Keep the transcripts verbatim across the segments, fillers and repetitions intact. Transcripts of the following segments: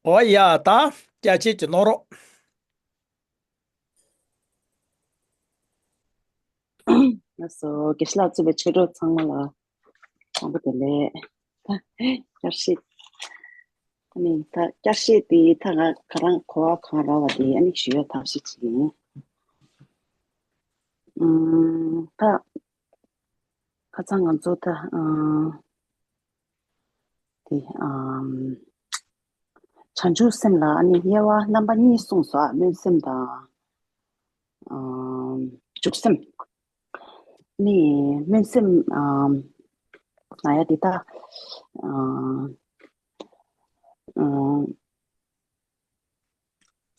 ཨོ་ཡ་ད་སྐྱ་ཆེ་གྱི་ནོ་རོ། ལགས་སོ། དགེ་བཤེས་ལགས་གཙོས་པའི་ཆོས་གྲོགས་ཚང་མ་ལ་དང་པོ་དེ་ལས་ད་བསྐྱར་ཞིབ། ཨ་ནི་ད་བསྐྱར་ཞིབ་དེ་ད་ང་ག་རང་གོ་བ་གང་རག་པ་དེ་ཨ་ནི་ཞུ་ཡ་ཐབས་ཤེས་བྱེད་ཀྱི་ཡིན། ཨམ་ད་ཁ་སང་ང་ཚོ་ད་ཨ་དེ་ཨམ་བྱང་ཆུབ་སེམས་ལ་ཨ་ནི་དབྱེ་བ་རྣམ་པ་གཉིས་གསུངས་སོ། སྨོན་སེམས་དང་ཨམ་འཇུག་སེམས། ནི་སྨོན་སེམས་ཨམ་ང་ཡ་དེ་ད་ཨམ་ཨམ་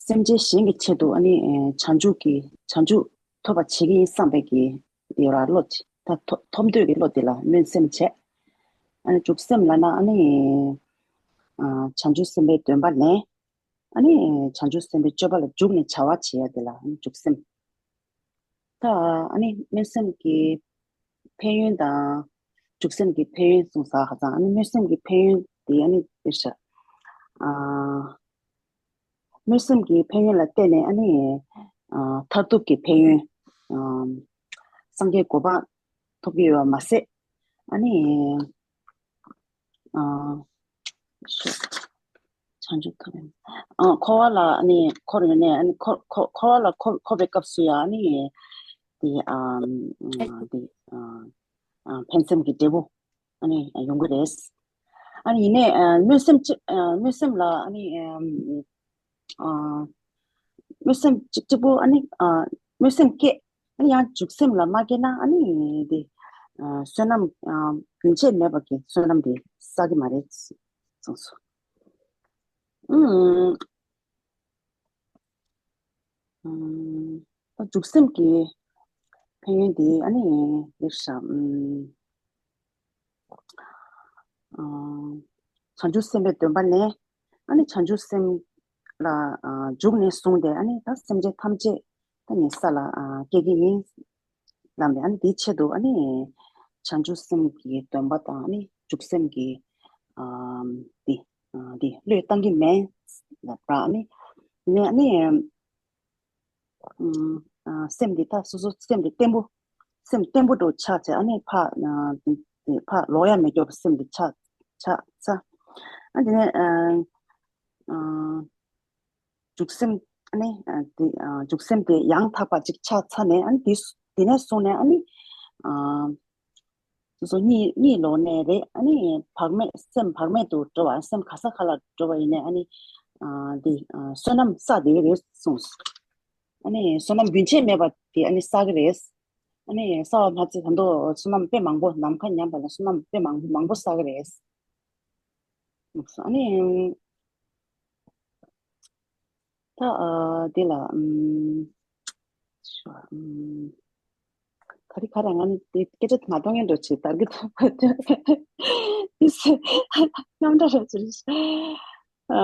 སེམས་ཅན་གཞན་གྱི་ཆེད་དུ་ཨ་ནི་ཨེ་བྱང་ཆུབ་ཀྱི་བྱང་ཆུབ་ཐོབ་པ་བྱེད་ཀྱི་ཡིན་བསམ་པའི་གི་ཡོད་ར་བློ་ཅིག་ད་ཐོབ་ཐོབ་འདོད་ཀྱི་བློ་དེ་ལ་སྨོན་སེམས་བྱས། ཨ་ནི་འཇུག་སེམས་ལབ་ན་ཨ་ནི་ཨ་བྱང་ཆུབ་སེམས་དཔའི་འདུན་པ་ལེན། ཨ་ནི་བྱང་ཆུབ་སེམས་དཔའི་སྤྱོད་པ་ལ་འཇུག་ནས་བྱ་བ་བྱེད་ཡ་དེ་ལ་ཨ་ནི་འཇུག་སེམས། ད་ཨ་ནི་སྨོན་སེམས་ཀྱི་ཕན་ཡོན་དང་འཇུག་སེམས་ཀྱི་ཕན་ཡོན་གསུངས་ས་ཧ་ཙང་ཨ་ནི་སྨོན་སེམས་ཀྱི་ཕན་ཡོན་དེ་ཨ་ནི་འདིར་བཞག་ཨ་སྨོན་སེམས་ཀྱི་ཕན་ཡོན་ལ་བརྟེན་ནས་ཨ་ནི་ཨ་མཐར་ཐུག་གི་ཕན་ཡོན་ཨ་སངས་རྒྱས་གོ་འཕང་ཐོབ་ཀྱི་ཡོད་པ་མ་ཟད་ཨ་ནི་ཨ་བྱང་ཆུབ་ཐོབ་པའི་ཨ་འཁོར་བ་ལ་ཨ་ནི་འཁོར་ཡོང་ནས་ཨ་ནི་འཁོར་འཁོར་འཁོར་བ་ལ་འཁོར་འཁོར་བའི་སྐབས་སུ་ཡང་ཨ་ནི་དེ་ཨ་དེ་ཨ་ཨ་ཕན་སེམས་ཀྱི་འབྲས་བུ་ཨ་ནི་ཡོང་གི་རེད། ཨ་ནི་ཡིན་ནའི་ཨ་སྨོན་སེམས་ཅི་ཨ་སྨོན་སེམས་ལ་ཨ་ནི་ཨ་ཨ་སྨོན་སེམས་གཅིག་གཅིག་པུ་ཨ་ནི་ཨ་སྨོན་སེམས་སྐྱེ། ཨ་ནི་ཡང་འཇུག་སེམས་ལ་མ་སྐྱེ་ན་ཨ་ནི་དེ་ཨ་བསོད་ནམས་ཨ་རྒྱུན་ཆད་མེད་པ་གི་བསོད་ནམས་དེ་བསགས་ཀྱི་མ་རེད་གསུངས་སོ། ཨུམ། ཨུམ། ད་འཇུག་སེམས་ཀྱི་ཕན་ཡོན་དེ་ཨ་ནི་འདིར་བཞག་ཨུམ། ཨ་བྱང་ཆུབ་སེམས་དཔའི་འདུན་པ་ལེན། ཨ་ནི་བྱང་ཆུབ་སེམས་ལ་ཨ་འཇུག་ནས་བཟུང་སྟེ་ཨ་ནི་ད་སེམས་ཅན་ཐམས་ཅད་ད་ནི་ས་ལ་ཨ་སྐྱེ་གི་ཡིན་ལབ་ནས་ཨ་ནི་དེའི་ཆེད་དུ་ཨ་ནི་བྱང་ཆུབ་སེམས་ཀྱི་འདུན་པ་དང་ཨ་ནི་འཇུག་སེམས་ཀྱི་ཨ་འདི་ཨ་འདི་བློས་བཏང་གི་མེད་ལབ་པ་ཨ་ནི་ནས་ཨ་ནི་ཨ་སེམས་འདི་ད་སོ་སོ་སེམས་འདི་བརྟན་པོ། སེམས་བརྟན་པོ་འདྲ་ཆགས་ཚེ་ཨ་ནི་ཕ་ཕ་ལོག་ཡ་མེད་སྐྱོ་བ་སེམས་འདི་ཆགས་ཆགས་ཚ། ཨ་དེ་ནས་ཨ་འཇུག་སེམས་ཨ་ནི་ཨ་འཇུག་སེམས་དེ་ཡང་དག་པ་ཅིག་ཆགས་ཚར་ནས་ཨ་ནི་དེ་དེ་ནས་བཟུང་ནས་ཨ་ནི་ཨ་སོ་སོ་གཉིད་གཉིད་ལོག་ནས་རེད། ཨ་ནི་བག་མེད་སེམས་བག་མེད་དུ་འགྲོ་བ་སེམས་ག་ས་ག་ལ་འགྲོ་བ་ཡིན་ནའི་ཨ་ནི་ཨ་འདི་ཨ་བསོད་ནམས་བསགས་བསྡད་ཀྱི་རེད་གསུངས། ཨ་ནི་བསོད་ནམས་རྒྱུན་ཆད་མེད་པ་དེ་ཨ་ནི་བསགས་ཀྱི་རེད། ཨ་ནི་བསགས་པ་མ་ཚད་ད་དུང་བསོད་ནམས་དཔེ་མང་པོ་ནམ་མཁའ་མཉམ་པ་ལ་བསོད་ནམས་དཔེ་མང་པོ་མང་པོ་བསགས་ཀྱི་རེད། ཨ་ནི་ད་ཨ་འདི་ལ་ཨམ་ཤོ་ཨམ་ག་རེ་ག་རེ་ང་ནི་དེ་སྐད་ཆ་མ་གཏོང་ངན་འགྲོ་ཆེ་དར་གི་ཐོག་པ་དེ་སེ་རྣམ་འདྲ་ར་ཅི་རེད། ཨ་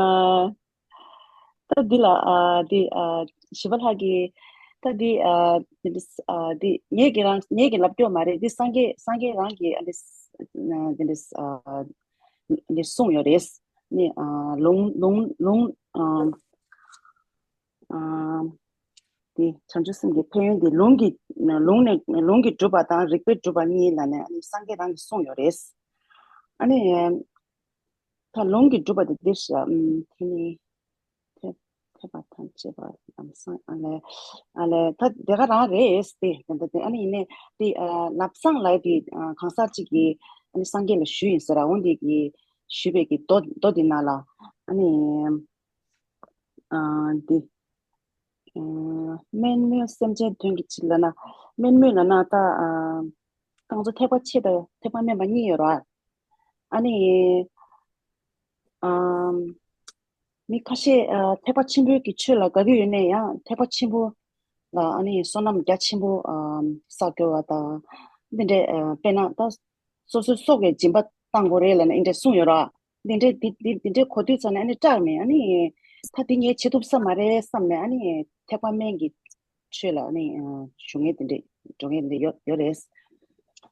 ད་འདི་ལ་ཨ་འདི་ཨ་ཞི་བ་ལྷ་གི་ད་འདི་ཨ་འདི་འདི་ཨ་འདི་ངས་ཀྱི་རང་ངས་ཀྱི་ལབ་སྐྱོ་མ་རེད། འདི་སངས་རྒྱས་སངས་རྒྱས་རང་གི་ཨ་འདི་འདི་འདི་ཨ་འདི་གསུངས་ཡོད་རེད། ནི་ཨ་ལུང་ལུང་ལུང་ཨ་ཨ་དེ་བྱང་ཆུབ་སེམས་ཀྱི་ཕན་ཡོན་དེ་ལུང་གི་ལུང་ནས་ལུང་གིས་སྒྲུབ་པ་དང་རིགས་པས་སྒྲུབ་པ་གཉིས་ལ་ནི་ཨ་ནི་སངས་རྒྱས་རང་གིས་གསུངས་ཡོད་རེད། ཨ་ནི་ད་ལུང་གིས་སྒྲུབ་པ་དེ་འདིར་བཞག་ཨམ་དེ་ནི་ཐེག་ཐེག་པ་ཐམས་ཅད་པ་ལམ་སང་ཨ་ལས་ཨ་ལས་ད་དེ་ག་རང་རེད་དེ་དེ་འདྲ་དེ་ཨ་ནི་ཡིན་ནའི་དེ་ཨ་ལམ་སང་ལ་དེ་ཨ་གང་ཟག་ཅིག་གིས་ཨ་ནི་སངས་རྒྱས་ལ་ཞུས་ཡིན་ཟེར་ར་འོང་དེ་གི་ཞུས་པའི་གི་མདོ་མདོ་དེ་ནང་ལ་ཨ་ནི། ཨ་འདི། ཨ་དམན་མོས་སེམས་ཅན་དོན་གྱི་ཕྱིར་ལབ་ན། དམན་མོས་ལབ་ན་ད་ཨ་རྐང་ཚོ་ཐེག་པ་ཆེ་དང་ཐེག་པ་དམན་པ་གཉིས་ཡོད་རེད། ཨ་ནི། ཨ་མི་ཁ་ཤས་ཨ་ཐེག་པ་ཆེན་པོའི་གི་ཆོས་ལ་དགའ་གི་ཡོད་ནའི་ཡང་ཐེག་པ་ཆེན་པོ་ལ་ཨ་ནི་བསོད་ནམས་རྒྱ་ཆེན་པོ་ཨ་བསགས་དགོས་པ་དང་། འདི་འདྲའི་ཨ་དཔེར་ན་ད་སོ་སོའི་སྲོག་གི་སྦྱིན་པ་བཏང་དགོས་རེད་ལབ་ནས་འདི་འདྲ་གསུངས་ཡོད་རེད། འདི་འདྲའི་འདི་འདི་འདི་འདྲའི་གོ་དུས་ཙམ་ནས་ཨ་ནི་སྐྲག་ནས་ཨ་ནི་ད་འདི་ངས་བྱེད་ཐུབ་ས་མ་རེད་བསམ་ནས་ཨ་ནི་ཐེག་པ་དམན་གྱི་ཆོས་ལ་ཨ་ནི་ཞུགས་མཁན་དེ་འདྲས་འགྲོ་མཁན་དེ་འདྲས་ཡོད་ཡོད་རེད།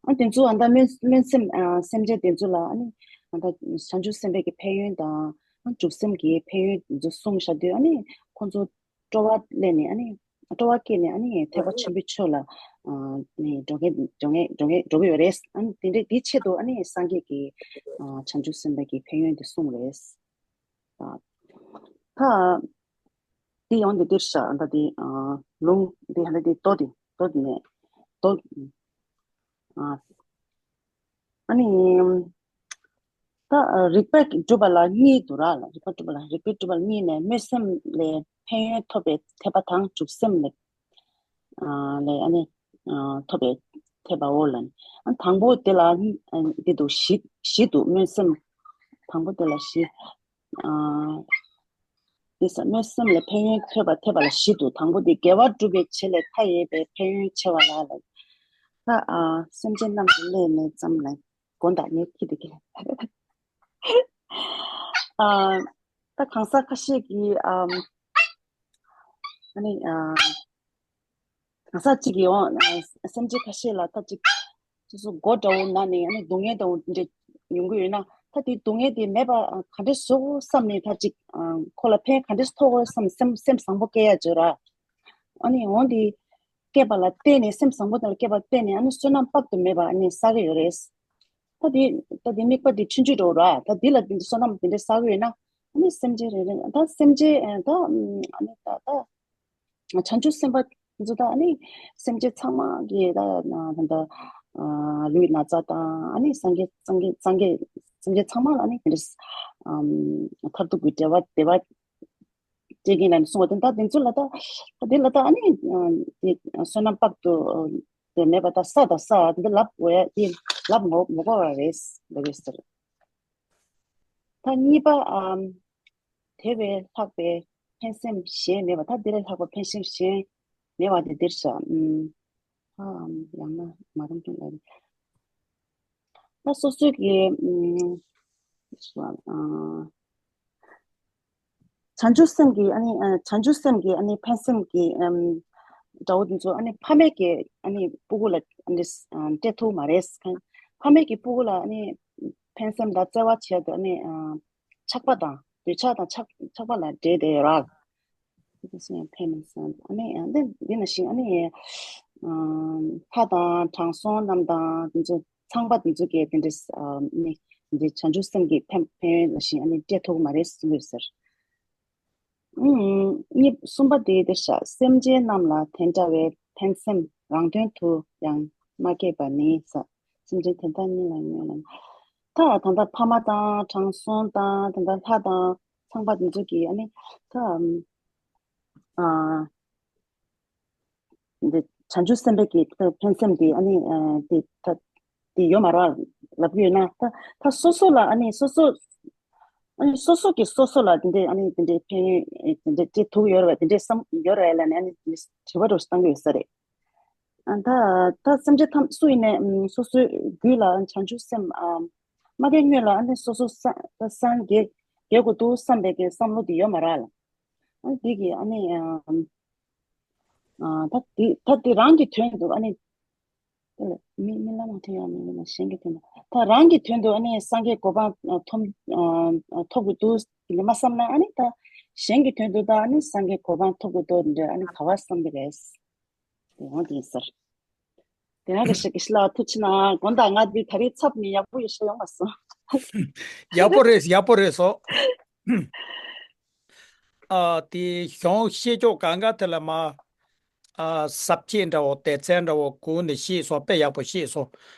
ཨ་དེ་ཚོ་ཨ་ད་སྨོན་སྨོན་སེམས་ཨ་སེམས་ཅན་དེ་ཚོ་ལ་ཨ་ནི་ ད་བྱང་ཆུབ་སེམས་དཔའི་གི་ཕན་ཡོན་དང་། འཇུག་སེམས་ཀྱི་ཕན་ཡོན་དེ་ཚོ་གསུངས་བཞག་དུས། ཨ་ནི་ཁོང་ཚོ་སྤྲོ་བ་སླེབས་ནས། ཨ་ནི་སྤྲོ་བ་སྐྱེས་ནས། ཨ་ནི་ཐེག་པ་ཆེན་པོའི་ཆོས་ལ་ཨ་ནི་འགྲོ་མཁན་འགྲོ་མཁན་འགྲོ་མཁན་འགྲོ་གི་ཡོད་རེད། ཨ་ནི་དེ་འདྲའི་དེའི་ཆེད་དུ་ཨ་ནི་སངས་རྒྱས་ཀྱིས་ཨ་བྱང་ཆུབ་སེམས་དཔའི་གི་ཕན་ཡོན་དེ་གསུངས་རེད། ད་འདི་ཡོང་འདི་འདིར་བཞག་ད་འདི་ཨ་ལུང་འདི་ཧ་ད་འདི་ལྟོ་འདི་ལྟོ་འདི་ནས་ལྟོ། ཨ་ཨ་ནི་ད་རིགས་པས་སྒྲུབ་པ་ལ་གཉིས་འདུག་ར། རིགས་པས་སྒྲུབ་པ་ལ་རིགས་པས་སྒྲུབ་པ་ལ་གཉིས་ནས། སྨོན་སེམས་ལས་ཕན་ཡོན་ཐོབ་པའི་འཐད་པ་དང་། འཇུག་སེམས་ལས་ཨ་ལས་ཨ་ནི་ཨ་ཐོབ་པའི་འཐད་པའོ་ལབ་ནས། ཨ་དང་པོ་དེ་ལ་ཨ་འདི་འདུག་བཞི་བཞི་འདུག་སྨོན་སེམས་དང་པོ་དེ་ལ་བཞི། ཨ་དེ་ས་སྨོན་སེམས་ལ་ཕན་ཡོན་ཐོབ་པ་ཐེབས་པ་ལ་བཞི་འདུག་དང་པོ་དེ་དགེ་བ་སྒྲུབ་པའི་བྱེད་ལས་མཐའ་ཡས་པའི་ཕན་ཡོན་ཆེ་བ་ལ་ལ། ད་ཨ་སེམས་ཅན་རྣམས་ཀྱི་ལས་ནི་ཙམ་ལ་དགོན་བདག་ངས་ཁྱི་དེ་གི། ཨ་ད་གང་ཟག་ཁ་ཤས་ཀྱིས་ཨ་ཨ་ནི་ཨ་གང་ཟག་གཅིག་གིས་འོང་། སེམས་ཅན་ཁ་ཤས་ལ་ད་ཅིག་སོ་སོ་མགོ་འདྲ་བོ་ན་ནས་ཨ་ནི་སྡུག་བསྔལ་འདྲ་བོ་འདྲ་ཡོང་གི་ཡོད་ན། ད་དེ་སྡུག་བསྔལ་དེ་མེད་པ་ག་འདྲས་བཟོ་དགོས་བསམ་ནས། ད་ཅིག་ཁོ་ལ་ཕན་ག་འདྲས་ཐོགས་དགོས་བསམ་སེམས་སེམས་བཟང་པོ་སྐྱེ་ཡ་བྱོས་ར། ཨ་ནི་འོང་དེ་སྐྱེས་པ་ལ་བརྟེན་ནས། སེམས་བཟང་པོ་དེ་ལ་སྐྱེས་པ་བརྟེན་ནས་ཨ་ནི་བསོད་ནམས་དཔག་ཏུ་མེད་པ་ཨ་ནི་བསགས་ཀྱི་ཡོད་རེད། ད་དེ་ད་དེ་དམིགས་པ་དེ་ཆུང་ཆུང་འགྲོ་ར། ད་དེ་ལ་དེ་བསོད་ནམས་དེ་འདྲས་བསགས་ཀྱི་ཡོད་ན། ཨ་ནི་སེམས་ཅན་རེ་རེ་ད་སེམས་ཅན་ད་ཨ་ནི་ད་ད། བྱང་ཆུབ་སེམས་དཔའ་ཚོ་ད་ཨ་ནི་སེམས་ཅན་ཚང་མ་གི་ད་ད་ད་ལུས་ན་ཚ་དང་། ཨ་ནི་སངས་རྒྱས་སངས་རྒྱས་སངས་རྒྱས་སེམས་ཅན་ཚང་མ་ལ་ཨ་ནི་དེ་འདྲ་མཐར་ཐུག་གི་བདེ་བ་བདེ་བ་སྐྱེ་གིན་ལ་ནི་གསུངས་པ་དེ། ད་དེ་ཚོ་ལ་ད་དེ་ལ་ད་ཨ་ནི་དེ་བསོད་ནམས་དཔག་ཏུ་དེ་མེད་པ་ད་བསགས་དང་བསགས་དེ་ལབ་དགོས་ཡ་དེ་ལབ་མ་དགོས་པ་རེད་ལབ་ཡོད་ཟེར། ད་གཉིས་པ་ཨམ། དེ་བས་ལྷག་པའི་ཕན་སེམས་གཞན་མེད་པ། ད་དེ་ལས་ལྷག་པ་ཕན་སེམས་གཞན་མེད་པ་དེ་འདིར་བཞག་ཨམ། ཨམ་ཡང་ན་མ་རུང་དོན་ལ། ད་སོ་སོའི་གི་ཨམ། བྱང་ཆུབ་སེམས་ཀྱི་ཨ་ནི་ཨ་བྱང་ཆུབ་སེམས་ཀྱི་ཨ་ནི་ཕན་སེམས་ཀྱི་ཨམ། དགྲ་བོ་འདི་ཚོ་ཨ་ནི་ཕ་མེས་ཀྱི་ཨ་ནི་སྤུ་གུ་ལ་ཨ་ནི་ཨ་སྤྲད་ཐུབ་མ་རེད། ཕ་མེས་ཀྱི་སྤུ་གུ་ལ་ཨ་ནི་ཕན་སེམས་དང་བརྩེ་བ་བྱས་ཏེ་ཨ་ནི་ཨ་ཆགས་པ་དང་འདོད་ཆགས་དང་ཆགས་ཆགས་པ་ལ་འདྲེས་ཏེ་ཡོད་ར། ཕན་སེམས་ཨ་ནི་ཨ་འདི་འདི་ནང་བཞིན་ཨ་ནི་ཨ་ལྷ་དང་དྲང་སྲོང་རྣམས་དང་འདི་ཚོ་ཚངས་པ་འདི་ཚོ་གིས་དེ་འདྲ་ཨ་ནི་འདི་བྱང་ཆུབ་སེམས་ཀྱི་ཕན་ཕན་ཡོན་ནང་བཞིན་ཨ་ནི་སྤྲད་ཐུབ་མ་རེད་གསུངས་ཡོད་ཟེར། ཨུམ། གཉིས་གསུམ་པ་དེ་དེ་ཤ་སེམས་ཅན་རྣམས་ལ་དེ་འདྲ་བའི་ཕན་སེམས་རང་དོན་དུ་ཡང་མ་སྐྱེས་པ་ནི་ས། སེམས་ཅན་དེ་དག་ཉིད་ལ་ཉོན་ལ། ད་ད་ལྟ་ཕ་མ་དང་དྲང་སྲོང་དང་ད་ལྟ་ལྷ་དང་ཚངས་པ་དེ་ཚོ་གིས་ཨ་ནི་ད་ཨ། འདི་བྱང་ཆུབ་སེམས་དཔའི་གི་ཕན་སེམས་དེ་ཨ་ནི་ཨ་དེ་ད་དེ་ཡོད་མ་རེད་ལབ་ཀྱི་ཡོད་ན། ད་ད་སོ་སོ་ལ་ཨ་ནི་སོ་སོ་ཨ་ནི་སོ་སོ་གི་སོ་སོ་ལ་དེ་འདྲའི་ཨ་ནི་དེ་འདྲའི་ཕན་ཡོན་དེ་འདྲའི་སྤྲད་ཐུབ་ཡོད་རེད་པས། དེ་འདྲའི་བསམ་ཡོད་རེད་ལབ་ནས་ཨ་ནི་དེ་འདྲའི་དྲི་བ་འདྲ་བོ་བཏང་གི་ཡོད་ས་རེད། ཨ་ད་ད་སེམས་ཅན་ཐམས་སུ་ཡིན་ནའི་སོ་སོའི་རྒྱུད་ལ་བྱང་ཆུབ་སེམས་ཨ་མ་སྐྱེས་སྔོན་ལ་ཨ་ནི་སོ་སོ་སངས་སངས་རྒྱས་རྒྱས་དགོས་འདུག་བསམ་པའི་གི་བསམ་བློ་དེ་ཡོད་མ་རེད་ལ། ཨ་འདི་གི་ཨ་ནི་ཨ། ཨ་ད་དེ་ད་དེ་རང་གི་དོན་དུ་ཨ་ནི། དེ་ལ་མི་རྨི་ལམ་མ་ཐོན་ཡང་མི་རྨི་ལམ་གཞན་གྱི་དོན་དུ། ད་རང་གི་དོན་དུ་ཨ་ནི་སངས་རྒྱས་གོ་འཕང་ཐོབ་ཨ་ཐོབ་དགོས་འདུག་ཟེར་ནས་མ་བསམ་ན། ཨ་ནི་ད་གཞན་གྱི་དོན་དུ་ད་ཨ་ནི་སངས་རྒྱས་གོ་འཕང་ཐོབ་དགོས་འདུག་འདྲ་ཨ་ནི་ག་བ་བསམ་གི་རེད། དེ་འོང་དེ་ཡིན་ཟེར། དེ་ང་གི་ཞིག་གི་ཤི་ལ་ཐུགས་ཆེ་ན་དགོན་བདག་ང་འདི་ད་རེས་ཚབ་ནི་ཡག་པོ་ཡོད་ཤ་ཡོང་མ་སོང་། ཡག་པོ་རེད། ཡག་པོ་རེད་སོ། ཨ་དེ་གཞུང་བཤད་ཕྱོགས་གང་ག་དེ་ལ་མ། ཨ་ཟབ་ཆོས་འདྲ་བོ་སྡེ་ཚན་འདྲ་བོ་གོང་ནས་བཤད་སོང་། དཔེ་ཡག་པོ་བཤད་སོང་།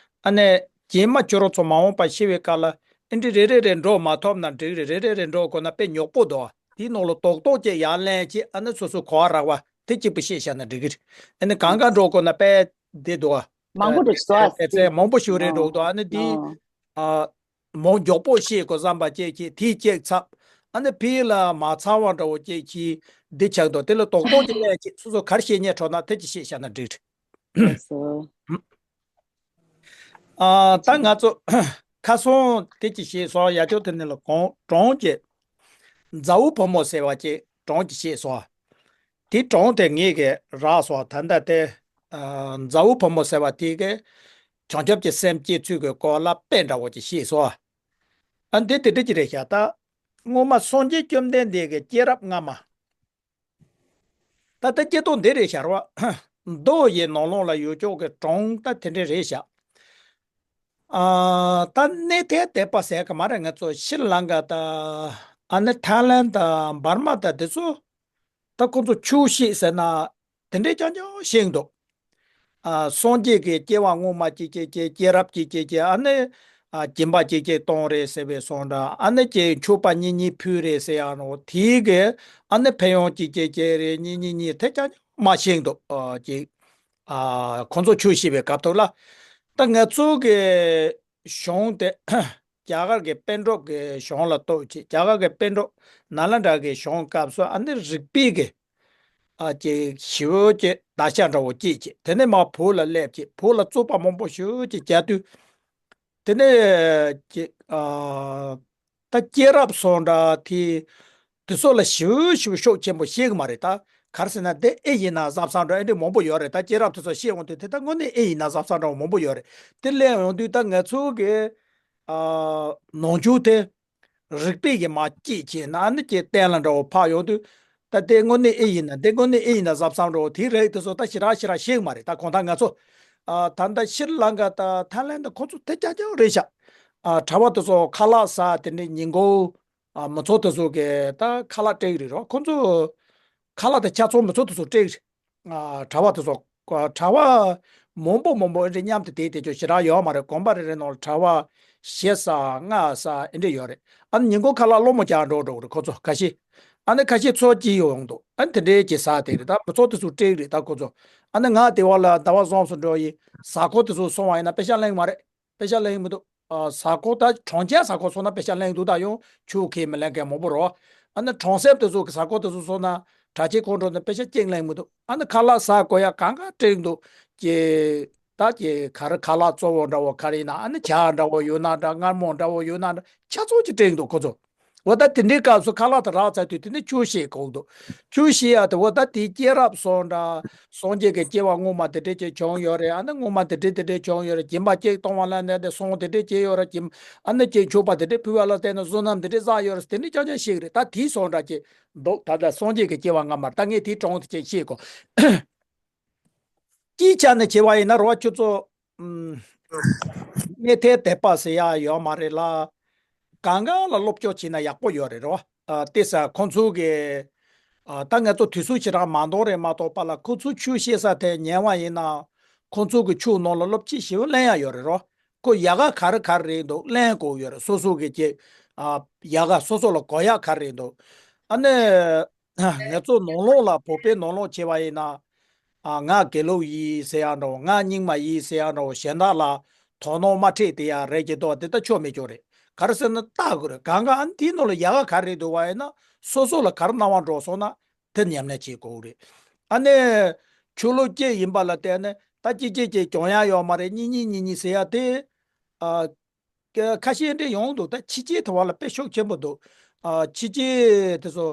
ཨ་ནས་རྗེས་མ་ཁྱོད་རང་ཚོ་མ་འོངས་པ་ཤི་བའི་སྐབས་ལ་ཨེ་འདྲི་རེ་རེ་རེ་འགྲོ་མ་ཐུབ་ན་འགྲིག་རེད། རེ་རེ་རེ་འགྲོ་དགོས་ན་དཔེ་ཉོག་པོ་འདུག་དེའི་ནང་ལ་རྡོག་རྡོག་ཅིག་ཡར་ལེན་ཅིག་ཨ་ནི་སོ་སོའི་གོ་བ་རག་པ་དེ་གཅིག་པུ་བཤད་བཞག་ན་འགྲིག་གི་རེད། ཨ་ནི་གང་ག་འགྲོ་དགོས་ན་དཔེ་བདེ་འདུག་མང་པོ་འདུག་སོ། སྡེ་ཚན་མང་པོ་ཞིག་རེད་འགྲོ་འདུག་ཨ་ནི་དེ་ཨ། མོ་མགྱོགས་པོ་ཤེས་དགོས་བསམ་པ་ཅིག་གིས་དེའི་ཅིག་ཚབ། ཨ་ནི་ཕི་ལ་མ་ཚང་བ་འདྲ་བོ་ཅིག་གིས་འདི་ཆགས་འདུག་དེ་ལ་རྡོག་རྡོག་ཅིག་ལས་ཅིག་སོ་སོ་གར་ཤེས་ཉན་འཕྲོ་ན་དེ་ཅིག་ཤེས་བཞག་ན་འགྲིག་འགྲིག་ཨ་ད་ང་ཚོ་ཁ་སང་དེ་ཅིག་ཤེས་སོང་། ཡ་ཅོ་དེ་ནི་ལ་གོང་གྲོང་ཅིག་མཛའ་བོ་བུ་མོ་ཟེར་བ་ཅིག་གྲོང་ཅིག་ཤེས་སོང་། དེ་གྲོང་དེ་ངེད་ཀྱི་རག་སོང་། ད་ལྟ་དེ་ཨ་མཛའ་བོ་བུ་མོ་ཟེར་བ་དེ་གི་བྱང་ཆུབ་ཀྱི་སེམས་བསྐྱེད་ཚུལ་གྱི་སྐོར་ལ་དཔེ་འདྲ་བོ་ཅིག་ཤེས་སོང་། ཨ་འདི་དེ་འདྲ་ཅིག་རེད་ཤག་ད་སྔོན་མ་སངས་རྒྱས་བཅོམ་ལྡན་འདས་ཀྱི་སྐྱེས་རབས་སྔ་མ། ད་ལྟ་སྐྱེ་སྟོང་འདི་རེད་ཤག་རོ། མདོ་ཡི་ནང་ལོགས་ལ་ཡོད་ཅོག་གི་གྲངས་ད་དེ་འདྲ་རེད་ཤག་ཨ་ད་གནས་ཐལ་དད་པ་ཟེར་གི་མ་རེད། ང་ཚོ་ཤྲི་ལང་ཀ་དང་ཨ་ནི་ཐའི་ལན་དང་འབར་མ་དང་དེ་ཚོ་ད་ཁོ་ཚོ་ཆོས་བཤད་ཟེར་ན་དེ་འདྲས་རྐྱང་རྐྱང་བཤད་འདུག་ཨ་སངས་རྒྱས་ཀྱི་སྐྱེ་བ་སྔོན་མ་གཅིག་གཅིག་གཅིག་སྐྱེས་རབས་གཅིག་གཅིག་གཅིག་ཨ་ནི་ཨ་སྦྱིན་པ་གཅིག་གཅིག་གཏོང་རེད་ཟེར་བའི་སོང་འདྲ། ཨ་ནི་ཀྱི་མཆོད་པ་གཉིས་གཉིས་ཕུལ་རེད་ཟེར་ཡང་རོ། དེའི་གི་ཨ་ནི་ཕན་ཡོན་གཅིག་གཅིག་གཅིག་རེད། གཉིས་གཉིས་གཉིས་དེ་རྐྱང་རྐྱང་མ་བཤད་འདུག་ཨ་ཅིག་ཨ་ཁོ་ཚོ་ཆོས་བཤད་པའི་སྐབས་ཐོག་ལ་ད་ང་ཚོ་གི་གཞུང་དེ་རྒྱ་གར་གྱི་པཎ་གྲུབ་ཀྱི་གཞུང་ལ་གཏུགས་བྱས། རྒྱ་གར་གྱི་པཎ་གྲུབ་ནཱ་ལེནྡྲ་གི་གཞུང་སྐབས་སུ་ཨ་ནི་རིག་པའི་གི་ཨ་ཅིག་ཞེ་པོ་ཅིག་བརྡར་ཤ་འདྲ་བོ་སྐྱེས་བྱས། དེ་ནས་མར་བོད་ལ་སླེབས་བྱས། བོད་ལ་རྩོད་པ་མང་པོ་ཞེ་པོ་ཅིག་བརྒྱབ་དུས། དེ་ནས་ཅིག་ཨ་ད་སྐྱེས་རབས་སོགས་འདྲ་དེ་དེ་ཚོ་ལ་ཞེ་པོ་ཞེ་པོ་ཤུགས་ཆེན་པོ་བཤད་གི་མ་རེད། ད་ག་རེ་ཟེར་ན་དེ་ཨེ་ཡིན་ན་བསམ་བསམ་འདྲ་ཨེ་འདྲ་མང་པོ་ཡོད་རེད། ད་སྐྱེས་རབས་དེ་ཚོ་བཤད་འོང་དུས་དེ་ད་དངོས་གནས་ཨེ་ཡིན་ན་བསམ་བསམ་འདྲ་བོ་མང་པོ་ཡོད་རེད། དེ་སླེབས་ཡོང་དུས་ད་ང་ཚོ་གི་ཨ་ནང་ཆོས་དེ་རིག་པའི་གི་མ་སྐྱེས་བྱས་ན་ཨ་ནི་ཀྱི་གཏན་ལ་འདྲ་བོ་ཕབ་ཡོང་དུས། ད་དེ་དངོས་གནས་ཨེ་ཡིན་ན་དེ་དངོས་གནས་ཨེ་ཡིན་ན་བསམ་བསམ་འདྲ་བོ་དེ་རིགས་དེ་ཚོ་ད་ཞེ་དྲག་ཞེ་དྲག་ཤེས་གི་མ་རེད། ད་གང་ལྟར་ང་ཚོ་ཨ་ད་ལྟ་ཤྲི་ལང་ཀ་དང་ཐའི་ལན་དང་ཁོ་ཚོ་དེ་རྐྱང་རྐྱང་རེད་ཤག་ཨ་གྲྭ་པ་དེ་ཚོ་ཁ་ལག་ཟ་དེ་འདྲའི་ཉིན་གུང་ཨ་མི་ཚོ་དེ་ཚོ་གི་ད་ཁ་ལག་སྤྲད་གི་རེད་རོ། ཁོ་ཚོ་ཁ་ལག་དང་ཆ་ཚང་མི་ཚོ་དེ་ཚོ་སྤྲད་གི་རེད། ཨ་གྲྭ་པ་དེ་ཚོ་གྲྭ་པ་མང་པོ་མང་པོ་ཨེ་འདྲ་མཉམ་དུ་བསྡད་དེ་ཅོ་ཞེ་དྲག་ཡོད་མ་རེད། དགོན་པ་རེ་རེ་ནང་ལ་གྲྭ་པ་བཞི་ཙམ་ལྔ་ཙམ་ཨེ་འདྲ་ཡོད་རེད། ཨ་ནི་ཉིན་གུང་ཁ་ལག་སློང་མོ་རྒྱག་འགྲོ་འགྲོ་གི་རེད་ཁོ་ཚོ་ཁ་ཤས། ཨ་ནི་ཁ་ཤས་ཚོ་སྐྱིད་ཡོང་འདུག་ཨ་ནི་དེ་འདྲའི་ཅིག་ཟ་དེ་རེད། ད་མི་ཚོ་དེ་ཚོ་སྤྲད་གི་རེད། ད་ཁོ་ཚོ་ཨ་ནི་ང་དེ་བ་ལ་ཟླ་བ་གསུམ་ཙམ་འགྲོ་ཡི་གཟའ་འཁོར་དེ་ཚོ་སོང་བ་ཡིན་ན་པེ་ཤག་ལེན་གི་མ་རེད། པེ་ཤག་ལེན་གི་མི་འདུག་ཨ་གཟའ་འཁོར་ད་གྲོང་ཁྱེར་གཟའ་འཁོར་སོང་ན་པེ་ཤག་ལེན་གི་འདུག་ད་ཡང་ཆོས་ཁས་མི་ལེན་མཁན་མང་པོ་རོ། ཨ་ནི་གྲོང་གསེབ་དེ་ཚོ་གི་གཟའ་འཁོར་དེ་ཚོ་སོང་ན་གྲྭ་ཆས་ཁོང་ཁྲོ་ནི་པེ་ཤག་གཅིག་ལེན་གི་མི་འདུག་ཨ་ནི་ཁ་ལག་ཟ་དགོས་ཡ་གང་ག་སྤྲད་གི་འདུག་ཀྱེ། ད་ཀྱེ་ག་རེ་ཁ་ལག་གཙོ་བོ་འདྲ་བོ་ག་རེ་ཡིན་ན་ཨ་ནི་ཇ་འདྲ་བོ་ཡོད་ན་འདྲ། མངར་མོ་འདྲ་བོ་ཡོད་ན་འདྲ། ཆ་ཚང་ཅིག་སྤྲད་གི་འདུག་ཁོ་ཚོ། འོ་ད་དེ་འདྲའི་སྐབས་སུ་ཁ་ལག་དེ་རག་ཚར་དུས་དེ་ནས་ཆོས་བཤད་དགོས་འདུག་ཆོས་བཤད་ཡ་དེ་འོ་ད་དེའི་སྐྱེས་རབས་སོགས་འདྲ། སངས་རྒྱས་ཀྱི་སྐྱེ་བ་སྔོན་མ་དེ་འདྲས་ཅིག་བྱུང་ཡོད་རེད། ཨ་ནི་སྔོན་མ་དེ་འདྲས་དེ་འདྲས་བྱུང་ཡོད་རེད། སྦྱིན་པ་གཅིག་གཏོང་བ་ལ་ནས་དེ་སོང་དེ་འདྲས་བྱས་ཡོད་རེད། སྦྱིན་ཨ་ནི་ཅིག་མཆོད་པ་དེ་འདྲས་ཕུལ་བ་ལ་བརྟེན་ནས་བསོད་ནམས་དེ་འདྲས་བསགས་ཡོད་རེད། དེ་འདྲས་རྐྱང་རྐྱང་བཤད་གི་རེད། ད་དེའི་སོགས་འདྲ་ཅིག་འདུག་ད་ལྟ་སངས་རྒྱས་ཀྱི་སྐྱེ་བ་སྔ་མར་ད་ངས་དེའི་གྲངས་དེ་ཅིག་བཤད་གོ། སྤྱིའི་ཆ་ནས་བྱས་པ་ཡིན་ན་རོ་ཁྱོད་ཚོ་ཨུམ། གནས་ཐལ་དད་པ་ཟེར་ཡ་ཡོད་མ་རེད་ལ། གང་ག་ལ་སློབ་སྦྱོང་བྱས་ན་ཡག་པོ་ཡོད་རེད་རོ། ཨ་དེ་ས་ཁོང་ཚོ་གི་ཨ་ད་ང་ཚོ་དུས་ཚོད་ཞེ་དྲག་མ་འདང་རེད་མ་གཏོགས་པ་ལ་ཁོ་ཚོ་ཆོས་བཤད་ས་དེ་ཉན་བ་ཡིན་ན། ཁོང་ཚོ་གི་ཆོས་ནང་ལ་སློབ་ཁྲིད་ཞེ་པོ་ལེན་ཡ་ཡོད་རེད་རོ། ཁོ་ཡག་ག་ག་རེ་ག་རེ་རེད་འདུག་ལེན་དགོས་ཡོད་རེད། སོ་སོ་གི་ཅིག་ཨ་ཡག་ག་སོ་སོ་ལ་དགོས་ཡག་ག་རེ་རེད་འདུག་ཨ་ནི་ང་ཚོ་ནང་ལོགས་ལ་བོད་པའི་ནང་ལོགས་བྱས་པ་ཡིན་ན། ཨ་ང་དགེ་ལུགས་ཡིན་ཟེར་ཡག་འདྲ་བོ། ང་རྙིང་མ་ཡིན་ཟེར་ཡག་འདྲ་བོ། གཞན་དག་ལ་དོ་སྣང་མ་སྤྲད་དེ་ཡག་རེད་ཀྱི་འདུག་དེ་ལྟ་ཆོག་མེད་ཀྱོག་རེད། ག་རེ་ཟེར་ན་ལྟ་དགོས་རེད། གང་ག་ཨ་ནི་དེའི་ནང་ལ་ཡག་ག་ག་རེ་འདུག་བ་ཡིན་ན། སོ་སོ་ལ་ག་རེ་སྣང་བ་འགྲོ་སོང་ན་དེ་ཉམས་ལེན་བྱེད་དགོས་རེད། ཨ་ནི་ཆོས་ལུགས་གཅིག་ཡིན་པ་ལ་བརྟེན་ནས་ད་གཅིག་གཅིག་གཅིག་གྱོང་ཡག་ཡོད་མ་རེད། གཉིས་གཉིས་གཉིས་གཉིས་ཟེར་ཡག་དེ་ཨ། ཁ་ཤས་འདྲ་ཡོང་འདུག་ད་ཕྱི་རྒྱལ་དུ་བ་ལ་དཔེ་ཤུགས་ཆེན་པོ་འདུག་ཨ་ཕྱི་རྒྱལ་དེ་ཚོ་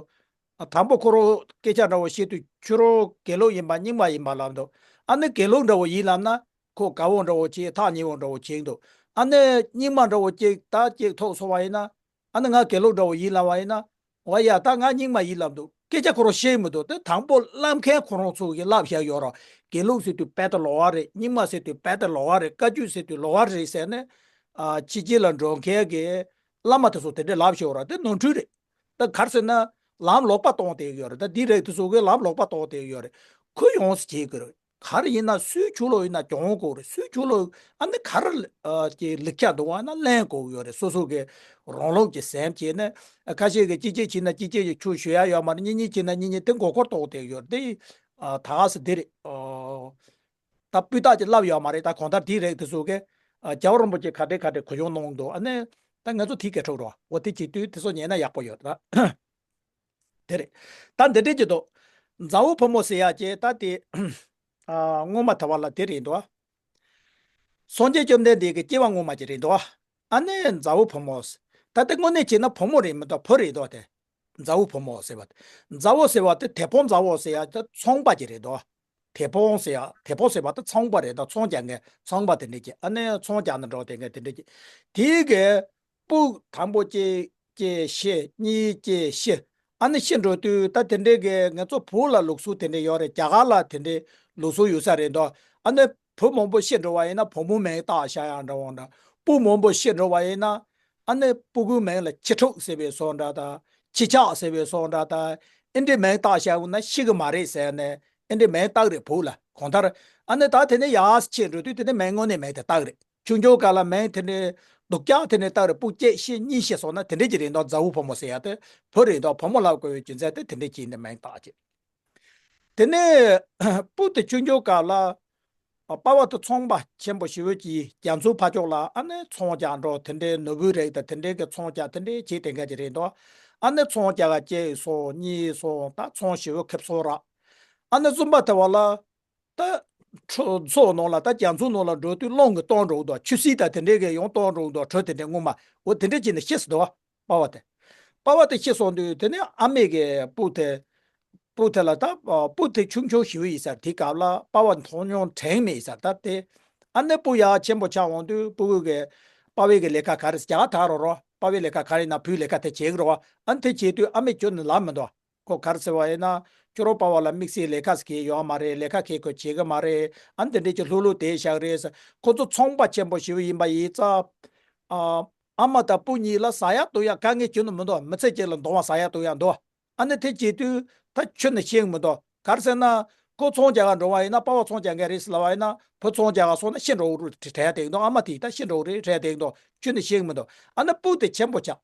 ཨ་དང་པོ་ཁོ་རང་སྐད་ཆ་འདྲ་བོ་བཤད་དུས་ཁྱོད་རང་དགེ་ལུགས་ཡིན་པ་རྙིང་མ་ཡིན་པ་ལབ་འདུག་ཨ་ནི་དགེ་ལུགས་འདྲ་བོ་ཡིན་ལབ་ན་ཁོ་དགའ་བོ་འདྲ་བོ་བྱེད། ཐག་ཉེ་བོ་འདྲ་བོ་བྱེད་འདུག་ཨ་ནི་རྙིང་མ་འདྲ་བོ་གཅིག་ད་གཅིག་ཐུག་སོང་བ་ཡིན་ན། ཨ་ནི་ང་དགེ་ལུགས་འདྲ་བོ་ཡིན་ལབ་པ་ཡིན་ན། འོ་ཡ་ད་ང་རྙིང་མ་ཡིན་ལབ་འདུག་སྐད་ཆ་ཁོ་རང་བཤད་མི་འདུག་དེ་དང་པོ་བསླབ་མཁན་ཁོ་རང་ཚོ་གིས་བསླབ་བཞག་ཡོད་རེད། དགེ་ལུགས་ཟེར་དུས་རྦད་དེ་ལོག་པ་རེད། རྙིང་མ་ཟེར་དུས་རྦད་དེ་ལོག་པ་རེད། བཀའ་བརྒྱུད་ཟེར་དུས་ལོག་པ་རེད་ཟེར་ནས། ཨ་ཕྱི་རྒྱལ་ལ་འགྲོ་མཁན་གྱི་བླ་མ་དེ་ཚོ་དེ་འདྲས་ལབ་བཞག་ཡོད་རེད། དེ་ནོར་འཁྲུལ་རེད། ད་ག་རེ་ཟེར་ན་ལམ་ལོག་པ་སྟོན་བསྡད་ཡོད་རེད། ད་འདི་རིགས་དེ་ཚོ་གིས་ལམ་ལོག་པ་སྟོན་བསྡད་ཡོད་རེད། ཁོ་ཡོངས་སུ་བྱེད་དགོས་རེད། ག་རེ་ཡིན་ན་སུའི་ཆོས་ལུགས་ཡིན་ན་སྦྱོང་དགོས་རེད། སུའི་ཆོས་ལུགས་ཨ་ནི་ག་རེ་ཨ་ཀྱི་ལེགས་ཆ་འདུག་བ་ན་ལེན་དགོས་ཡོད་རེད། སོ་སོ་གི་རང་ལུགས་ཀྱི་སེམས་བྱས་ནས་ཁ་ཤས་ཀྱིས་གཅིག་གཅིག་བྱས་ན་གཅིག་གཅིག་གི་ཆོས་ཞུ་ཡ་ཡོད་མ་རེད། གཉིས་གཉིས་བྱས་ན་གཉིས་གཉིས་དེ་མགོ་སྐོར་གཏོང་བསྡད་ཡོད་རེད། དེ་ཨ་ད་ག་སེ་དེ་རེད། ཨ་ད་སྤུས་དག་ཅིག་ལབ་ཡོད་མ་རེད། ད་གང་ལྟར་དེ་རིགས་དེ་ཚོ་གིས་ཨ་རྒྱལ་བ་རིན་པོ་ཆེ་ག་འདྲས་ག་འདྲས་གུས་ཕྱག་གནང་འདུག་ཨ་ནི་ད་ང་ཚོ་དེ་གས་འཕྲོག་རོགས། འོ་དེ་བྱེད་དུས་དེ་ཚོ་ཉན་ན་ཡག་པོ་ཡོད་རེད། དེ་རེད། ད་འདི་འདྲས་ཀྱི་འདུག་མཛའ་བོ་བུ་མོ་ཟེར་ཡག་ཅིག་ད་དེ་ཨ་སྔོན་མ་དེ་བ་ལ་དེ་རེད་འདུག་སངས་རྒྱས་བཅོམ་ལྡན་འདས་ཀྱི་སྐྱེ་བ་སྔོན་མ་ཅིག་རེད་འདུག་ཨ་ནི་མཛའ་བོ་བུ་མོ། ད་དེ་དངོས་གནས་བྱས་ན་བུ་མོ་རེད་མི་འདུག་བུ་རེད་འདུག་དེ་མཛའ་བོ་བུ་མོ་ཟེར་བ་དེ། མཛའ་བོ་ཟེར་བ་དེ་དེ་ཕོ་མཛའ་བོ་ཟེར་ཡག་དེ་ཚོང་པ་ཅིག་རེད་འདུག་དེ་ཕོ་ཟེར་ཡག་དེ་ཕོ་ཟེར་བ་དེ་ཚོང་པ་རེད། ད་ཚོང་རྒྱག་མཁན་ཚོང་པ་དེ་འདྲས་ཀྱི་ཨ་ནི་ཚོང་རྒྱག་ནི་འགྲོ་དེ་མཁན་དེ་འདྲས་ཀྱི་དེའི་གི་སྤུ་དང་པོ་སྐྱེས་སྐྱེས་ཤི། གཉིས་སྐྱེས་ཤི། ཨ་ནི་ཤི་འགྲོ་དུས་ད་དེ་འདྲའི་གི་ང་ཚོ་བོད་ལ་ལུགས་སྲོལ་དེ་འདྲ་ཡོད་རེད། རྒྱ་གར་ལ་དེ་འདྲའི་ལུགས་སྲོལ་ཡོད་ས་རེད་འདུག་ཨ་ནི་བུ་མང་པོ་ཤི་འགྲོ་བ་ཡིན་ན་བུ་མོ་མིང་བཏགས་བཞག་ཡག་འདྲ་བོ་འདྲ། སྤུ་མང་པོ་ཤི་འགྲོ་བ་ཡིན་ན་ཨ་ནི་སྤུ་གུའི་མིང་ལ་ཁྱི་ཕྲུག་ཟེར་བའི་བཟོ་འདྲ་དང་། ཁྱི་ཆག་ཟེར་བའི་བཟོ་འདྲ་དང་། ཨེ་འདྲའི་མིང་བཏགས་བཞག་ཡོང་ན་ཤི་གི་མ་རེད་ཟེར་ནས་ཨེ་འདྲའི་མིང་བཏགས་རེད་བོད་ལ་གང་ལྟར། ཨ་ནི་ད་དེ་ནས་ཡར་ཕྱིན་འགྲོ་དུས་དེ་ནས་མིང་དངོས་གནས་མིང་དེ་བཏགས་རེད། ཆུང་ཆུང་སྐབས་ལ་མིང་དེ་འདྲའི་སྡུག་ཅག་དེ་འདྲའི་བཏགས་རེད། སྤུ་སྐྱེས་ཤི་གཉིས་ཤི་སོང་ན་དེ་འདྲའི་ཅིག་རེད་འདུག་མཛའ་བོ་བུ་མོ་ཟེར་ཡག་དེ་བུ་རེད་འདུག་བུ་མོ་ལབ་དགོས་པའི་རྒྱུ་མཚན་དེ་དེ་འདྲའི་ཅིག་ཡིན་ནས་མིང་བཏགས་ཅིག་དེ་ནས་སྤུ་དེ་ཆུང་ཆུང་སྐབས་ལ་པ་ཕ་དང་ཚོང་པ་ཆེན་པོ་ཞེ་པོ་ཅིག་རྒྱ་མཚོའི་ཕར་ཕྱོགས་ལ་ཨ་ནི་ཚོང་རྒྱག་འགྲོ། དེ་འདྲའི་ནོར་བུའི་རིགས་དང་དེ་འདྲའི་གི་ཚོང་རྒྱག་དེ་འདྲའི་བྱེད་དེ་འགའ་ཅིག་རེད་འདུག་ཨ་ནི་ཚོང་རྒྱག་ག་གཅིག་སོང་གཉིས་སོང་། ད་ཚོང་ཞེ་པོ་ཁེབས་སོང་ར། ཨ་ནི་བཙོན་པ་དེ་བ་ལ་ད་ཁྲོ་མཚོ་ནང་ལ་ད་རྒྱ་མཚོ་ནང་ལ་འགྲོ་དུས་རླུང་གིས་གཏོར་འགྲོ་གི་འདུག་ཆུ་སྲིན་དང་དེ་འདྲའི་གི་ཡང་གཏོར་འགྲོ་གི་འདུག་གྲུ་དེ་འདྲའི་སྔོན་མ་འོ་དེ་འདྲའི་བྱས་ནས་ཤི་སོང་འདུག་པ་ཕ་དེ། པ་ཕ་དེ་ཤི་སོང་དུས་དེ་ནས་ཨ་མས་གི་སྤུ་དེ། སྤུ་དེ་ལ་ད་སྤུ་དེ་ཆུང་ཆུང་ཞེ་པོ་ཡིན་ས་རེད། དེ་སྐབས་ལ་པ་ཕ་མཐོང་མྱོང་དྲན་མེད་ས་རེད། ད་དེ་ཨ་ནི་སྤུ་ཡར་ཆེན་པོ་ཆགས་འོང་དུས་སྤུ་གུ་གི་པ་ཕའི་གི་ལས་ཀ་ག་རེ་རྒྱ་གར་ད་རོ་རོ། པ་ཕའི་ལས་ཀ་ག་རེ་ཡིན་ན་བུའི་ལས་ཀ་དེ་བྱེད་གི་རོ། ཨ་ནི་དེ་བྱེད་དུས་ཨ་མས་ཁྱོན་ནས་ལབ་མི་འདུག་ཁོ་ག་རེ་ཟེར་བ་ཡིན་ན་ཁྱོད་རང་པ་ཕ་ལ་དམིགས་བསལ་ལས་ཀ་ཟེར་གྱི་ཡོད་མ་རེད། ལས་ཀ་གས་ཁོ་བྱེད་གི་མ་རེད། ཨ་ནི་དེ་འདྲས་ཀྱི་ལྷུག་ལྷུག་བསྡད་བཞག་རེད། ཁོ་ཚོ་ཚོང་པ་ཆེན་པོ་ཞེ་པོ་ཡིན་པ་ཡིན་ཙང་། ཨ་ཨ་མ་དང་སྤུ་གཉིས་ལ་ཟ་ཡག་འཐུང་ཡག་དཀའ་ངལ་ཁྱོན་ནས་མི་འདུག་མི་ཚེ་གཅིག་ལ་འདང་བ་ཟ་ཡག་འཐུང་ཡག་འདུག་ཨ་ནི་དེ་བྱེད་དུས་ད་ཁྱོན་ནས་ཤེས་མི་འདུག་ག་རེ་ཟེར་ན་ཁོ་ཚོང་རྒྱག་ག་འགྲོ་བ་ཡིན་ན་པ་ཕ་ཚོང་རྒྱག་མཁན་རེད་ཟེར་ལབ་པ་ཡིན་ན་བུ་ཚོང་རྒྱག་ག་སོང་ན་ཤི་འགྲོ་གི་རེད་དྲན་བསྡད་འདུག་ཨ་མ་དེས་ད་ཤི་འགྲོ་གི་རེད་དྲན་བསྡད་འདུག་ཁྱོན་ནས་ཤེས་མི་འདུག་ཨ་ནི་སྤུ་དེ་ཆེན་པོ་ཆགས།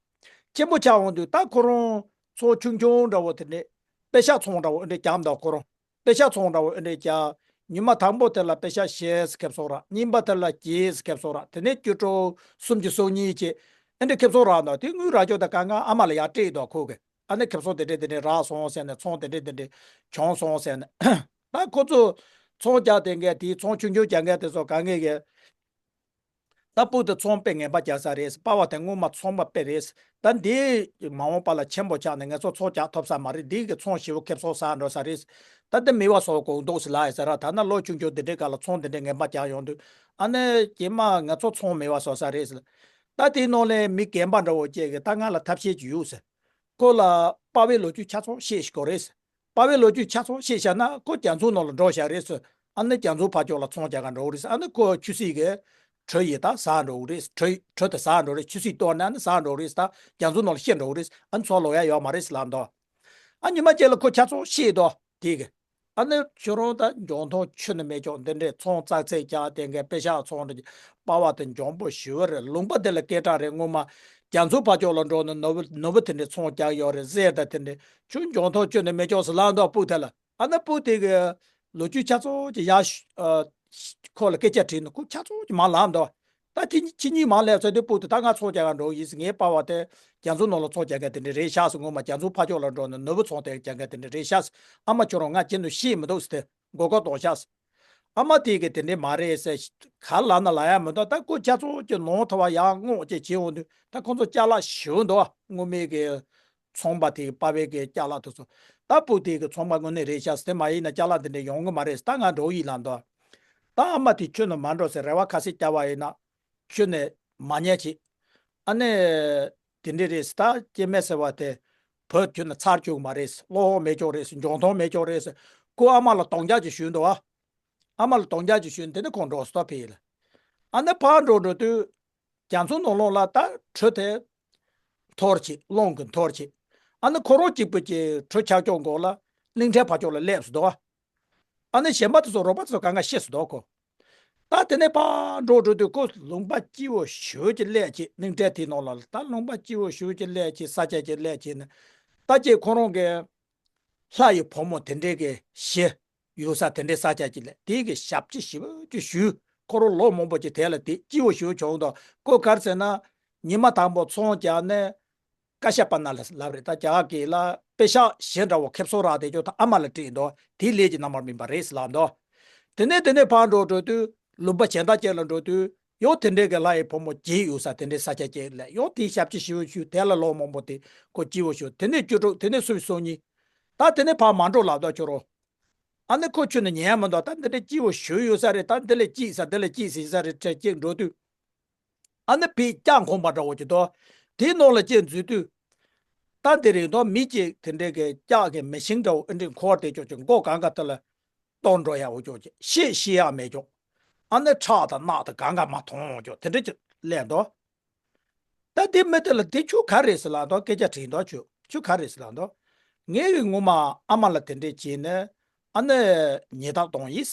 ཆེན་པོ་ཆགས་འོང་དུས་ད་ཁོ་རང་ཚོང་ཆུང་ཆུང་འདྲ་བོ་དེ་འདྲས་པེ་ཤག་ཚོང་འདྲ་བོ་འདྲས་རྒྱག་འདུག་ཁོ་རང་པེ་ཤག་ཚོང་འདྲ་བོ་འདྲས་རྒྱག་ཉི་མ་དང་པོ་དེ་ལ་པེ་ཤག་བཞི་ཙམ་ཁེབས་སོང་ར། གཉིས་པ་དེ་ལ་བརྒྱད་ཙམ་ཁེབས་སོང་ར། དེ་ནས་བཅུ་དྲུག་སུམ་ཅུ་སོ་གཉིས་བྱས་ཨེ་འདྲས་ཁེབས་སོང་ར་འདུག་དེ་དངུལ་རག་ཕྱོགས་དེ་གང་ག་ཨ་མ་ལ་ཡར་སྤྲད་འདུག་ཁོ་གིས། ཨ་ནི་ཁེབས་སོང་དེ་འདྲས་དེ་འདྲས་རག་སོང་ཟེར་ནས་ཚོང་དེ་འདྲས་དེ་འདྲས་བྱུང་སོང་ཟེར་ནས། ད་ཁོ་ཚོ་ཚོང་རྒྱག་དེ་འགས་དེའི་ཚོང་ཆུང་ཆུང་རྒྱག་མཁན་དེ་ཚོ་གང་གས་གས། ད་སྤུ་དེ་ཚོང་དཔེ་ངན་པ་རྒྱག་ས་རེད། པ་ཕ་དེ་སྔོན་མ་ཚོང་པ་དཔེ་རེད། ད་འདི་མ་འོངས་པ་ལ་ཆེན་པོ་ཆགས་ནས་ང་ཚོ་ཚོང་རྒྱག་ཐུབ་ས་མ་རེད། འདི་གི་ཚོང་ཞེ་པོ་ཁེབས་སོང་ཟ་འགྲོ་ས་རེད། ད་འདི་མེད་པ་བཟོ་དགོས་འདུག་ཟེར་ལབ་ཡོད་ས་ར། ད་ནི་ལོ་ཆུང་ཆུང་འདི་འདྲའི་སྐབས་ལ་ཚོང་འདི་འདྲའི་ངན་པ་རྒྱག་ཡོང་དུས་ཨ་ནི་རྗེས་མ་ང་ཚོ་ཚོང་མེད་པ་བཟོ་ས་རེད་ཟེར། ད་དེའི་ནང་ལས་མི་རྒན་པ་འདྲ་བོ་ཅིག་གིས་ད་ང་ལ་ཐབས་ཤེས་ཅིག་ཡོད་ཟེར། ཁོ་ལ་པ་ཕའི་ལོ་རྒྱུས་ཆ་ཚང་བཤད་ཤེས་དགོས་རེད་ཟེར། པ་ཕའི་ལོ་རྒྱུས་ཆ་ཚང་བཤད་བཞག་ན་ཁོ་རྒྱ་མཚོའི་ནང་ལ་འགྲོ་བཞག་རེད་ཟེར། ཨ་ནི་རྒྱ་མཚོའི་ཕར་ཕྱོགས་ལ་ཚོང་རྒྱག་ག་འགྲོ་གི་རེད་ཟེར། ཨ་ནི་ཁོ་ཆུ་སྲིན་གྱི་གྲུ་ཡིས་ད་ཟ་འགྲོ་གི་རེད། གྲུ་གྲུ་དེ་ཟ་འགྲོ་རེད། ཆུ་སྲིན་གཏོར་ནས་ཨ་ནི་ཟ་འགྲོ་གི་རེད་ཟེར། ད་རྒྱ་མཚོའི་ནང་ལ་ཤི་འགྲོ་གི་རེད་ཟེར། ཨ་ནི་ཚུར་ལོག་ཡག་ཡོད་མ་རེད་ཟེར་ལབ་འདུག་ཨ་ཉི་མ་གཅིག་ལ་ཁོ་ཆ་ཚང་ཤེས་འདུག་དེ་གི། ཨ་ནི་ཁྱོད་རང་ད་འཇོན་ཐང་ཁྱོན་ནས་མེད་ཀྱོག་འདི་འདྲའི་ཚོང་ཙག་ཙིག་རྒྱག་དེ་འགས་པེ་ཤག་ཚོང་འདྲ་པ་ཕ་དེ་འཇོན་པོ་ཞེ་པོ་རེད། ལུང་པ་དེ་ལ་སྐད་གྲགས་རེད། སྔོན་མ་རྒྱ་མཚོའི་ཕར་ཕྱོགས་ལ་འགྲོ་ནས་ནོར་བུ་ནོར་བུ་དེ་འདྲའི་ཚོང་རྒྱག་ཡོད་རེད་ཟེར། ད་དེ་འདྲའི་ཁྱོད་འཇོན་ཐང་ཁྱོན་ནས་མེད་ཀྱོག་ཟེར་ལབ་འདུག་སྤུ་དེ་ལ། ཨ་ནི་སྤུ་དེ་གི་ལོ་རྒྱུས་ཆ་ཚང་གི་ཡ་ཤ་ཨ་ཁོ་ལ་སྐད་ཆ་དྲིས་ནས་ཁོ་ཆ་ཚང་གི་མར་ལབ་འདུག་ད་དེ་ཁྱེད་གཉིས་མར་སླེབས་ཚར་དུས་སྤུ་དེ་ད་ང་ཚོང་རྒྱག་ག་འགྲོ་གི་ཡིན་ཟེར། ངའི་པ་ཕ་དེ་རྒྱ་མཚོ་ནང་ལ་ཚོང་རྒྱག་མཁན་དེ་འདྲ་རེད་ཤག་ཟེར། སྔོན་མ་རྒྱ་མཚོ་ཕར་ཕྱོགས་ལ་འགྲོ་ནས་ནོར་བུ་ཚོང་དེ་རྒྱག་མཁན་དེ་འདྲ་རེད་ཤག་ཟེར། ཨ་མ་ཁྱོད་རང་ང་ཁྱེད་ཚོ་ཤེས་མི་འདུག་ཟེར་ཏེ་མགོ་སྐོར་གཏོང་ཤག་ཟེར། ཨ་མ་དེ་གིས་དེ་འདྲ་མ་རེད་ཟེར། ག་ལབ་ན་ལབ་ཡག་མི་འདུག་ད་ཁོ་ཆ་ཚང་གི་ནོར་ཐོབ་པ་ཡར་སྔོག་ཅིག་བྱེད་འོང་དུས་ད་ཁོ་ཚོ་ཅ་ལག་ཞེ་པོ་འདུག་སྔོན་མའི་གི་ཚོང་པ་དེ་གི་པ་ཕའི་གི་ཅ་ལག་དེ་ཚོ། ད་སྤུ་དེ་གི་ཚོང་པ་དངོས་གནས་རེད་ཤག་ཟེར། དེ་མ་ཡིན་ན་ཅ་ལག་འདི་འདྲ་ཡོང་གི་མ་རེད་ཟེར། ད་ང་འགྲོ་ཡིན་ལབ་འདུག་ད་ཨ་མ་དེ་ཁྱོན་ནས་མ་འགྲོ་ཟེར། རེ་བ་ཁ་ཤས་བརྒྱབ་པ་ཡིན་ན་ཁྱོན་ནས་མ་ཉན་ཅིག་ཨ་ནི་དེ་འདྲ་རེད་ཟེར། ད་སྐྱེ་དམན་ཟེར་བ་དེ་བུ་ཁྱོན་ནས་ཚར་བཅུག་གི་མ་རེད་ཟེར། བློ་ཁོག་མེད་ཀྱོག་རེད་ཟེར། འཇོན་ཐང་མེད་ཀྱོག་རེད་ཟེར། ཁོ་ཨ་མ་ལ་རྡོག་རྒྱག་ཅིག་གཞུས་འདུག་ཨ། ཨ་མ་ལ་རྡོག་རྒྱག་ཅིག་གཞུས་ནས་དེ་ནས་ཁོང་འགྲོ་སོང་ཕེབས་ཡིན་ལ། ཨ་ནི་ཕར་འགྲོ་འགྲོ་དུས་རྒྱ་མཚོ་ནང་ལོགས་ལ་ད་གྲུ་དེ་འཐོར་བྱས། རླུང་གིས་འཐོར་བྱས། ཨ་ནི་ཁོ་རང་གཅིག་པུ་གྱིས་གྲུ་ཆག་ཀྱོག་མགོ་ལ་གླིང་ཕྲན་ཕར་ཕྱོགས་ལ་སླེབས་སོང་འདུག་ཨ་ནི་གཞན་པ་དེ་ཚོ་རོགས་པ་དེ་ཚོ་གང་ག་ཤི་སོང་འདུག་ཁོ། ད་དེ་ནས་ཕར་འགྲོ་འགྲོ་དུས་ཁོ་ལུང་པ་སྐྱིད་པོ་ཞེ་པོ་ཅིག་སླེབས་བྱས། གླིང་ཕྲན་དེའི་ནང་ལ་ད་ལུང་པ་སྐྱིད་པོ་ཞེ་པོ་ཅིག་སླེབས་བྱས། ས་ཆ་ཅིག་སླེབས་བྱས་ནས་ད་ཅིག་ཁོ་རང་གི་ལྷ་ཡི་བུ་མོ་དེ་འདྲའི་གི་ཤི་ཡོད་ས་དེ་འདྲའི་ས་ཆ་ཅིག་ལ་དེའི་གི་ཞབས་ཕྱི་ཞེ་པོ་ཅིག་ཞུས། ཁོ་རང་ལོ་མང་པོ་ཅིག་དེ་ལ་དེ་སྐྱིད་པོ་ཞེ་པོ་བྱུང་འདུག་ཁོ་ག་རེ་ཟེར་ན་ཉི་མ་དང་པོ་ཚོང་རྒྱག་ནས་ཀ་ཤ་པ་ན་ལ་ལབ་རེད། ད་རྒྱ་གར་སྐད་ལ་པེ་ཤག་བཞི་འདྲ་བོ་ཁེབས་སོང་རག་དེ་ཅོ་ད་ཨ་མ་ལ་སྤྲད་འདུག་དེའི་ལས་ཀྱི་རྣམ་པར་སྨིན་པ་རེད་ཟེར་ལབ་འདུག་དེ་ནས་དེ་ནས་ཕར་འགྲོ་འགྲོ་དུས་ལུང་པ་གཞན་དག་ཅིག་ལ་འགྲོ་དུས་ཡང་དེ་འདྲའི་གི་ལྷ་ཡི་བུ་མོ་བརྒྱད་ཡོད་ས་དེ་འདྲའི་ས་ཆ་ཅིག་ལ་ཡང་དེའི་ཞབས་ཕྱི་ཞེ་པོ་ཞུས། དེ་ལ་ལོ་མང་པོ་དེ་ཁོ་སྐྱིད་པོ་ཞུ། དེ་ནས་བཅུ་དྲུག་དེ་ནས་སུམ་ཅུ་སོ་གཉིས། ད་དེ་ནས་ཕར་མ་འགྲོ་ལབ་འདུག་ཁྱོད་རང་། ཨ་ནི་ཁོ་ཁྱོན་ནས་ཉན་མི་འདུག་ད་འདི་འདྲའི་སྐྱིད་པོ་ཞེ་པོ་ཡོད་ས་རེད། ད་འདི་ལས་སྐྱིད་ས་འདི་ལས་སྐྱིད་ཟེར་ས་རེད་དྲན་ཅིག་འགྲོ་དུས། ཨ་ནི་ཕི་ལྕགས་འཁོར་མ་འདྲ་བོ་ཅིག་འདུག་དེའི་ནང་ལ་ཅིག་འཛུལ་དུས། ད་དེ་རིང་དུ་མི་ཅིག་དེ་འདྲའི་གི་ལྕགས་ཀྱི་མེ་ཤིང་འདྲ་བོ་ཨེ་འདྲའི་འཁོར་དེ་ཅོག་ཅིག་མགོ་གང་ག་དེ་ལ་གཏོང་འགྲོ་ཡག་འོ་ཅོག་ཅིག་ཤེས་ཤེས་ཡག་མེད་ཅོག་ཨ་ནི་ཁྲག་དང་རྣག་དང་གང་ག་མ་མཐོང་འོ་ཅོག་དེ་འདྲ་ཅིག་སླེབས་འདུག་ད་དེ་མི་དེ་ལ་དེ་ཁྱོད་ག་རེད་ཟེར་ལབ་འདུག་སྐད་ཆ་དྲིས་འདུག་ཁྱོད་ཁྱོད་ག་རེད་ཟེར་ལབ་འདུག་ངའི་གི་ངོ་མ་ཨ་མ་ལ་དེ་འདྲས་བྱས་ནས་ཨ་ནི་ཉེས་རྡུང་གཏོང་ཡིན།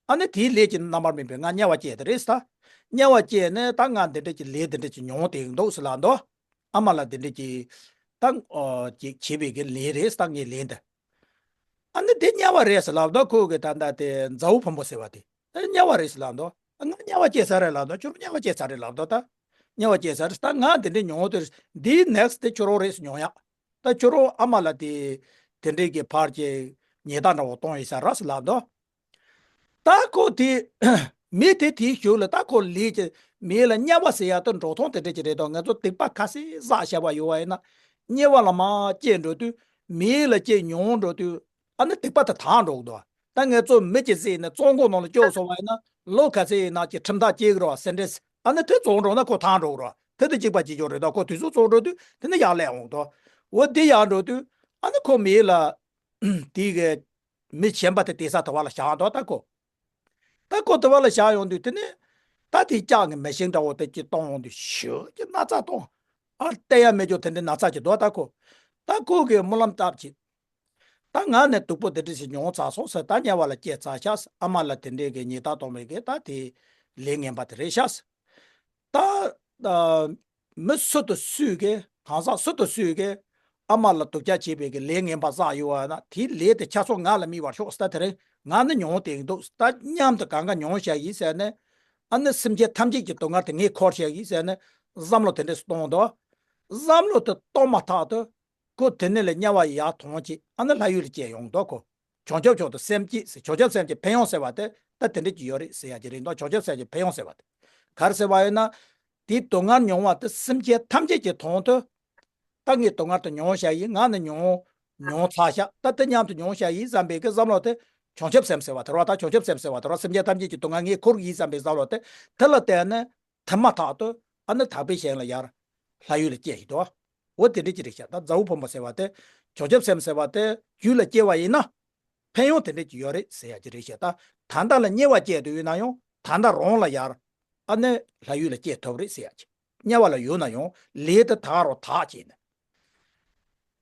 ཨ་ནི་དེའི་ལས་ཀྱི་རྣམ་པར་སྨིན་པའི་ང་དམྱལ་བ་སྐྱེས་དེ་རེད་ད། དམྱལ་བ་སྐྱེས་ནས་ད་ང་འདི་འདྲས་ཀྱི་ལས་འདི་འདྲས་ཀྱི་མྱོང་དེ་འདུག་ཟེར་ལབ་འདུག་ཨ་མ་ལ་འདི་འདྲས་ཀྱི་ད་ཨོ་ཅིག་བྱས་པའི་གི་ལས་རེད་ད་ངའི་ལས་འདི། ཨ་ནི་དེ་དམྱལ་བ་རེད་ཟེར་ལབ་འདུག་ཁོ་གི་ད་ལྟ་དེ་མཛའ་བོ་ཕུན་པོ་ཟེར་བ་དེ། ཨ་དམྱལ་བ་རེད་ཟེར་ལབ་འདུག་ང་དམྱལ་བ་སྐྱེས་ཚར་རེད་ལབ་འདུག་ཁྱོད་རང་དམྱལ་བ་སྐྱེས་ཚར་རེད་ལབ་འདུག་ད་དམྱལ་བ་སྐྱེས་ཚར་རེད་ད་ང་འདི་འདྲས་མྱོང་དེ་རེད་འདིའི་next་དེ་ཁྱོད་རང་རེད་ཟེར་མྱོང་ཡག་ད་ཁྱོད་རང་ཨ་མ་ལ་དེ་དེ་འདྲས་ཀྱི་ཕར་གྱི་ཉེས་རྡུང་འདྲ་བོ་གཏོང་ཡིན་ས་ར་ཟེར་ལབ་འདུག་ད་ཁོ་དེ་མི་དེ་དེའི་གཞུག་ལ་ད་ཁོ་ལས་ཀྱི་མི་ལ་དམྱལ་བ་ཟེར་ཡག་དེ་འགྲོ་སྟངས་དེ་འདྲ་ཅིག་རེད་དོ། ང་ཚོ་སྡིག་པ་ཁ་སེ་བསགས་བཞག་པ་ཡོད་བ་ཡིན་ན་དམྱལ་བ་ལ་མར་སྐྱེས་འགྲོ་དུས་མི་ལ་སྐྱེས་མྱོང་འགྲོ་དུས་ཨ་ནི་སྡིག་པ་དེ་དག་འགྲོ་གི་འདུག་ད་ང་ཚོ་མི་གཅིག་བསད་ནས་བཙོན་ཁང་ནང་ལ་བཅུག་སོང་བ་ཡིན་ན་ལོ་ཁ་སེ་ཡིན་ན་ཀྱི་ཁྲིམས་ཐག་བཅད་གི་རེད་བ་sentence ཨ་ནི་དེ་བཙོན་འགྲོ་ན་ཁོ་དག་འགྲོ་གི་རེད་བ་དེ་དང་གཅིག་པ་གཅིག་རྐྱང་རེད་དོ། ཁོ་དུས་ཚོད་བཙོན་འགྲོ་དུས་དེ་ནི་ཡར་སླེབས་འོང་གི་འདུག་འོ་དེ་ཡར་འགྲོ་དུས་ཨ་ནི་ཁོ་མི་ལ་དེ་གི་མི་གཞན་པ་དེ་དེ་ས་དེ་བ་ལ་བཞག་འདུག་ད་ཁོ། ད་ཁོ་དེ་བ་ལ་བཞག་ཡོང་དུས་དེ་ནས་ད་དེ་ལྕགས་ཀྱི་མེ་ཤིང་འདྲ་བོ་དེ་གཅིག་གཏོང་ཡོང་དུས་ཞེ་གི་ན་ཚ་གཏོང་། ཨ་བལྟ་ཡག་མེད་ཅོག་དེ་འདྲའི་ན་ཚ་གཅིག་འདུག་ད་ཁོ། ད་ཁོ་གིས་སྨོན་ལམ་བཏབ་ཅིག་ད་ང་ནི་སྡུག་པོ་དེ་འདྲ་ཞིག་མྱོང་ཚར་སོང་ཟེར་ད་དམྱལ་བ་ལ་སྐྱེས་ཚར་ཤག་ཨ་མ་ལ་དེ་འདྲའི་གི་ཉེས་རྡུང་གཏོང་བའི་གི་ད་དེ་ལས་ངན་པ་དེ་རེད་ཤག་ད་ཨ་མི་སུ་དང་སུས་གི་གང་ཟག་སུ་དང་སུས་གི་ཨ་མ་ལ་སྡུག་ཅག་བྱས་པའི་གི་ལས་ངན་པ་བསགས་ཡོད་བ་ན་དེའི་ལས་དེ་ཆ་ཚང་ང་ལ་དམིགས་པར་ཤོག་ཟེར། ད་དེ་རིང་ང་ནི་མྱོང་བསྡད་ཀྱི་འདུག་ད་མཉམ་དུ་གང་ག་མྱོང་བཞག་ཡིན་ཟེར་ནས་ཨ་ནི་སེམས་ཅན་ཐམས་ཅད་ཀྱི་སྡུག་བསྔལ་དེ་ངས་འཁུར་བཞག་ཡིན་ཟེར་ནས་བསམ་བློ་དེ་འདྲས་གཏོང་འདུག་བསམ་བློ་དེ་གཏོང་མ་ཐག་ཏུ་ཁོ་དེ་ནས་ལས་དམྱལ་བ་ཡར་ཐོན་ཅིག་ཨ་ནི་ལྷ་ཡུལ་ལ་སྐྱེས་ཡོང་འདུག་ཁོ། བྱང་ཆུབ་མཆོག་ཏུ་སེམས་བསྐྱེད་ཟེར། བྱང་ཆུབ་སེམས་ཀྱི་ཕན་ཡོན་ཟེར་བ་དེ་ད་དེ་འདྲ་ཅིག་ཡོད་རེད་ཟེར་ཡག་ཅིག་རེད་འདུག་བྱང་ཆུབ་སེམས་ཀྱི་ཕན་ཡོན་ཟེར་བ་དེ་ག་རེ་ཟེར་བ་ཡིན་ན། དེའི་སྡུག་བསྔལ་མྱོང་བ་དེ་སེམས་ཅན་ཐམས་ཅད་ཀྱི་དོན་དུ། ད་ངས་སྡུག་བསྔལ་དེ་མྱོང་བཞག་ཡིན། ང་ནི་མྱོང་མྱོང་ཚར་ཤག་ད་དེ་མཉམ་དུ་མྱོང་བཞག་ཡིན་བསམ་པའི་གི་བསམ་བློ་དེ་བྱང་ཆུབ་སེམས་ཟེར་བ་དེ་རེད་བ། ད་བྱང་ཆུབ་སེམས་ཟེར་བ་དེ་རེད་བ། སེམས་ཅན་ཐམས་ཅད་ཀྱི་སྡུག་བསྔལ་ངས་འཁུར་གི་ཡིན་བསམ་པའི་བསམ་བློ་དེ་དེ་ལ་བརྟེན་ནས་དེ་མ་ཐག་ཏུ་ཨ་ནི་དག་པའི་ཞིང་ལ་ཡར་ལྷ་ཡུལ་ལ་སྐྱེས་ཡིན་དོ། འོ་དེ་འདྲ་ཅིག་རེད་ཤག་ད་མཛའ་བོ་ཕུན་པོ་ཟེར་བ་དེ་བྱང་ཆུབ་སེམས་ཟེར་བ་དེ་རྒྱུད་ལ་སྐྱེ་བ་ཡིན་ན། ཕན་ཡོན་དེ་འདྲ་ཅིག་ཡོད་རེད་ཟེར་ཡག་ཅིག་རེད་ཤག་ད་ད་ལྟ་ལ་དམྱལ་བ་སྐྱེས་དུ་ཡོད་ན་ཡང་ད་ལྟ་རང་ལ་ཡར་ཨ་ནི་ལྷ་ཡུལ་ལ་སྐྱེས་ཐུབ་རེད་ཟེར་ཡག་ཅིག་དམྱལ་བ་ལ་ཡོད་ན་ཡང་ལས་དེ་དག་རོ་དག་བྱས་ནས།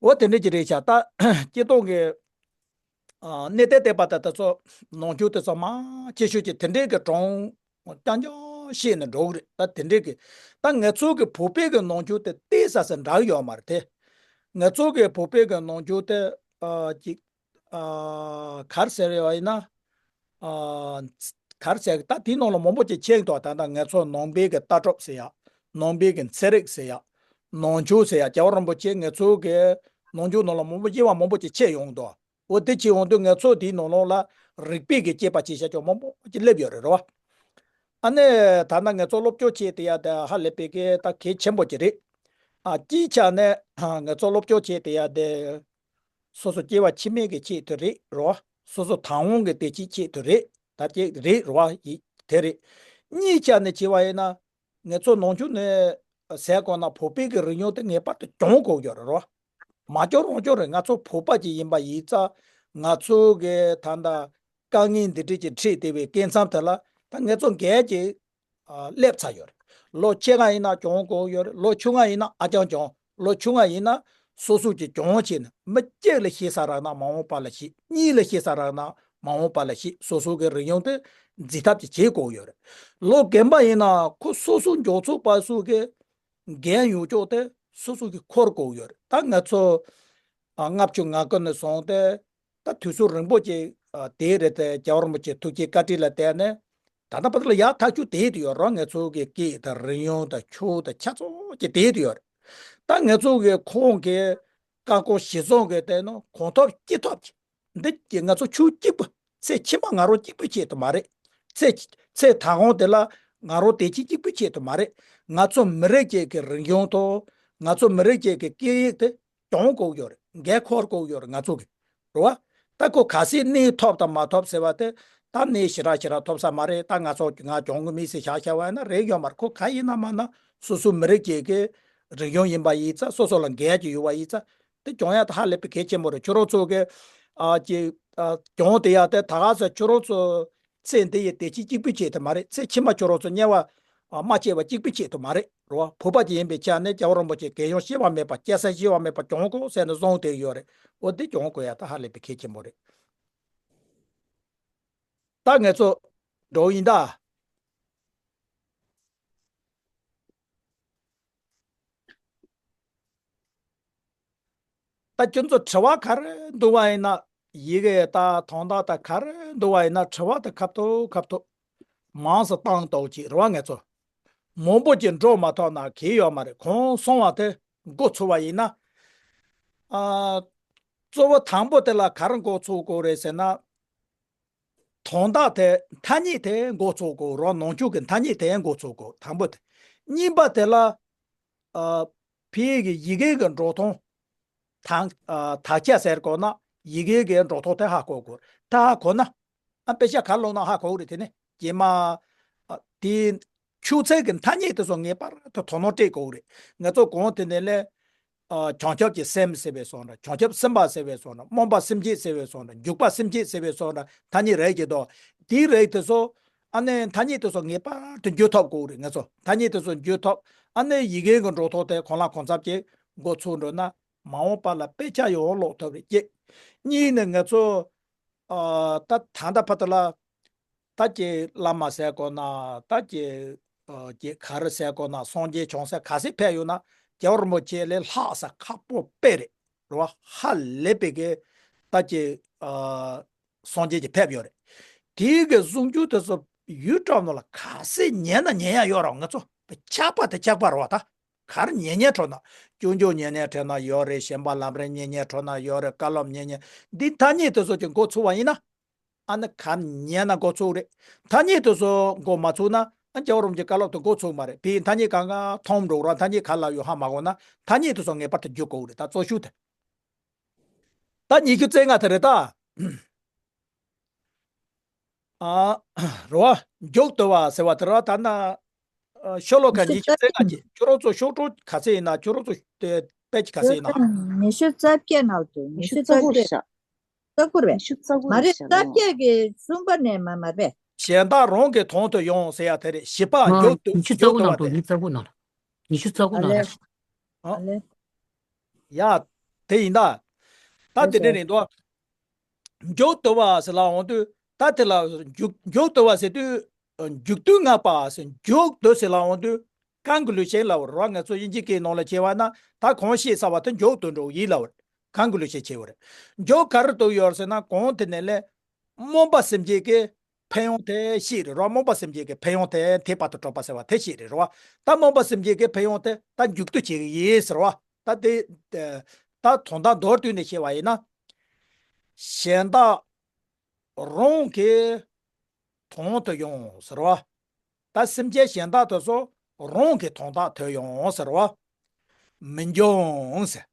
འོ་དེ་འདྲ་ཅིག་རེད་ཤག་ད་སྤྱིར་བཏང་གི་ཨ་གནས་བརྟན་བསྟན་པ་དང་དེ་ཚོ་ནང་ཆོས་དེ་ཚོ་མང་ཆེ་ཤོས་ཀྱི་དེ་འདྲའི་གི་གྲངས་རྐྱང་རྐྱང་བཤད་ནས་འགྲོ་གི་རེད། ད་དེ་འདྲའི་གི་ད་ང་ཚོ་གི་བོད་པའི་གི་ནང་ཆོས་དེ་ཏོག་ཙམ་ཙམ་འདྲ་གི་ཡོད་མ་རེད་དེ། ང་ཚོ་གི་བོད་པའི་གི་ནང་ཆོས་དེ་ཨ་ཅིག་ཨ་ག་རེ་ཟེར་བ་ཡིན་ན། ཨ་ག་རེ་ཟེར་ད་དེའི་ནང་ལ་མང་པོ་ཅིག་ཕྱེ་འདུག་ད་ལྟ་ང་ཚོ་ནང་པའི་གི་ལྟ་གྲུབ་ཟེར་ཡག་ནང་པའི་གི་ཚན་རིག་ཟེར་ཡག་ནང་ཆོས་ཟེར་ཡག་རྒྱལ་བ་རིན་པོ་ཆེ་ང་ཚོ་གི་ནང་ཆོས་ནང་ལ་མང་པོ་དབྱེ་བ་མང་པོ་ཅིག་ཕྱེ་ཡོང་འདུག་འོ་དེ་ཕྱེ་ཡོང་དུས་ང་ཚོ་དེའི་ནང་ལོགས་ལ་རིག་པའི་གི་དཔྱད་པ་བྱེད་བྱ་ཆོག་མང་པོ་ཅིག་སླེབས་ཡོད་རེད་རོ། ཨ་ནི་ད་ལྟ་ང་ཚོ་སློབ་སྦྱོང་བྱེད་དེ་ཡ་དེ་ཧ་ལས་པའི་གི་ད་གལ་ཆེན་པོ་ཅིག་རེད། ཨ་སྤྱིའི་ཆ་ནས་ང་ཚོ་སློབ་སྦྱོང་བྱེད་དེ་ཡ་དེ། སོ་སོ་སྐྱེ་བ་ཕྱི་མའི་གི་ཆེད་དུ་རེད་རོ། སོ་སོ་དང་བོང་གི་བདེ་སྐྱིད་ཆེད་དུ་རེད། ད་ཅིག་རེད་རོ་ཡི་དེ་རེད། གཉིས་ཆ་ནས་བྱས་པ་ཡིན་ན། ང་ཚོ་ནང་ཆོས་ནས་ཟེར་དགོས་ན་བོད་པའི་གི་རིག་གཞུང་དེ་ངེས་པར་དུ་སྦྱོང་དགོས་ཡོད་རེད་རོ། མ་སྦྱོང་རང་སྦྱོང་རེད། ང་ཚོ་བོད་པ་ཅིག་ཡིན་པ་ཡིན་ཙང་ང་ཚོ་གི་ད་ལྟ་དཀའ་ངལ་འདི་འདྲ་ཅིག་འཕྲད་བསྡད་པའི་སྐབས་མཚམས་དེ་ལ་ད་ང་ཚོ་འགལ་གྱི་ཨ་སླེབས་ཚར་ཡོད་རེད། ལོ་ཆེ་ང་ཡིན་ན་སྦྱོང་དགོས་ཡོད་རེད། ལོ་ཆུང་ང་ཡིན་ན་ཨ་ཅང་སྦྱོང་། ལོ་ཆུང་ང་ཡིན་ན་སོ་སོ་གྱིས་སྦྱོང་བྱས་ནས་མི་གཅིག་ལ་ཤེས་ས་རག་ན་མ་འོངས་པ་ལ་ཤེས། གཉིས་ལ་ཤེས་ས་རག་ན་མ་འོངས་པ་ལ་ཤེས། སོ་སོ་གི་རིག་གཞུང་དེ་འཛིན་ཐབས་ཀྱི་བྱེད་དགོས་ཡོད་རེད། ལོ་རྒན་པ་ཡིན་ན་ཁོ་སོ་སོ་མགྱོགས་ཚོད་པ་སོ་གི་འགན་ཡོད་ཅོག་དེ་སོ་སོ་གི་འཁུར་དགོས་ཡོད་རེད། ད་ང་ཚོ་ཨ་ལྔ་བཅུ་ང་དགུ་ནས་བཟུང་སྟེ། ད་དུས་ཚོད་རིང་པོ་ཅིག་ཨ་དེ་རེད་དེ་རྒྱལ་བ་རིན་པོ་ཆེ་ཐུགས་རྗེ་བཀའ་དྲིན་ལ་བརྟེན་ནས་ད་ལྟ་བར་དུ་ལ་ཡག་ཐག་ཆོད་བསྡད་དུ་ཡོད་རོགས། ང་ཚོ་གི་སྐད་དང་རིག་གཞུང་དང་ཆོས་དང་ཆ་ཚང་ཅིག་བསྡད་དུ་ཡོད་རེད། ད་ང་ཚོ་གི་ཁོང་གི་བཀའ་དགོངས་གཞིར་བཟུང་གི་བལྟས་ན་གང་ཐུབ་ཅི་ཐུབ་ཅིག་འདི་ཀྱི་ང་ཚོ་ཆོས་གཅིག་པུ་ཚེ་ཕྱི་མ་ང་རང་གཅིག་པུ་ཆེད་དུ་མ་རེད། ཚེ་ཚེ་ད་གོང་དེ་ལ་ང་རང་བདེ་སྐྱིད་གཅིག་པུ་ཆེད་དུ་མ་རེད། ང་ཚོ་མི་རིགས་ཅིག་གི་རིག་གཞུང་དང་ང་ཚོ་མི་རིགས་ཅིག་གི་སྐད་ཡིག་དེ། སྦྱོང་དགོས་ཡོད་རེད། འགན་འཁུར་དགོས་ཡོད་རེད་ང་ཚོ་གི། རེད་བ། ད་ཁོ་ག་སྲིད་གནས་ཐོབ་དང་མ་ཐོབ་ཟེར་བ་དེ། ད་གནས་ཞེ་དྲག་ཞེ་དྲག་ཐོབ་ས་མ་རེད། ད་ང་ཚོ་ང་སྦྱོང་གི་མེད་ཟེར་བཞག་བཞག་པ་ཡིན་ན་རེད་ཡོད་མ་རེད། ཁོ་ག་ཡིན་ན་མ་ན་ སོ་སོའི་མི་རིགས་ཀྱི་གི་རིག་གཞུང་ཡིན་པ་ཡིན་ཙང་སོ་སོ་ལ་འགལ་གྱི་ཡོད་པ་ཡིན་ཙང་དེ་སྦྱོང་ཡ་དེ་ཧ་ལས་པའི་གལ་ཆེན་པོ་རེད། ཁྱོད་རང་ཚོ་གི་ཨ་ཅེ་ཨ་སྦྱོང་དེ་ཡ་དེ་ད་ག་ས་ཁྱོད་རང་ཚོ་ཚེ་འདི་ཡི་བདེ་སྐྱིད་གཅིག་པུའི་ཆེད་དུ་མ་རེད། ཚེ་ཕྱི་མ་ཁྱོད་རང་ཚོ་དམྱལ་བ་ཨ་མ་སྐྱེ་བ་གཅིག་པུའི་ཆེད་དུ་མ་རེད། རེད་བ། བོད་པ་ཅིག་ཡིན་པའི་ཆ་ནས་རྒྱལ་བ་རིན་པོ་ཆེ་རྒས་གཡོག་སྐྱེ་བ་མེད་པ་སྐྱེ་ས་ཤི་བ་མེད་པ་སྐྱོང་དགོས་ཟེར་ནས་གསུངས་དེ་ཡོད་རེད། འོ་དེ་སྦྱོང་དགོས་ཡ་ད་ཧ་ལས་པའི་གལ་ཆེན་པོ་རེད། ད་ངས་ཚོ་འགྲོ་ཡིན་ད། ད་ཁྱོད་ཚོ་དྲི་བ་ག་རེ་འདུག་པ་ཡིན་ན། ཡི་གེ་ད་དོན་དག་ད་ག་རེ་འདུག་པ་ཡིན་ན་དྲི་བ་ད་ཁ་ཐུག་ཁ་ཐུག་མང་ཙམ་བཏང་ཐུབ་ཅིག་རེད་བ། ངས་ཚོ་མང་པོ་ཅིག་འགྲོ་མ་ཐུབ་ན་གལ་ཡོད་མ་རེད། གོང་སོང་བ་དེ་འགོ་ཚུགས་པ་ཡིན་ན། ཨ། གཙོ་བོ་དང་པོ་དེ་ལ་ག་རེ་འགོ་ཚུགས་དགོས་རེད་ཟེར་ན། དོན་དག་དེ་ཐ་སྙད་དེ་འགོ་ཚུགས་དགོས་རོགས། ནང་ཆོས་ཀྱི་ཐ་སྙད་དེ་འགོ་ཚུགས་དགོས། དང་པོ་དེ། གཉིས་པ་དེ་ལ། ཨ། ཕ་གི་ཡི་གེ་གི་འགྲོ་སྟངས། དག་ཨ། དག་ཆ་ཟེར་དགོས་ན་ཡི་གེ་གི་འགྲོ་སྟངས་དེ་ཧ་གོ་དགོས། ད་ཧ་གོ་ན། ཨ། དཔེ་ཆ་ག་ལོག་ན་ཧ་གོ་གི་རེད། དེ་ནས་རྗེས་མ། ཨ། དེ་ཆོས་ཚན་གྱི་ཐ་སྙད་དེ་ཚོ་ངེས་པར་དུ་དོ་སྣང་སྤྲད་དགོས་གི་རེད། ང་ཚོ་གོང་དེ་ནས་ལས། ཨ། བྱང་ཆུབ་ཀྱི་སེམས་ཟེར་བའི་བཟོ་འདྲ། བྱང་ཆུབ་སེམས་དཔའ་ཟེར་བའི་བཟོ་འདྲ། སྨོན་པ་སེམས་བསྐྱེད་ཟེར་བའི་བཟོ་འདྲ། འཇུག་པ་སེམས་བསྐྱེད་ཟེར་བའི་བཟོ་འདྲ་ཐ་སྙད་རེད་ཀྱི་དོ། དེའི་རིགས་དེ་ཚོ། ཨ་ནི་ཐ་སྙད་དེ་ཚོ་ངེས་པར་དུ་འཇུག་ཐུབ་དགོས་རེད། ང་ཚོ་ཐ་སྙད་དེ་ཚོ་འཇུག་ཐུབ། ཨ་ནི་ཡི་གེ་གི་འགྲོ་སྟངས་དེ་གང་ལ་གང་འཚམ་ཅིག་འགོ་ཚུགས་འགྲོ་ན་མ་འོངས་པ་ལ་དཔེ་ཆ་ཡང་ཀློག་ཐུབ་རེད། གཅིག་གཉིས་ནས་ང་ཚོ། ཨ། ད་ད་ལྟ་བར་དུ་ལ། ད་ཀྱི་བླ་མ་ཟེར་དགོས་ན། ད་ཀྱི་ཨ། ཀྱི་ག་རེ་ཟེར་དགོས་ན། སངས་རྒྱས་བྱུང་ས་ག་ཚད་ཕེབས་ཡོད་ན་རྒྱལ་བ་རིན་པོ་ཆེ་ལས་ལྷག་ས་ཁག་པོ་དཔེ་རེད། རེད་བ། ཧ་ལས་པའི་གི་ད་ཀྱི་ཨ། སངས་རྒྱས་ཀྱི་ཕེབས་ཡོད་རེད། དེའི་གི་གསུང་རྒྱུན་དེ་ཚོ་ཡུལ་གྲམ་ནང་ལ་ག་ཚད་ཉན་ན་ཉན་ཡ་ཡོད་རེད། ང་ཚོ་ཆགས་པ་དེ་ཆགས་པ་རེད་བ། ད་ག་རེ་ཉན་ཉན་འཕྲོ་ན། སྐྱོན་བརྗོད་ཉན་ཉན་འཕྲོ་ན་ཡོད་རེད། ཞེན་པ་ལམ་རིམ་ཉན་ཉན་འཕྲོ་ན་ཡོད་རེད། བཀའ་སློབ་ཉན་ཉན། འདི་ཐ་སྙད་དེ་ཚོ་ཀྱི་འགོ་ཚུགས་པ་ཡིན་ན། ཨ་ནི་ག་ཉན་ན་འགོ་ཚུགས་རེད། ཐ་སྙད་དེ་ཚོ་འགོ་མ་ཚུགས་ན་ཨ་རྒྱལ་བ་རིན་པོ་ཆེའི་བཀའ་སློབ་དེ་འགོ་ཚུགས་མ་རེད། དེ་ཡིན་ཐ་སྙད་གང་ག་མཐོང་འགྲོ་ར། ཐ་སྙད་ག་ལ་ཡོད་ཧ་མ་གོ་ན་ཐ་སྙད་དེ་ཚོ་ངེས་པར་དུ་འཇུག་དགོས་རེད། ད་གཙོ་ཤོས་དེ། ད་ཉི་ཤུ་རྩ་ལྔ་དེ་རེད་ད། ཨ། རེད་བ། མཇུག་བསྡུ་བ་ཟེར་བ་དེ་རེད་བ། ད་ན། ཨ། ཤོ་ལོ་ཀ་ཉི་ཤུ་རྩ་ལྔ་གི་ཁྱོད་རང་ཚོ་ཤོག་གྲངས་ག་ཚད་ཡིན་ན། ཁྱོད་རང་ཚོ་དེ་དཔེ་ཅིག་ག་ཚད་ཡིན་ན། ཉི་ཤུ་རྩ་བརྒྱད་ནང་དུ། ཉི་ཤུ་རྩ་དགུ་རེད་ཤག་རྩ་དགུ་རེད། ཉི་ཤུ་རྩ་དགུ་མ་རེད། རེད་ཤག་རྩ་བརྒྱད་ཀྱི་གསུམ་པ་ནས་མ་མ་རེད། གཞན་དག་རང་གི་དོན་དུ་ཡང་ཟེར་ཡ་དེ་རེད། བཞི་པ། ཨ། མཇུག་ཏུ། ཉི་ཤུ་རྩ་མཇུག་དགུ་ཏུ་ནང་བ་དུ། དེ། ཉི་ཤུ་རྩ་དགུ་ཨ་ནང་ལེ། རེད་ཤག་ཨ་ཨ་ལེ། ཡ། དེ་ཡིན་ད། ད་དེ་འདྲ་རེད་འདུག་མཇུག་བསྡུ་བ་ཟེར་ལ་འོང་དུས། ད་དེ་ལ་མཇུག་མཇུག་བསྡུ་བ་ཟེར་དུས། མཇུག་བསྡུ་ལྔ་པ་ཟེར། མཇུག་བསྡུ་ཟེར་ལ་འོང་དུས། conclusion ལབ་པ་རེད་བ། ང་ཚོ་དབྱིན་ཇི་སྐད་ནང་ལ་བྱས་པ་ན་ད་གང་བཤད་ཚར་བ་དེ་མཇུག་བསྡུ་འགྲོ་ཡིན་ལབ་པ་རེད། conclusion བྱས་པ་རེད། མཇུག་ག་རེ་བསྡུ་ཡོད་ཟེར་ན། གོང་དེ་ནས་ལས་སྨོན་པ་སེམས་བསྐྱེད་ཀྱི་ཕན་ཡོན་དེ་བཤད་རེད་རོ། སྨོན་པ་སེམས་བསྐྱེད་ཀྱི་ཕན་ཡོན་དེ་དེ་བར་དུ་གྲུབ་པ་ཟེར་བ་དེ་བཤད་རེད་རོ། ད་སྨོན་པ་སེམས་བསྐྱེད་ཀྱི་ཕན་ཡོན་དེ་ད་མཇུག་བསྡུ་བྱེད་ཀྱི་ཡིན་ཟེར་བ། ད་དེ། ད་དོན་དག་མདོར་བསྡུས་ནས་བཤད་པ་ཡིན་ན། གཞན་དག་རང་གི་དོན་དུ་ཡང་ཟེར་བ། ད་སེམས་ཅན་གཞན་དག་དེ་ཚོ་རང་གི་དོན་དག་དུ་ཡང་ཟེར་བ། མི་འབྱུང་ཟེར།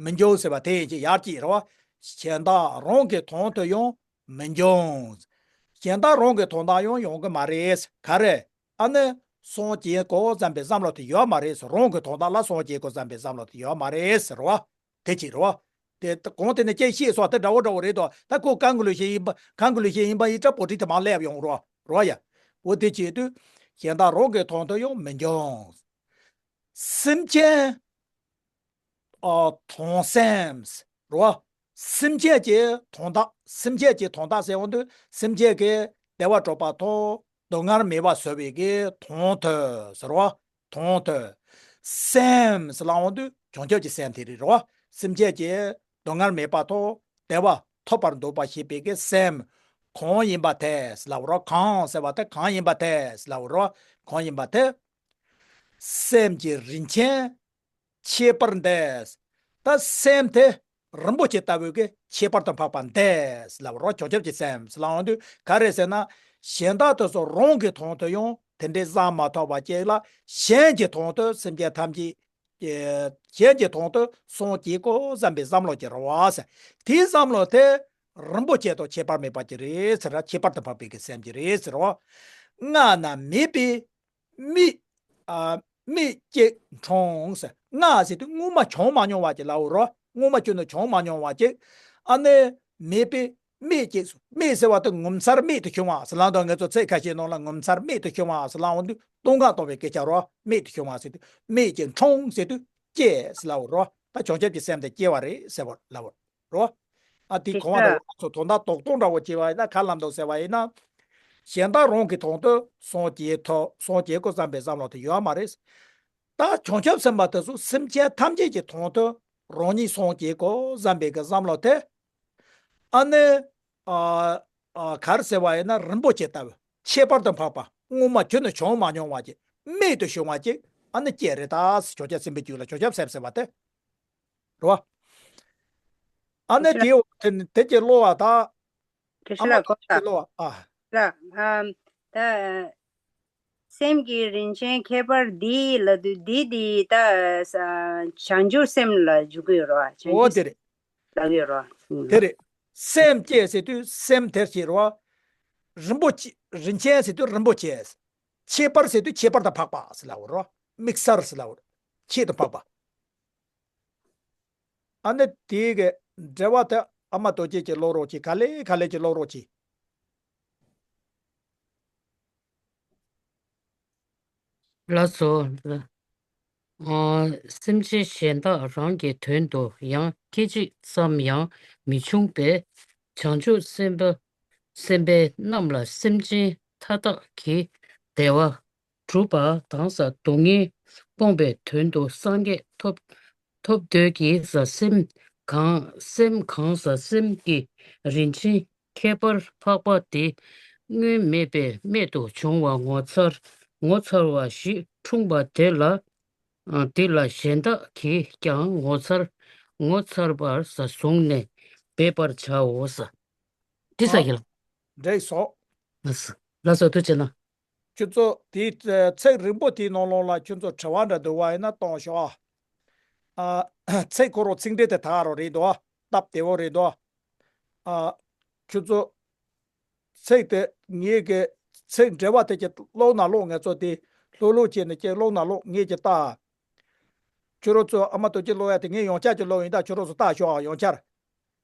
མི་འབྱུང་ཟེར་བ་དེ་ཡིན་གྱི་ཡར་གྱིས་རེད་བ། གཞན་དག་རང་གི་དོན་དུ་ཡང་མི་འབྱུང་། གཞན་དག་རང་གི་དོན་དག་ཡང་ཡོང་གི་མ་རེད། ག་རེ། ཨ་ནི་སངས་རྒྱས་དགོས་བསམ་པའི་བསམ་བློ་དེ་ཡོད་མ་རེད། རང་གི་དོན་དག་ལ་སངས་རྒྱས་དགོས་བསམ་པའི་བསམ་བློ་དེ་ཡོད་མ་རེད་ཟེར་བ། དེ་གཅིག་རེད་བ། དེ་གོང་དེ་ནས་ཅེས་བཤད་སོགས་དེ་འདྲ་བོ་འདྲ་བོ་རེད་དོ། ད་ཁོ་conclusion ཡིན་པ། conclusion ཡིན་པ་ཡིན་ཙང་པོ་ཏི་དེ་མར་སླེབས་ཡོང་རོགས་རོགས་ཡ། འོ་དེ་བྱེད་དུས། གཞན་དག་རང་གི་དོན་དུ་ཡང་མི་འབྱུང་། སེམས་ཅན། ཨ། དོན་སེམས་རོ། སེམས་ཅན་གྱི་དོན་དག་སེམས་ཅན་གྱི་དོན་དག་ཟེར་འོང་དུས། སེམས་ཅན་གྱི་བདེ་བ་སྒྲུབ་པ་དང་སྡུག་བསྔལ་མེད་པ་བཟོ་བའི་གི་དོན་དུ་ཟེར་རོ། དོན་དུ། སེམས་ལ་འོང་དུས་བྱང་ཆུབ་ཀྱི་སེམས་དེ་རེད་རོ། སེམས་ཅན་གྱི་སྡུག་བསྔལ་མེད་པ་དང་བདེ་བ་ཐོབ་པར་འདོད་པ་ཞེས་པའི་གི་སེམས། གང་ཡིན་པ་དེས་ལབ་རོ། གང་ཟེར་བ་དེ་གང་ཡིན་པ་དེས་ལབ་རོ། གང་ཡིན་པ་དེ། སེམས་ཀྱི་རིན་ཆེན་ཁྱད་པར་འདས། ད་སེམས་དེ་རིན་པོ་ཆེ་ལྟ་བུའི་གི་ཁྱད་པར་དུ་འཕགས་པ་འདས་ལབ་རོ། བྱང་ཆུབ་ཀྱི་སེམས་ལ་འོང་དུས་ག་རེ་ཟེར་ན། གཞན་དག་དེ་ཚོ་རང་གི་དོན་དུ་ཡང་དེ་འདྲའི་བསམ་མ་ཐུབ་པ་ཅིག་ལ། གཞན་གྱི་དོན་དུ་སེམས་ཅན་ཐམས་ཅད། གཞན་གྱི་དོན་དུ་སངས་རྒྱས་དགོས་བསམ་པའི་བསམ་བློ་ཅིག་རེད་བ་ཟེར། དེའི་བསམ་བློ་དེ་རིན་པོ་ཆེ་དང་ཁྱད་པར་མེད་པ་ཅིག་རེད་ཟེར། ཁྱད་པར་དུ་འཕགས་པའི་གི་སེམས་ཅིག་རེད་ཟེར་བ། སྔ་ན་མེད་པའི་མི། ཨ། སྨྲས་ཅིག་འཁྲུངས་ཟེར། ལྔ་ཟེར་དུས་སྔོན་མ་བྱུང་མ་མྱོང་བ་ཅིག་ལབ་རོ། སྔོན་མ་ཁྱོན་ནས་བྱུང་མ་མྱོང་བ་ཅིག་ཨ་ནི་མེད་པས་སྨྲས་ཅིག་སྨྲས་ཟེར་བ་དེ་ངོ་མཚར་རྨད་དུ་བྱུང་བ་ཟེར་ལབ་དུས། ང་ཚོ་ཚིག་ཁ་ཤས་ནང་ལ་ངོ་མཚར་རྨད་དུ་བྱུང་བ་ཟེར་ལབ་འོང་དུས་སྟོད་འགག་གཏོང་བའི་སྐད་ཆ་རོ། རྨད་དུ་བྱུང་བ་ཟེར་དུས་སྨྲས་ཅིག་འཁྲུངས་ཟེར་དུས་སྐྱེས་ཟེར་ལབ་རོ། ད་བྱང་ཆུབ་ཀྱི་སེམས་དེ་སྐྱེ་བ་རེད་ཟེར་བ་ལབ་རོ། ཨ་དེ་གོང་བ་ལ་ང་ཚོ་དོན་དག་རྡོག་རྡོག་འདྲ་བོ་བྱས་པ་ཡིན་ན། ག་ལབ་འདུག་ཟེར་བ་ཡིན་ན། གཞན་དག་རང་གི་དོན་དུ་སངས་རྒྱས་ཐོབ། སངས་རྒྱས་དགོས་བསམ་པའི་བསམ་བློ་དེ་ཡོད་མ་རེད། ད་བྱང་ཆུབ་སེམས་དཔའ་དེ་ཚོ་སེམས་ཅན་ཐམས་ཅད་ཀྱི་དོན་དུ་རང་ཉིད་སངས་རྒྱས་དགོས་བསམ་པའི་གི་བསམ་བློ་དེ། ཨ་ནི། ཨ་ཨ་ག་རེ་ཟེར་བ་ཡིན་ན། རིན་པོ་ཆེ་ལྟ་བུ་ཁྱད་པར་དུ་འཕགས་པ། སྔོན་མ་ཁྱོན་ནས་བྱུང་མ་མྱོང་བ་ཅིག་རྨད་དུ་བྱུང་བ་ཅིག་ཨ་ནི་སྐྱེས་རེད་ད། བྱང་ཆུབ་སེམས་དཔའི་རྒྱུད་ལ་བྱང་ཆུབ་སེམས་ཟེར་བ་དེ། རེད་བ། ཨ་ནི་དེ་དེ་དེ་ཀྱི་བློ་བ་དང་། དེ་ཨ་མ་ལ་གོ་ད་ཀློག་པ། ཨ། ལ་ཨ་ད་སེམས་ཀྱི་རིན་ཆེན་ཁྱད་པར་འདི་ལ་དུ་འདི་འདི་ད་ས་བྱང་ཆུབ་སེམས་ལ་འཇུག་གི་ཡོད་རེད་བ། བྱང་ཆུབ་འོ་དེ་རེད། ལ་གི་རོ། དེ་རེད། སེམས་བསྐྱེད་ཟེར་དུས་སེམས་དེར་བྱེད་རོ། རིན་པོ་ཆེ། རིན་ཆེན་ཟེར་དུས་རིན་པོ་ཆེ། ཁྱད་པར་ཟེར་དུས་ཁྱད་པར་དུ་འཕགས་པ་ཟེར་ལབ་རོ། དམིགས་བསལ་ཟེར་ལབ་རོ། ཁྱད་དུ་འཕགས་པ། ཨ་ནི་དེའི་གི་འགྲེལ་བ་དེ་ཨ་མ་རྡོ་རྗེ་གིས་ཀློག་རོགས་གྱིས། ག་ལེ་ག་ལེ་གྱིས་ཀློག་རོགས་གྱིས། ལགས་སོ། ཨ། སེམས་ཅན་གཞན་དག་རང་གི་དོན་དུ་ཡང་སྐད་ཅིག་ཙམ་ཡང་མི་འབྱུང་བས། བྱང་ཆུབ་སེམས་དཔའ་སེམས་དཔའ་རྣམས་ལ་སེམས་ཅན་མཐའ་དག་གི་བདེ་བ་སྒྲུབ་པ་དང་ས། སྡུག་བསྔལ་སྤོང་བའི་དོན་དུ་སངས་རྒྱས་ཐོབ་ཐོབ་འདོད་ཀྱི་ས། སེམས་གང་སེམས་གང་ས་སེམས་ཀྱི་རིན་ཆེན་ཁྱད་པར་འཕགས་པ་དེ་སྔོན་མེད་པས་རྨད་དུ་བྱུང་བ་ངོ་མཚར་ངོ་མཚར་བ་ཞིག་འཁྲུངས་པ་དེ་ལ། ཨ། དེ་ལ་གཞན་དག་གིས་ཀྱང་ངོ་མཚར་ངོ་མཚར་བར་ས་བཟུང་ནས་འབད་པར་བྱའོ་ས། དེ་ས་ཨ། ཡིན་ལ། འགྲིག་སོང་། ལགས་སོ། ལགས་སོ། ཐུགས་རྗེ་གནང་། ཁྱོད་ཚོ་དེའི་ཚིག་རིང་པོ་དེའི་ནང་ལོགས་ལ་ཁྱོད་ཚོ་དྲི་བ་འདྲ་འདུག་པ་ཡིན་ན་གཏོང་ཤོག་ཨ། ཚིག་ཁོ་རང་ཚིག་འགྲེལ་དེ་དག་རང་རེད་འདུག་ཨ། སྟབས་བདེ་བོ་རེད་འདུག་ཨ། ཁྱོད་ཚོ་ཚིག་དེ་ངེད་ཀྱི་ཚིག་འགྲེལ་བ་དེ་ཀྱི་ཀློག་ན་ཀློག་ངེད་ཚོ་དེ་ལྷུག་ལྷུག་བྱས་ནས་ཀྱི་ཀློག་ན་ཀློག་ངེད་ཀྱི་ལྟ། ཁྱོད་རང་ཚོ་ཨ་མ་རྡོ་རྗེ་ཀློག་ཡ་དེ་ངས་ཡང་བསྐྱར་ཀྱི་ཀློག་ཡིན། ད་ཁྱོད་རང་ཚོ་ལྟ་ཤོག་ཨ། ཡང་བསྐྱར།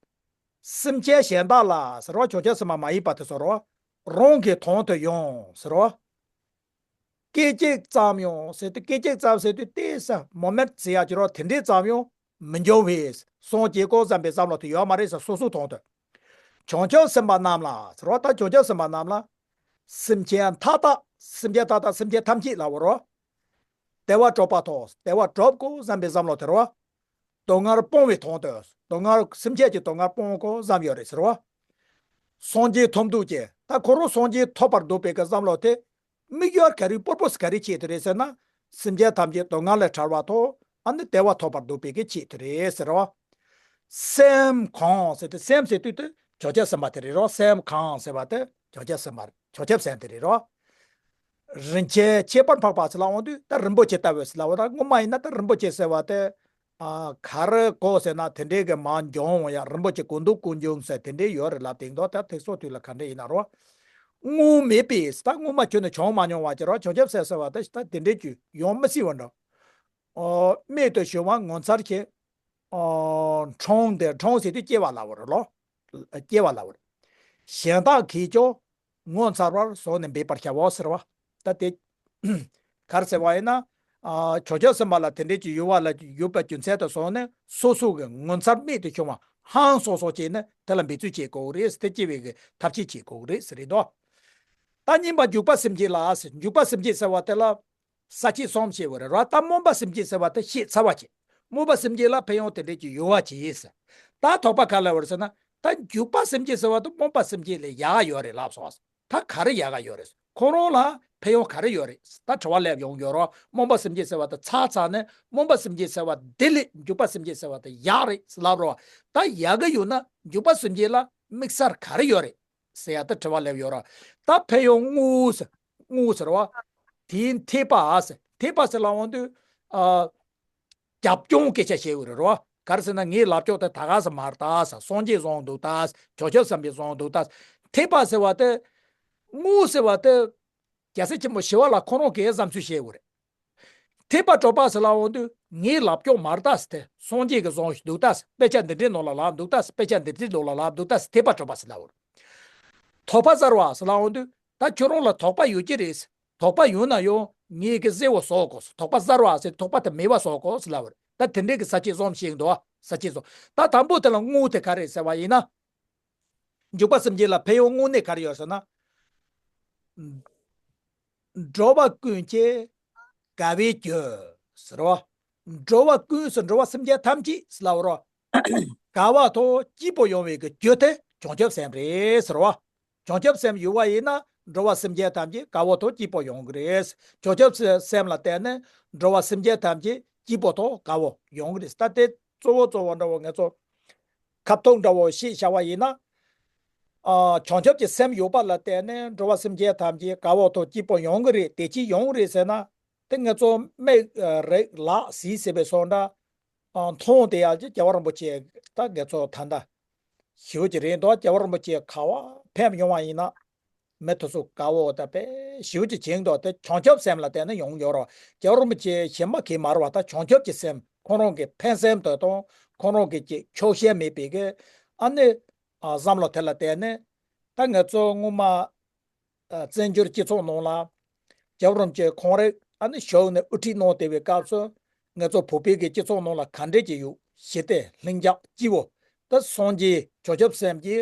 སེམས་ཅན་གཞན་དག་ལ་ཟེར་བ། བྱང་ཆུབ་སེམས་དཔའ་མ་ཡིན་པ་དེ་ཚོར་རང་གི་དོན་དུ་ཡང་ཟེར་བ། སྐད་ཅིག་ཙམ་ཡང་ཟེར་དུས། སྐད་ཅིག་ཙམ་ཟེར་དུས་ཏོག་ཙམ་མོ་མེན་ཊི་ཟེར་ཡ་ཅིག་རོ། དེ་འདྲའི་ཙམ་ཡང་མི་འབྱུང་བས། སངས་རྒྱས་དགོས་བསམ་པའི་བསམ་བློ་དེ་ཡོད་མ་རེད་ཟེར། སོ་སོའི་དོན་དུ། བྱང་ཆུབ་སེམས་དཔའ་རྣམས་ལ་ཟེར་བ། ད་བྱང་ཆུབ་སེམས་དཔའ་རྣམས་ལ། སེམས་ཅན་མཐའ་དག་སེམས་ཅན་མཐའ་དག་སེམས་ཅན་ཐམས་ཅད་ལ་བོར་རོ། བདེ་བ་སྒྲུབ་པ་དང་བདེ་བ་སྒྲུབ་དགོས་བསམ་པའི་བསམ་བློ་དེ་རོ། སྡུག་བསྔལ་སྤོང་བའི་དོན་དུ། སྡུག་བསྔལ་སེམས་ཅན་གྱི་སྡུག་བསྔལ་སྤོང་དགོས་བསམ་ཡོད་རེད་ཟེར་བ། སངས་རྒྱས་ཐོབ་འདོད་ཀྱི། ད་ཁོ་རང་སངས་རྒྱས་ཐོབ་པར་འདོད་པའི་གི་བསམ་བློ་དེ། དམིགས་ཡུལ་ག་རེའི་པར་པོ་སི་ག་རེའི་ཆེད་དུ་རེད་ཟེར་ན། སེམས་ཅན་ཐམས་ཅད་སྡུག་བསྔལ་ལས་ཐར་བ་དང་། ཨ་ནི་བདེ་བ་ཐོབ་པར་འདོད་པའི་གི་ཆེད་དུ་རེད་ཟེར་བ། སེམས་གང་ཟེར་དུས། སེམས་ཟེར་དུས་དེ་བྱང་ཆུབ་སེམས་དཔའ་དེ་རེད་རོ། སེམས་གང་ཟེར་བ་དེ་བྱང་ཆུབ་སེམས་དཔའ། བྱང་ཆུབ་སེམས་དེ་རེད་རོ། རིན་ཆེན་ཁྱད་པར་འཕགས་པ་ཟེར་ལབ་འོང་དུས་ད་རིན་པོ་ཆེ་ལྟ་བུ་ཟེར་ལབ་པ། ད་སྔོན་མ་ཡིན་ན་ད་རིན་པོ་ཆེ་ཟེར་བ་དེ། ཨ། ག་རེ་གོ་ཟེར་ན་དེ་འདྲའི་གི་མར་འབྱུང་ཡ། རིན་པོ་ཆེ་ཀུན་འདུས་ཀུན་འབྱུང་ཟེར་དེ་འདྲའི་ཡོད་རེད་ལབ་དེ་འདུག་ད་ཐེག་མཆོག་དུས་ལ་ག་འདྲ་ཡིན་ན་རོ། སྔོན་མེད་པས། ད་སྔོན་མ་ཁྱོན་ནས་བྱུང་མ་མྱོང་བ་ཅིག་རོ། བྱང་ཆུབ་སེམས་ཟེར་བ་དེ་ད་དེ་འདྲའི་ཅིག་ཡོང་མི་སྲིད་པ་འདྲ། ཨོ། རྨད་དུ་བྱུང་བ་ངོ་མཚར་ཆེ། ཨོ། འཁྲུངས་ཏེ། འཁྲུངས་ཟེར་དུས་སྐྱེ་བ་ལབ་པ་རེད་ལོ། སྐྱེ་བ་ལབ་པ་རེད། གཞན་དག་གིས་ཀྱང་ངོ་མཚར་བར་བཟུང་ནས་འབད་པར་བྱའོ་ཟེར་བ། ད་དེ་ག་རེ་ཟེར་བ་ཡིན་ན། ཨ། བྱང་ཆུབ་སེམས་དཔའ་ལ་དེ་འདྲའི་ཅིག་ཡོད་པ་ལ། ཡོད་པའི་རྒྱུ་མཚན་དུ་བཟུང་ནས་སོ་སོ་གི་ངོ་མཚར་རྨད་དུ་བྱུང་བ་ཧང་སངས་སངས་བྱས་ནས་དེ་ལ་འབད་རྩོལ་བྱེད་དགོས་རེད། དེ་སྐྱེ་བའི་གི་ཐབས་ཤེས་བྱེད་དགོས་རེད་ཟེར་རེད་དོ། ད་གཉིས་པ་འཇུག་པ་སེམས་བསྐྱེད་ལ་ཟེར། འཇུག་པ་སེམས་བསྐྱེད་ཟེར་བ་དེ་ལ། ས་བཅད་གསུམ་བཤད་པ་རེད་རོ། ད་སྨོན་པ་སེམས་བསྐྱེད་ཟེར་བ་དེ་བཤད་ཚར་བ་བྱས། སྨོན་པ་སེམས་བསྐྱེད་ལ་ཕན་ཡོན་དེ་འདྲའི་ཅིག་ཡོད་པ་བྱས་ཟེར། ད་དོགས་པ་ག་ལ་ཡོད་རེད་ཟེར་ན། ད་འཇུག་པ་སེམས་བསྐྱེད་ཟེར་བ་དེ་སྨོན་པ་སེམས་བསྐྱེད་ལས་ཡག་ག་ཡོད་རེད་ལབ་སོང་ཟེར། ད་ག་རེ་ཡག་ག་ཡོད་རེད། ཁོ་རང་ལ་ཕན་ཡོན་ག་རེ་ཡོད་རེད། ད་དྲི་བ་སླེབས་ཡོང་ཡོད་རོ། སྨོན་པ་སེམས་བསྐྱེད་ཟེར་བ་དེ་ཚར་ཚར་ནས། སྨོན་པ་སེམས་བསྐྱེད་ཟེར་བ་དེ་ལས་འཇུག་པ་སེམས་བསྐྱེད་ཟེར་བ་དེ་ཡག་རེད་ལབ་རོ། ད་ཡག་ག་ཡོད་ན་འཇུག་པ་སེམས་བསྐྱེད་ལ་དམིགས་བསལ་ག་རེ་ཡོད་རེད། ཟེར་ཡ་ད་དྲི་བ་སླེབས་ཡོད་ར། ད་ཕན་ཡོན་དངོས་ཟེར། དངོས་ཟེར་བ། དེའི་འཐད་པ་ཟེར། འཐད་པ་ཟེར་ལབ་འོང་དུས། ཨ། རྒྱབ་ལྗོངས་སྐད་ཆ་བཤད་ཡོད་རེད་རོ། ག་རེ་ཟེར་ན་ངའི་ལབ་ཕྱོགས་དེ་ད་ག་ཟེར་མ་རེད་ད་ཟེར། སངས་རྒྱས་བཟང་འདུག་ད་ཟེར། བྱང་ཆུབ་སེམས་དཔའི་བཟང་འདུག་ད་ཟེར། འཐད་པ་ཟེར་བ་དེ། དངོས་ཟེར་བ་དེ། རྒྱལ་སྲས་ཆེན་པོ་ཞི་བ་ལྷ་ཁོ་རང་གིས་བསམ་ཚུལ་བཤད་ཡོད་རེད། ཐེག་པ་གྲུབ་པ་ཟེར་ལབ་འོང་དུས་ངའི་ལབ་ཀྱོག་མ་རེད་ད་ཟེར་ཏེ། སངས་རྒྱས་ཀྱིས་བཟུང་འདུག་ད་ཟེར། དཔེ་ཆ་འདི་འདྲའི་ནང་ལ་ལབ་འདུག་ད་ཟེར། དཔེ་ཆ་འདི་འདྲའི་ནང་ལ་ལབ་འདུག་ད་ཟེར། ཐེག་པ་གྲུབ་པ་ཟེར་ལབ་འོང་། ཐོགས་པ་ཟེར་བ་ཟེར་ལབ་འོང་དུས། ད་ཁྱོད་རང་ལ་ཐོགས་པ་ཡོད་ཀྱི་རེད་ཟེར། ཐོགས་པ་ཡོད་ན་ཡང་ངས་ཀྱི་ཟེར་བ་བཟོ་དགོས་ཟེར། ཐོགས་པ་ཟེར་བ་ཟེར། ཐོགས་པ་དེ་མེད་པ་བཟོ་དགོས་ཟེར་ལབ་པ་རེད། ད་དེ་འདྲའི་གི་ས་བཅད་གསུམ་བཤད་འདུག་ས་བཅད་གསུམ། ད་དང་པོ་དེ་ལ་དངོས་དེ་ག་རེ་ཟེར་བ་ཡིན་ན། འཇུག་པ་སེམས་བསྐྱེད་ལ་ཕན་ཡོན་དངོས་གནས་ག་རེ་ཡོད་ཟེར་ན། འགྲོ་བ་ཀུན་གྱི་དགའ་བའི་རྒྱུ་ཟེར་བ། འགྲོ་བ་ཀུན་ཟེར་འགྲོ་བ་སེམས་ཅན་ཐམས་ཅད་ཟེར་ལབ་རོ། དགའ་བ་དང་སྐྱིད་པོ་ཡོང་བའི་གི་རྒྱུ་དེ་བྱང་ཆུབ་སེམས་རེད་ཟེར་བ། བྱང་ཆུབ་སེམས་ཡོད་པ་ཡིན་ན་འགྲོ་བ་སེམས་ཅན་ཐམས་ཅད་དགའ་བོ་དང་སྐྱིད་པོ་ཡོང་གི་རེད། བྱང་ཆུབ་སེམས་ལ་བརྟེན་ནས་འགྲོ་བ་སེམས་ཅན་ཐམས་ཅད་སྐྱིད་པོ་དང་དགའ་བོ་ཡོང་གི་རེད། ད་དེ་གཙོ་བོ་གཙོ་བོ་འདྲ་བོ་ང་ཚོ་ཁ་ཐུག་འདྲ་བོ་ཞིག་བྱ་བ་ཡིན་ན། ཨ། བྱང་ཆུབ་ཀྱི་སེམས་ཡོད་པ་ལ་བརྟེན་ནས་འགྲོ་བ་སེམས་ཅན་ཐམས་ཅད་དགའ་བོ་དང་སྐྱིད་པོ་ཡོང་གི་རེད། བདེ་སྐྱིད་ཡོང་གི་རེད་ཟེར་ན། དེ་ང་ཚོ་མིག་རེག་ལག་གཟིགས་ཟེར་བའི་སོགས་འདྲ། ཨ། མཐོང་དེ་ཡག་ཅིག་རྒྱལ་བ་རིན་པོ་ཆེ་ད་ངེད་ཚོ་ད་ལྟ་ཞུ་གི་རེད་འདུག་རྒྱལ་བ་རིན་པོ་ཆེ་ག་བ་ཕེབས་ཡོང་བ་ཡིན་ན། མི་དེ་ཚོ་དགའ་བོ་ད་དཔེ་ཞུ་གི་བྱེད་འདུག་དེ་བྱང་ཆུབ་སེམས་ལ་བརྟེན་ནས་ཡོང་ཡོད་རེད། རྒྱལ་བ་རིན་པོ་ཆེ་གཞན་མ་གིས་མ་རེད་བ། ད་བྱང་ཆུབ་ཀྱི་སེམས། ཁོང་རང་གི་ཕན་སེམས་དེ་དང་ཁོང་རང་གི་ཅིག་ཆོག་ཤེས་མེད་པའི་གི་ཨ་ནི་ཨ་བསམ་བློ་དེ་ལ་བརྟེན་ནས། ད་ངེད་ཚོ་སྔོན་མ། ཨ། བཙན་བྱོལ་སྤྱི་ཚོགས་ནང་ལ་རྒྱལ་བ་རིན་པོ་ཆེ་ཁོང་རང་ཨ་ནི་ཞུགས་ནས་དབུ་ཁྲིད་གནང་བསྡད་པའི་སྐབས་སུ། ངེད་ཚོ་བོད་པའི་གི་སྤྱི་ཚོགས་ནང་ལ་ག་འདྲས་ཀྱི་ཡོད། ཞི་བདེ་ལྷིང་འཇགས་སྐྱིད་པོ། ད་སངས་རྒྱས་བྱང་ཆུབ་སེམས་ཀྱི་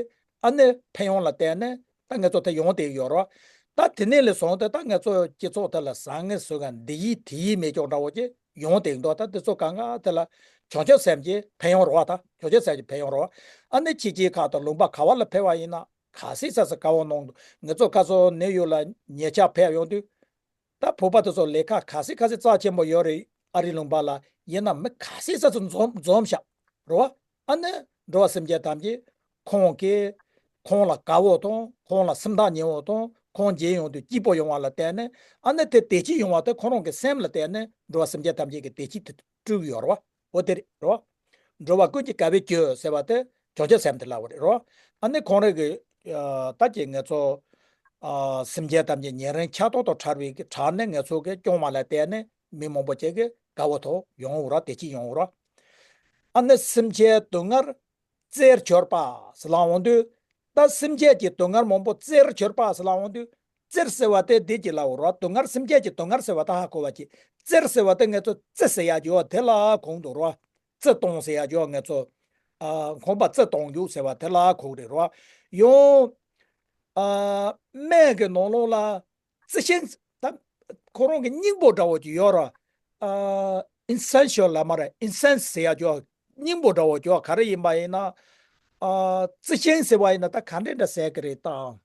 ཨ་ནི་ཕན་ཡོན་ལ་བརྟེན་ནས་ད་ངེད་ཚོ་ད་ཡོང་བསྡད་ཡོད་རེད། ད་དེ་ནས་ལས་བཟུང་སྟེ་ད་ངེད་ཚོ་སྤྱི་ཚོགས་དེ་ལ་བཟང་ངན་ཟེར་མཁན་འདི་ཡིན་དེ་ཡིན་མེད་ཀྱང་འདྲ་བོ་ཅིག་ཡོང་བསྡད་འདུག་ད་དེ་ཚོ་གང་ག་དེ་ལ་བྱང་ཆུབ་སེམས་ཀྱི་ཕན་ཡོན་རེད་བ། ད་བྱང་ཆུབ་སེམས་ཀྱི་ཕན་ཡོན་རེད་བ། ཨ་ནི་ཕྱི་རྒྱལ་ཁག་དང་ལུང་པ་ག་བ་ལ་ཕེབས་པ་ཡིན་ན། ག་ཚོད་ཙམ་ཙམ་དགའ་བོ་གནང་འདུག་ངེད་ཚོ་ཁ་སང་ནིའུ་ཡོག་ལ་ཉེ་ཆར་ཕེབས་ཡོང་དུས། ད་བོད་པ་དེ་ཚོ་ལས་ཀ་ག་ཚོད་ག་ཚོད་རྩ་ཆེན་པོ་ཡོད་རེད། ཨ་རི་ལུང་པ་ལ་ཡིན་ན་མི་ག་ཚོད་ཙམ་ཙམ་འཛོམས་འཛོམས་ཤག་རེད་བ། ཨ་ནི་འགྲོ་བ་སེམས་ཅན་ཐམས་ཅད་ཁོང་གིས་ཁོང་ལ་དགའ་བོ་དང་ཁོང་ལ་སེམས་ཐག་ཉེ་བོ་དང་ཁོང་མཇལ་ཡོང་དུས་སྐྱིད་པོ་ཡོང་བ་ལ་བརྟེན་ནས། ཨ་ནི་དེ་བདེ་སྐྱིད་ཡོང་བ་དེ་ཁོང་རང་གི་སེམས་ལ་བརྟེན་ནས་འགྲོ་བ་སེམས་ཅན་ཐམས་ཅད་ཀྱི་བདེ་སྐྱིད་དེ་སྤྲུལ་གྱི་ཡོད་རེད་བ། འོ་དེ་རེད་རེད་བ། འགྲོ་བ་ཀུན་གྱི་དགའ་བའི་རྒྱུ་ཟེར་བ་དེ་བྱང་ཆུབ་སེམས་དེ་ལབ་པ་རེད་རོ། ཨ་ནི་ཁོང་རང་གི་ཨ་ད་ཀྱི་ངེད་ཚོ་ཨ་སེམས་ཅན་ཐམས་ཅད་ཉེ་རིང་ཆགས་ཐོག་ཏུ་བྲལ་བའི་གི་བྲལ་ནས་ངེད་ཚོ་གི་སྐྱོང་བ་ལ་བརྟེན་ནས་མི་མང་པོ་ཅིག་གི་དགའ་བོ་ཐོབ་ཡོང་འོ་ར། བདེ་སྐྱིད་ཡོང་འོ་ར། ཨ་ནི་སེམས་ཅན་སྡུག་བསྔལ་རྩེར་གྱུར་པ་ཟེར་ལབ་འོང་དུས། ད་སེམས་ཅན་གྱི་སྡུག་བསྔལ་མང་པོ་རྩེར་གྱུར་པ་ཟེར་ལབ་འོང་དུས། རྩེར་ཟེར་བ་དེ་འདི་གྱི་ལབ་འོ་ར། སྡུག་བསྔལ་སེམས་ཅན་གྱི་སྡུག་བསྔལ་ཟེར་བ་ད་ཧ་གོ་བ་གྱིས། རྩེར་ཟེར་བ་དེ་ངེད་ཚོ་རྩི་ཟེར་ཡ་ཡོད་དེ་ལ་གོ་འདུག་ར། རྩི་གཏོང་ཟེར་ཡ་ཡོད་ངེད་ཚོ། ཨ་ཁང་པ་རྩི་གཏོང་རྒྱུ་ཟེར་བ་དེ་ལ་གོ་རེད་ར། ཡང་ཨ་སྨན་གྱི་ནང་ལོགས་ལ་རྩི་ཤིང་ད་ཁོ་རང་གི་སྙིང་པོ་འདྲ་བོ་ཅིག་ཡོད་ར། ཨ་ཨིན་སེན་ཤལ་ལབ་མ་རེད། ཨིན་སེན་སི་ཟེར་ཡ་ཡོད། སྙིང་པོ་འདྲ་བོ་ཅིག་ཡོད། ག་རེ་ཡིན་པ་ཡིན་ན། ཨ་རྩི་ཤིང་ཟེར་བ་ཡིན་ན་ད་ག་འདྲས་འདྲ་ཟེར་གི་རེད་ད།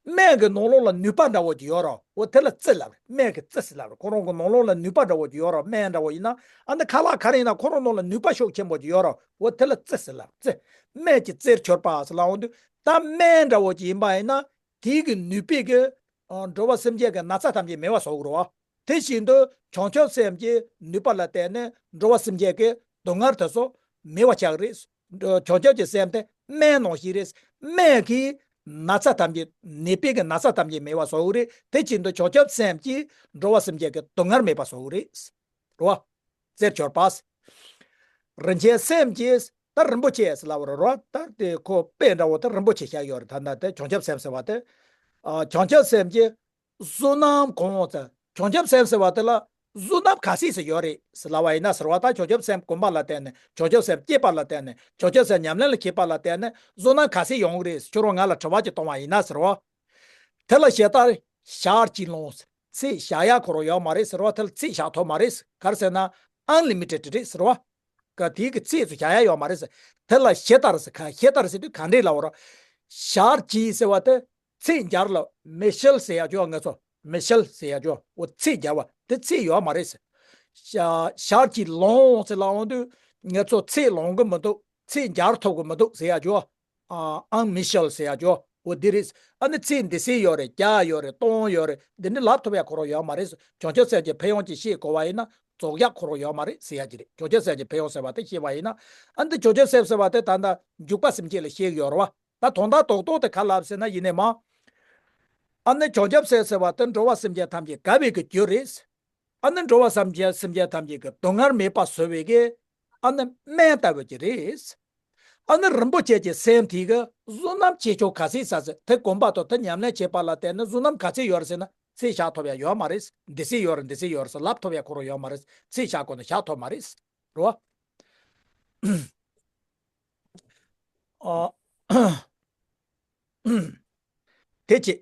སྨན་གྱི་ནང་ལོགས་ལ་ནུས་པ་འདྲ་བོ་ཅིག་ཡོད་ར། འོ་དེ་ལ་རྩི་ལབ་རེད། སྨན་གྱི་རྩི་ཟེར་ལབ་རེད། ཁོ་རང་གི་ནང་ལོགས་ལ་ནུས་པ་འདྲ་བོ་ཅིག་ཡོད་ར། སྨན་འདྲ་བོ་ཡིན་ན། ཨ་ནི་ཁ་ལག་ག་རེ་ཡིན་ན་ཁོ་རང་ནང་ལ་ནུས་པ་ཤུགས་ཆེན་པོ་ཅིག་ཡོད་ར། འོ་དེ་ལ་རྩི་ཟེར་ལབ་རེད། རྩི། སྨན་གྱི་རྩེར་གྱུར་པ་ཟེར་ལབ་འོང་དུས། ད་སྨན་འདྲ་བོ་ཅིག་ཡིན་པ་ཡིན་ན། དེའི་གི་ནུས་པས་གི་ཨ་འགྲོ་བ་སེམས་ཅན་གྱི་ན་ཚ་ཐམས་ཅད་མེད་པ་བཟོ་གི་རེད་བ། དེ་བཞིན་དུ་བྱང་ཆུབ་སེམས་ཀྱི་ནུས་པ་ལ་བརྟེན་ནས་འགྲོ་བ་སེམས་ཅན་གྱི་སྡུག་བསྔལ་དེ་ཚོ་མེད་པ་ཆགས་ཀྱི་རེད། བྱང་ཆུབ་ཀྱི་སེམས་དེ་སྨན་ནང་བཞིན་རེད། སྨན་གྱིས་ན་ཚ་ཐམས་ཅད་ནད་པའི་གི་ན་ཚ་ཐམས་ཅད་མེད་པ་བཟོ་གི་རེད། དེ་བཞིན་དུ་བྱང་ཆུབ་སེམས་ཀྱིས་འགྲོ་བ་སེམས་ཅན་གྱི་སྡུག་བསྔལ་མེད་པ་བཟོ་གི་རེད། རེད་བ། རྩེར་གྱུར་པ། རིན་ཆེན་སེམས་ཀྱིས་ད་རིན་པོ་ཆེ་ཟེར་ལབ་པ་རེད་རོ། ད་དེ་ཁོ་དཔེ་འདྲ་བོ་ད་རིན་པོ་ཆེ་བཞག་ཡོད་རེད། ད་ད་དེ་བྱང་ཆུབ་སེམས་ཟེར་བ་དེ། ཨ་བྱང་ཆུབ་སེམས་ཀྱི་བསོད་ནམས་གང་ཟེར། བྱང་ཆུབ་སེམས་ཟེར་བ་དེ་ལ་བསོད་ནམས་ག་ཚོད་ཟེར་ཡོད་རེད་ཟེར་ལབ་པ་ཡིན་ན་ཟེར་བ། ད་བྱང་ཆུབ་སེམས་སྒོམ་པ་ལ་བརྟེན་ནས། བྱང་ཆུབ་སེམས་བསྐྱེད་པ་ལ་བརྟེན་ནས། བྱང་ཆུབ་སེམས་ཉམས་ལེན་ལ་བྱེད་པ་ལ་བརྟེན་ནས་བསོད་ནམས་ག་ཚོད་ཡོང་གི་རེད་ཟེར། ཁྱོད་རང་ང་ལ་དྲི་བ་ཅིག་གཏོང་བ་ཡིན་ན་ཟེར་བ། དེ་ལ་ཞེ་དྲག་ཞག་གཅིག་ལོངས་ཚད་བཞག་ཡ་ཁོ་རང་ཡོད་མ་རེད་ཟེར་བ། དེ་ལ་ཚད་བཞག་ཐུབ་མ་རེད་ཟེར། ག་རེ་ཟེར་ན་ཨན་ལི་མི་ཊེཌ་རེད་ཟེར་བ། ག་དེའི་གི་ཚད་ཚོ་བཞག་ཡ་ཡོད་མ་རེད་ཟེར། དེ་ལ་ཞེ་དྲག་ཟེར། ག་ཞེ་དྲག་ཟེར་དུས་ག་འདྲས་ལབ་པ་རེད། ཞག་གཅིག་ཟེར་བ་དེ་ཚད་འཇལ་ལ་མི་ཤེལ་ཟེར་ཡ་ཅོ་ང་ཚོ། མི་ཤེལ་ཟེར་ཡ་ཅོ། འོ་ཚད་འཇལ་བ་དེ་ཚད་ཡོད་མ་རེད་ཟེར། ཞག་ཞག་གཅིག་ལོངས་ཟེར་ལབ་འོང་དུས་ང་ཚོ་ཚད་ལོངས་གི་མི་འདུག་ཚད་འཇལ་ཐུབ་གི་མི་འདུག་ཟེར་ཡ་ཅོ། ཨ་ཨང་མི་ཤེལ་ཟེར་ཡ་ཅོ། འོ་འདི་རེད། ཨ་ནི་ཚད་འདི་ཟེར་ཡོད་རེད། བརྒྱ་ཡོད་རེད། སྟོང་ཡོད་རེད། འདི་འདྲ་ལབ་ཐུབ་ཡ་ཁོ་རང་ཡོད་མ་རེད། བྱང་ཆུབ་སེམས་ཀྱི་ཕན་ཡོན་ཅིག་ཤེས་དགོས་པ་ཡིན་ན་རྫོགས་ཡ་ཁོ་རང་ཡོད་མ་རེད་ཟེར་ཡ་ཅིག་རེད། བྱང་ཆུབ་སེམས་ཀྱི་ཕན་ཡོན་ཟེར་བ་དེ་ཤེས་པ་ཡིན་ན། ཨ་འདི་བྱང་ཆུབ་སེམས་ཟེར་བ་དེ་ད་ལྟ་འཇུག་པ་སེམས་བསྐྱེད་ལ་བཤད་ཀྱི་ཡོད་རེད་བ། ད་དོན་དག་རྡོག་རྡོག་དེ་ག་ལབ་ཟེར་ན་ཡིན་ནས་མ། ཨ་ནི་བྱང་ཆུབ་སེམས་ཟེར་བ་དེ་འགྲོ་བ་སེམས་ཅན་ཐམས་ཅད་དགའ་བའི་གི་རྒྱུ་རེད། ཨ་ནི་འགྲོ་བ་སེམས་ཅན་སེམས་ཅན་ཐམས་ཅད་ཀྱི་སྡུག་བསྔལ་མེད་པ་བཟོ་བའི་གི་ཨ་ནི་སྨན་ལྟ་བུ་ཅིག་རེད། ཨ་ནི་རིན་པོ་ཆེ་གི་སེམས་དེ་གི་བསོད་ནམས་ཆེ་ཆུང་ག་ཚད་ས་ཚད་དེ་སྒོམ་པ་དང་དེ་ཉམས་ལེན་བྱེད་པ་ལ་བརྟེན་ནས་བསོད་ནམས་ག་ཚད་ཡོད་རེད་ཟེར་ན། ཚད་བཞག་ཐུབ་ཡ་ཡོད་མ་རེད། འདི་ཚད་ཡོད་རེད། འདི་ཚད་ཡོད་རེད་ཟེར་ལབ་ཐུབ་ཡ་ཁོ་རང་ཡོད་མ་རེད། ཚད་བཞག་དགོས་ན་བཞག་ཐུབ་མ་རེད། རེད་བ། ཨ། དེ་ཅི།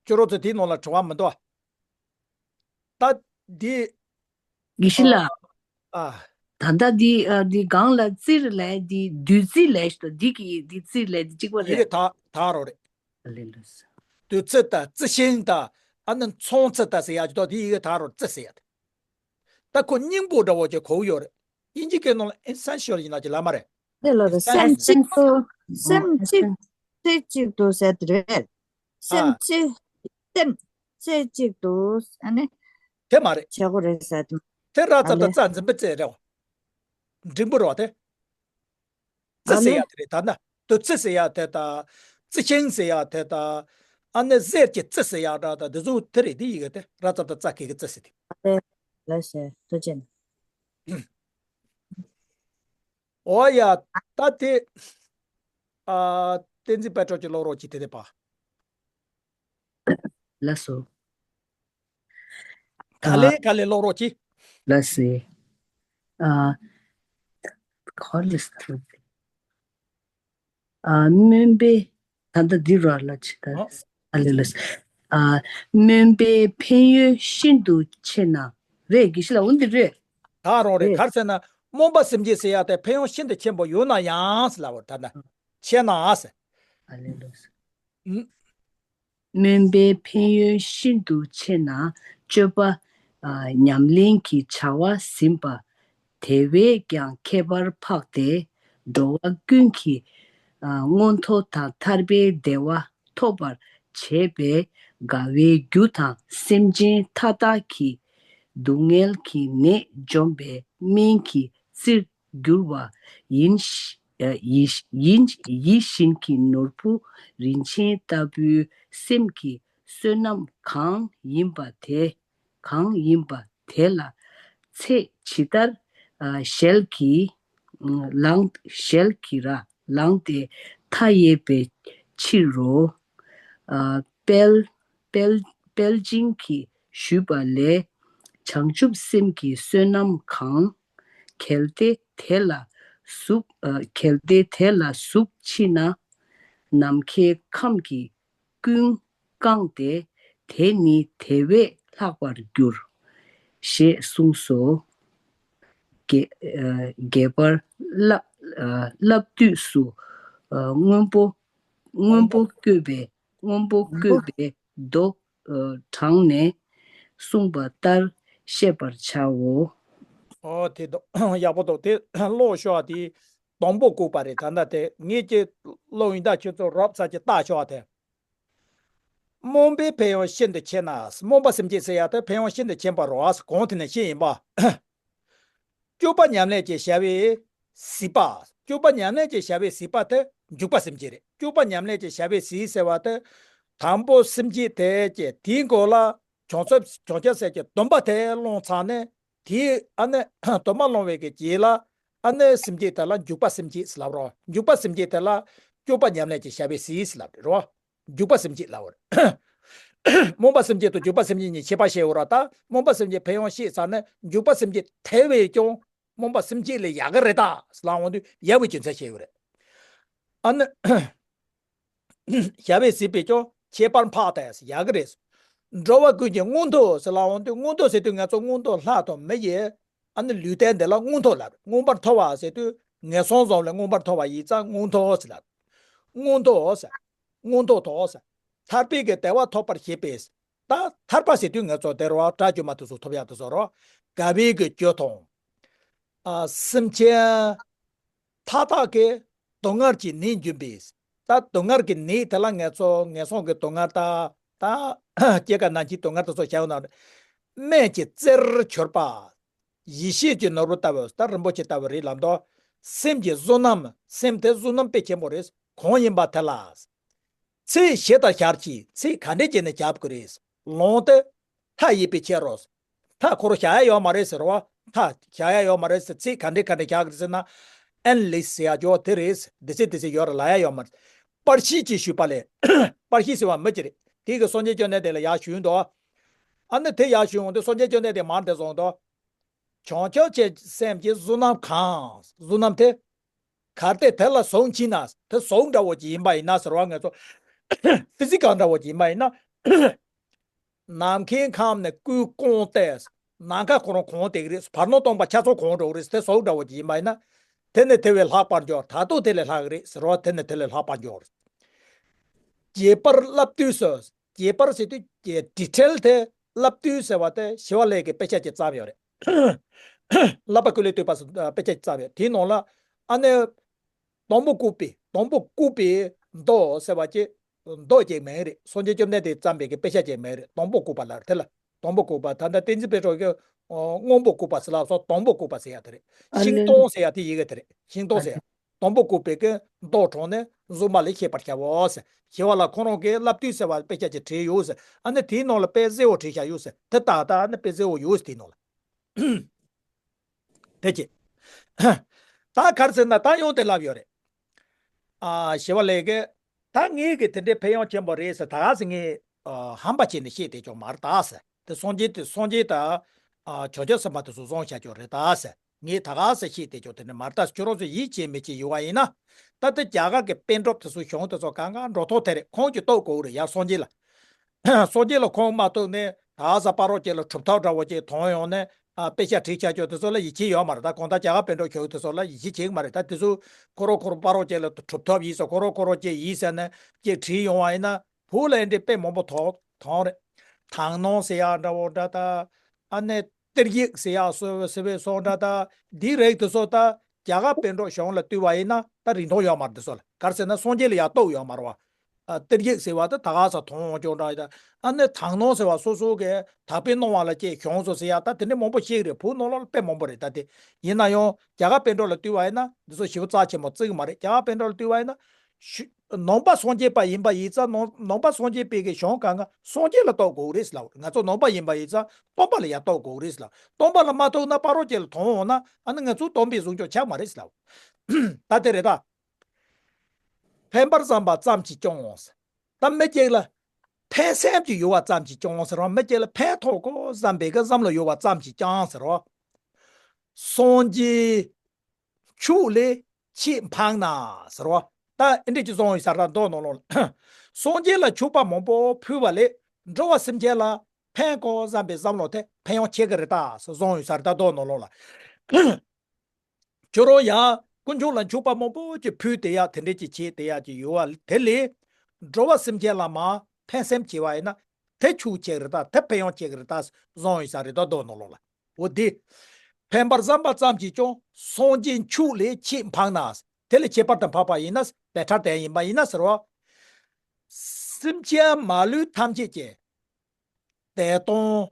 ཅོ་རོ་ཚོ་དེའི་ནང་ལ་དྲི་བ་མི་འདུག་ཨ། ད་འདི། དགེ་བཤེས་ལགས། ཨ། ད་ལྟ་འདི་ཨ་འདི་སྒང་ལ་བཙིར་ལས་འདི་བདུད་རྩི་ལས་ཤོག་འདི་གི་འདི་བཙིར་ལས་འདི་གཅིག་པ་ཡི་གེ་རེད། ད་ད་རོ་རེད། ཨ་ལེ་ལོས། བདུད་རྩི་དང་རྩི་ཤིང་དང་ཨ་ནི་ཚོང་རྩི་དང་ཟེར་ཡག་ཅིག་འདུག་འདི་ཡི་གེ་ད་རོ་རྩི་ཟེར་ཡག་དེ། ད་ཁོ་སྙིང་པོ་འདྲ་བོ་ཅིག་གོ་གི་ཡོད་རེད། དབྱིན་ཇི་སྐད་ནང་ལ་essential ཡིན་ན་ཅིག་ལབ་མ་རེད། དེ་ལ་རེད། སེམས་གཅིག་ཏུ་སེམས་གཅིག་ཚེ་གཅིག་ཏུ་ཟེར་དེ་རེད། སེམས་ཨ། ཚེ་སེམས་ཚེ་གཅིག་ཏུ་ཨ་ནི་དེ་མ་རེད། བྱེད་དགོས་རེད་ཟེར་དེ། དེ་ར་ཙ་ཨ་ད་ལེ། ཙ་འཛིན་པའི་ཙེ་རེད་བ། འབྲིང་པོ་རེད་བ་དེ། རྩི་ཨ་ཟེར་ལེ། ཡ་དེ་རེད། ད་ན་དུ་རྩི་ཟེར་ཡ་དེ་དང་། རྩི་ཤིང་ཟེར་ཡ་དེ་དང་། ཨ་ནི་གསེར་གྱི་རྩི་ཟེར་ཡ་འདྲ་དང་འདི་ཚོ་དེ་རེད། དེ་ཡི་གེ་དེ་ར་ཙ་ད་ཙ་གི་གི་རྩི་ཟེར་དེ། ཨ་ལེ། ལགས་སོ། ཐུགས་རྗེ་གནང་། ཨོ་ཡ། ད་དེ། ཨ། བསྟན་འཛིན་དཔལ་སྒྲོན་གྱི་ཀློག་རོགས་གྱིས་དེ་དེ་པ། ལགས་སོ། ག་ལེ་ག་ལེ་ཀློག་རོགས་གྱིས། ལགས་སོ། ཨ། ག་ལེ་ས། ཨ། སྨོན་པའི། ད་ལྟ་འདི་ར་ལ་ཅི་ད། ཨ་ལེ་ལེ། ཨ། སྨོན་པའི་ཕན་ཡོན་ཤིན་ཏུ་ཆེ་ན། རེད། དགེ་བཤེས་ལགས། འོ་འདི་རེད། ད་རང་རེད། རེད། ག་རེ་ཟེར་ན། སྨོན་པ་སེམས་བསྐྱེད་ཟེར་ཡ་དེ་ཕན་ཡོན་ཤིན་ཏུ་ཆེན་པོ་ཡོད་ན་ཡང་ཟེར་ལབ་པ་ད་ན། ཆེ་ན་ཟེར། ཨ་ལེ་ལེ། ཨུམ། སྨོན་པའི་ཕན་ཡོན་ཤིན་ཏུ་ཆེ་ན། སྤྱོད་པ། ཨ། ཉམས་ལེན་གྱི་བྱ་བ་ཟིན་པ། དེ་བས་ཀྱང་ཁྱད་པར་འཕགས་ཏེ། འགྲོ་བ་ཀུན་གྱི། ཨ། མངོན་མཐོ་དང་ཐར་པའི་བདེ་བ་ཐོབ་པར་བྱེད་པའི་དགའ་བའི་རྒྱུ་དང་། སེམས་ཅན་མཐའ་དག་གི་སྡུག་བསྔལ་གྱི་ནད་འཇོམས་པའི་སྨན་གྱི་རྩིར་གྱུར་པ་ཡིན་ཞིང་། ཡིད་བཞིན་གྱི་ནོར་བུ་རིན་ཆེན་ལྟ་བུའི་སེམས་ཀྱི་བསོད་ནམས་གང་ཡིན་པ་དེ། གང་ཡིན་པ་དེ་ལ་ཚེ་ཇི་ལྟར་ཞལ་གྱིས་ལང་། ཞལ་གྱིས་ར་ལངས་ཏེ་མཐའ་ཡས་པའི་ཕྱིར་རོ། དཔལ་དཔལ་དཔལ་སྦྱིན་གྱིས་ཞུས་པ་ལས། བྱང་ཆུབ་སེམས་ཀྱི་བསོད་ནམས་གང་། གལ་ཏེ་དེ་ལ་གཟུགས། གལ་ཏེ་དེ་ལ་གཟུགས་མཆིས་ན། ནམ་མཁའི་ཁམས་ཀྱི་ཀུན་བཀང་སྟེ། དེ་ནི་དེ་བས་ལྷག་པར་འགྱུར། ཞེས་གསུངས་སོ། རྒྱས་རྒྱས་པར་བསླབ་བསླབ་དུས་སུ། སྔོན་པོ་སྔོན་པོ་བཀོད་པའི་སྔོན་པོ་བཀོད་པའི་མདོ་དྲངས་ནས་གསུངས་པ་ལྟར་བཤད་པར་བྱའོ། ཨོ་དེ་དོ་ཡག་པོ་འདུག་དེ་ཀློག་ཤོག་ཨ། དེ་སྡོང་པོ་བཀུག་པ་རེད། ད་ལྟ་དེ་ངེད་ཀྱི་ཀློག་ཡིན་ད་ཁྱོད་ཚོ་རོབ་ཙམ་གྱིས་ལྟ་ཤོག་ཨ། དེ། སྨོན་པའི་ཕན་ཡོན་ཤིན་ཏུ་ཆེ་ན། སྨོན་པ་སེམས་བསྐྱེད་ཟེར་ཡ་དེ་ཕན་ཡོན་ཤིན་ཏུ་ཆེན་པོ་རེད་བ། གོང་དེ་ནས་བཤད་ཡིན་པ། སྤྱོད་པ་ཉམས་ལེན་གྱི་བྱ་བའི་གཟིགས་པ། སྤྱོད་པ་ཉམས་ལེན་གྱི་བྱ་བའི་གཟིགས་པ་དེ་འཇུག་པ་སེམས་བསྐྱེད་རེད། སྤྱོད་པ་ཉམས་ལེན་གྱི་བྱ་བའི་གཟིགས་ཟེར་བ་དེ། དང་པོ་སེམས་བསྐྱེད་དེ་བསྐྱེད། དེའི་འགོ་ལ་བྱང་ཆུབ་བྱང་ཆུབ་སེམས་ཀྱི་སྡོམ་པ་དེ་བླངས་ཚར་ནས། དེའི་ཨ་ནི་སྡོམ་པ་བླངས་པའི་གི་རྗེས་ལ་ཨ་ནི་སེམས་བསྐྱེད་དེ་ལ་འཇུག་པ་སེམས་བསྐྱེད་ཟེར་ལབ་རོ། འཇུག་པ་སེམས་བསྐྱེད་དེ་ལ་སྤྱོད་པ་ཉམས་ལེན་གྱི་བྱ་བའི་གཟིགས་ཟེར་ལབ་རེད་རོ། འཇུག་པ་སེམས་བསྐྱེད་ལབ་རེད། སྨོན་པ་སེམས་བསྐྱེད་དང་འཇུག་པ་སེམས་བསྐྱེད་གཉིས་ཁྱད་པར་བཤད་ཡོད་ར། ད་སྨོན་པ་སེམས་བསྐྱེད་ཕན་ཡོན་བཤད་ཚར་ནས་འཇུག་པ་སེམས་བསྐྱེད་དེ་བས་ཀྱང་སྨོན་པ་སེམས་བསྐྱེད་ལས་ཡག་གི་རེད་ད་ཟེར་ལབ་འོང་དུས་ཡག་པའི་རྒྱུ་མཚན་བཤད་ཡོད་རེད། ཨ་ནི། བྱ་བའི་གཟིགས་པས་ཀྱང་ཁྱད་པར་འཕགས་ཏེ་ཡག་གི་རེད། འགྲོ་བ་ཀུན་གྱི་མངོན་མཐོ་ཟེར་ལབ་འོང་དུས་མངོན་མཐོ་ཟེར་དུས་ང་ཚོ་མངོན་མཐོ་ལྷ་དང་མི་ཡི་ཨ་ནི་ལུས་རྟེན་འདི་ལ་མངོན་མཐོ་ལབ་རེད། མངོན་པར་མཐོ་བ་ཟེར་དུས་ངན་སོང་བཟོ་ལ་མངོན་པར་མཐོ་བ་ཡིན་ཙང་མངོན་མཐོ་ཟེར་ལབ། མངོན་མཐོ་ཟེར། མངོན་མཐོ་དོ་ཟེར། ཐར་པའི་གི་བདེ་བ་ཐོབ་པར་བྱེད་པས། ད་ཐར་པ་ཟེར་དུས་ང་ཚོ་དེ་རུ་དགྲ་བཅོམ་པ་དེ་ཚོ་ཐོབ་ཡག་དེ་ཚོ་རོ། དགའ་བའི་གི་རྒྱུ་དང་། ཨ། སེམས་ཅན་མཐའ་དག་གི་སྡུག་བསྔལ་གྱི་ནད་འཇོམས་པའི། ད་སྡུག་བསྔལ་གྱི་ནད་དེ་ལ་ང་ཚོ་ངན་སོང་གི་སྡུག་བསྔལ་དང་། ད་སྐྱེ་རྒ་ན་འཆིའི་སྡུག་བསྔལ་དེ་ཚོ་བྱ་བ་ན། སྨན་གྱི་རྩེར་གྱུར་པ། ཡེ་ཤེས་ཀྱི་ནོར་བུ་ལྟ་བུ། ད་རིན་པོ་ཆེ་ལྟ་བུ་རེད་ལབ་འདུག་སེམས་ཀྱི་བསོད་ནམས། སེམས་དེ་བསོད་ནམས་དཔེ་ཆེན་པོ་རེད། གང་ཡིན་པ་དེ་ལ། ཚེ་ཞེ་དྲག་ཞར་གྱིས་ཚེ་ག་འདྲས་བྱས་ནས་རྒྱབ་དགོས་རེད། ལོང་སྟེ་མཐའ་ཡས་པའི་ཕྱིར་རོ། ད་ཁོ་རང་བཞག་ཡ་ཡོད་མ་རེད་ཟེར་བ། ད་བཞག་ཡ་ཡོད་མ་རེད་ཟེར། ཚིག་ག་འདྲས་ག་འདྲས་རྒྱག་གི་རེད་ཟེར་ན། ཨེན་ལིས་ཟེར་ཡ་ཅོ་དེ་རེད། འདི་ཚེ་འདི་ཚེ་ཡོད་ར་ལབ་ཡ་ཡོད་མ་རེད། པར་ཤིང་ཅིག་ཞུས་པ་ལས། པར་ཤིང་ཟེར་བ་མི་ཅིག་རེད། དེ་གི་སངས་རྒྱས་བཅོམ་ལྡན་འདས་ལ་ཡར་ཞུས་འདུག་ཨ་ནི་དེ་ཡར་ཞུས་འོང་དུས་སངས་རྒྱས་བཅོམ་ལྡན་འདས་མར་འདི་གསུངས་འདུག་བྱང་ཆུབ་ཀྱི་སེམས་ཀྱི་གཟུགས་རྣམ་གང་། གཟུགས་རྣམ་དེ། གལ་ཏེ་དེ་ལ་གཟུགས་མཆིས་ན། དེ་གཟུགས་འདྲ་བོ་ཅིག་ཡིན་པ་ཡིན་ན་ཟེར་བ། ང་ཚོ་ཕི་ཟི་ཀལ་འདྲ་བོ་ཅིག་ཡིན་པ་ཡིན་ན། ནམ་མཁའི་ཁམས་ནས་སྐུ་གང་བལྟས། ནམ་མཁའ་ཁོ་རང་གང་བལྟས་ཀྱི་རེད། བར་སྣང་སྟོང་པ་ཆ་ཚང་གང་འགྲོ་གི་རེད། དེ་གཟུགས་འདྲ་བོ་ཅིག་ཡིན་པ་ཡིན་ན། དེ་ནི་དེ་བས་ལྷག་པར་འགྱུར། ད་དུང་དེ་ལས་ལྷག་གི་རེད་ཟེར་བ། དེ་ནི་དེ་ལས་ལྷག་པར་འགྱུར། རྒྱས་པར་བསླབ་བཏུས་སོ། རྒྱས་པར་ཟེར་དུས་ཀྱི་ཌི་ཊེལ་དེ། བསླབ་བཏུས་ཟེར་བ་དེ་ཞི་བ་ལྷས་ཀྱི་དཔེ་ཆ་ཅིག་བརྩམས་ཡོད་རེད། བསླབ་པ་ཀུན་ལས་བཏུས་པ་ཟེར་དཔེ་ཆ་ཅིག་བརྩམས་ཡོད། དེའི་ནང་ལ་ཨ་ནི། དང་པོ་བཀུག་པའི། དང་པོ་བཀུག་པའི་མདོ་ཟེར་བ་ཅིག་མདོ་ཅིག་མེད་རེད། སངས་རྒྱས་བཅོམ་ལྡན་འདས་བརྩམས་པའི་གི་དཔེ་ཆ་ཅིག་མེད་རེད། དང་པོ་བཀུག་པ་ལ་དེ་ལ་དང་པོ་བཀུག་པ། ད་ལྟ་བསྟན་འཛིན་དཔལ་སྤྲུལ་གྱིས་སྔོན་པོ་བཀུག་པ་ཟེར་ལབ་སོང་། དང་པོ་བཀུག་པ་ཟེར་ཡ་དེ་རེད། ཤིང་སྟོང་ཟེར་ཡ་དེ་ཡི་གེ་དེ་རེད། ཤིང་སྟོང་ཟེར་ཡ། དང་པོ་བཀུག་པའི་གི་མདོ་དྲངས་ནས་གཟུགས་མ་ལས་ཤེས་པར་བྱའོ་ཟེར། ཞི་བ་ལྷ་ཁོ་རང་གིས་བསླབ་བཏུས་ཟེར་བ་དཔེ་ཆ་ཅིག་བྲིས་ཡོད་ཟེར། ཨ་ནི་དེའི་ནང་ལ་དཔེ་གསལ་བོ་བྲིས་བཞག་ཡོད་ཟེར། དེ་ལྟ་ལྟ་ཨ་ནི་དཔེ་གསལ་བོ་ཡོད་ཟེར། དེའི་ནང་ལ། དེ་ཅི། ད་ག་རེ་ཟེར་ན་ད་ཡང་དེ་ལབ་ཡོད་རེད། ཨ། ཞི་བ་ལྷས་ཀྱིས། ད་ངས་ཀྱི་དེ་འདྲའི་ཕན་ཡོན་ཆེན་པོ་རེད་ཟེར་ད་ག་ཟེ་ངས་ཨ་ཧམ་པ་བྱས་ནས་བཤད་བསྡད་ཆོག་མ་རེད་ད་ཟེར། དེ་སངས་རྒྱས་དེ་སངས་རྒྱས་དང་ཨ་བྱང་ཆུབ་སེམས་དཔའ་དེ་ཚོ་བཟང་བྱ་ཆོག་རེད་ད་ཟེར། ངས་ད་ག་ཟེ་བཤད་བསྡད་ཆོག་དེ་འདྲ་མ་རེད་ད་ཟེར། ཁྱོད་རང་ཚོ་ཡིད་ཆེས་མི་ཆེས་ཡོད་པ་ཡིན་ན། ད་ལྟ་རྒྱ་གར་གྱི་པཎ་གྲུབ་དེ་ཚོ་གཞུང་དེ་ཚོ་གང་ག་འགྲོ་ཐོག་དེ་རེད། ཁོང་གིས་གཏུག་དགོས་རེད་ཡ་སངས་རྒྱས་ལ། སངས་རྒྱས་ལ་ཁོང་མ་གཏུགས་ནས་ད་ག་ཟེ་ཕ་རོལ་ཅིག་ལ་གྲུབ་ཐོབ་འདྲ་བོ་ཅིག་ཐོན་ཡོང་ནས་ཨ་དཔེ་ཆ་བྲིས་བྱ་ཆོག་དེ་ཚོ་ལ་ཡིད་ཆེས་ཡོད་མ་རེད། ད་གང་ལྟར་རྒྱ་གར་པཎ་གྲུབ་གཞུང་དེ་ཚོ་ལ་ཡིད་ཆེས་བྱེད་ཀྱི་མ་རེད། ད་དེ་ཚོ་ཁོ་རང་ཁོ་རང་ཕ་རོལ་ཅིག་ལ་གྲུབ་ཐོབ་ཡིན་ཟེར། ཁོ་རང་ཁོ་རང་ཅིག་ཡིན་ཟེར་ནས་ཅིག་བྲིས་ཡོང་བ་ཡིན་ན། བོད་ལ་འདི་འདྲའི་དཔེ་མང་པོ་ཐོན་ཐོན་རེད། དག་སྣང་ཟེར་ཡ་འདྲ་བོ་འདྲ་ད། ཨ་ནི་གཏེར་ཡིག་ཟེར་ཡ་སོ་ཟེར་བའི་སོགས་འདྲ་ད། འདིའི་རིགས་དེ་ཚོ་ད་རྒྱ་གར་པཎ་གྲུབ་གཞུང་ལ་བཏུས་པ་ཡིན་ན་ད་རིན་ཐང་ཡོད་མ་རེད། དེ་ཚོ་ལ་ག་རེ་ཟེར་ན་སངས་རྒྱས་ལ་ཡ་གཏུག་ཡོད་མ་རེད་བ། ཨ་གཏེར་ཡིག་ཟེར་བ་ད་ད་ག་ཟེ་མཐོང་ཡོང་ཅོག་འདྲ་ཡ་ད། ཨ་ནི་དག་སྣང་ཟེར་བ་སོ་སོ་གི་དག་པའི་སྣང་བ་ལ་སྐྱེས་བྱུང་སོང་ཟེར་ཡ་ད་དེ་འདྲ་མང་པོ་ཤེས་ཀྱི་རེད། བོད་ནང་ལོགས་ལ་དཔེ་མང་པོ་རེད། ད་དེ་ཡིན་ན་ཡང་རྒྱ་གར་པཎ་གྲུབ་ལ་བཏུས་པ་ཡིན་ན་འདི་ཚོ་ཞེ་པོ་རྩ་ཆེན་པོ་བརྩི་གི་མ་རེད། རྒྱ་གར་པཎ་གྲུབ་ལ་བཏུས་པ་ཡིན་ན། ཤུ་ནང་པ་སངས་རྒྱས་པ་ཡིན་པ་ཡིན་ཙང་ནང་ནང་པ་སངས་རྒྱས་པའི་གི་གཞུང་གང་ག་སངས་རྒྱས་ལ་གཏུག་དགོས་རེད་ཟེར་ལབ། ང་ཚོ་ནང་པ་ཡིན་པ་ཡིན་ཙང་སྟོང་པ་ལ་ཡ་གཏུག་དགོས་རེད་ཟེར་ལབ། སྟོང་པ་ལ་མ་གཏུགས་ན་ཕ་རོལ་ཅིག་ལ་ཐོན་འོང་ན་ཨ་ནི་ང་ཚོ་སྟོང་པའི་གཟུགས་སྐྱོང་ཆགས་མ་རེད་ཟེར་ལབ། ད་དེ་རེད་ད། ཕན་པར་བསམ་པ་ཙམ་གྱིས་སྐྱོང་། ད་མི་གཅིག་ལ་ཕན་སེམས་ཀྱི་ཡོད་པ་ཙམ་གྱིས་སྐྱོང་ཟེར་བ། མི་གཅིག་ལ་ཕན་ཐོགས་དགོས་བསམ་པའི་གི་བསམ་བློ་ཡོད་པ་ཙམ་གྱིས་ཀྱང་ཟེར་བ། སངས་རྒྱས་མཆོག་ལས་ཆེས་འཕགས་ན་ཟེར་བ། ད་ཨེ་འདྲས་ཀྱི་གསུངས་ཡོད་ས་རེད་ད་མདོ་ནང་ལོགས་ལ། སངས་རྒྱས་ལ་མཆོད་པ་མང་པོ་ཕུལ་བ་ལས་འགྲོ་བ་སེམས་ཅན་ལ་ཕན་དགོས་བསམ་པའི་བསམ་བློ་དེ་ཕན་ཡོན་ཆེ་གི་རེད་ད་ཟེར་གསུངས་ཡོད་ས་རེད་ད་མདོ་ནང་ལོགས་ལ། ཁྱོད་རང་ཡང་དཀོན་མཆོག་ལ་མཆོད་པ་མང་པོ་ཅིག་ཕུལ་བསྡད་ཡ་དེ་འདྲས་ཅིག་བྱས་བསྡད་ཡ་ཅིག་ཡོད་པ་དེ་ལས་འགྲོ་བ་སེམས་ཅན་ལ་མར་ཕན་སེམས་བྱས་པ་ཡིན་ན་དེ་ཕྱུག་ཆེ་གི་རེད་ད། དེ་ཕན་ཡོན་ཆེ་གི་རེད་ད་གསུངས་ཡོད་ས་རེད་ད་མདོ་ནང་ལོགས་ལ། འོ་དེ། ཕན་པར་བསམ་པ་ཙམ་གྱིས་ཀྱང་སངས་རྒྱས་མཆོག་ལས་ཆེས་འཕགས་ན། དེ་ལས་ཁྱད་པར་དུ་འཕགས་པ་ཡིན་ན་བས་ཁྲ་དེ་ཡིན་པ་ཡིན་ན་ཟེར་བ། སེམས་ཅན་མ་ལུས་ཐམས་ཅད་ཀྱི་བདེ་སྟོང་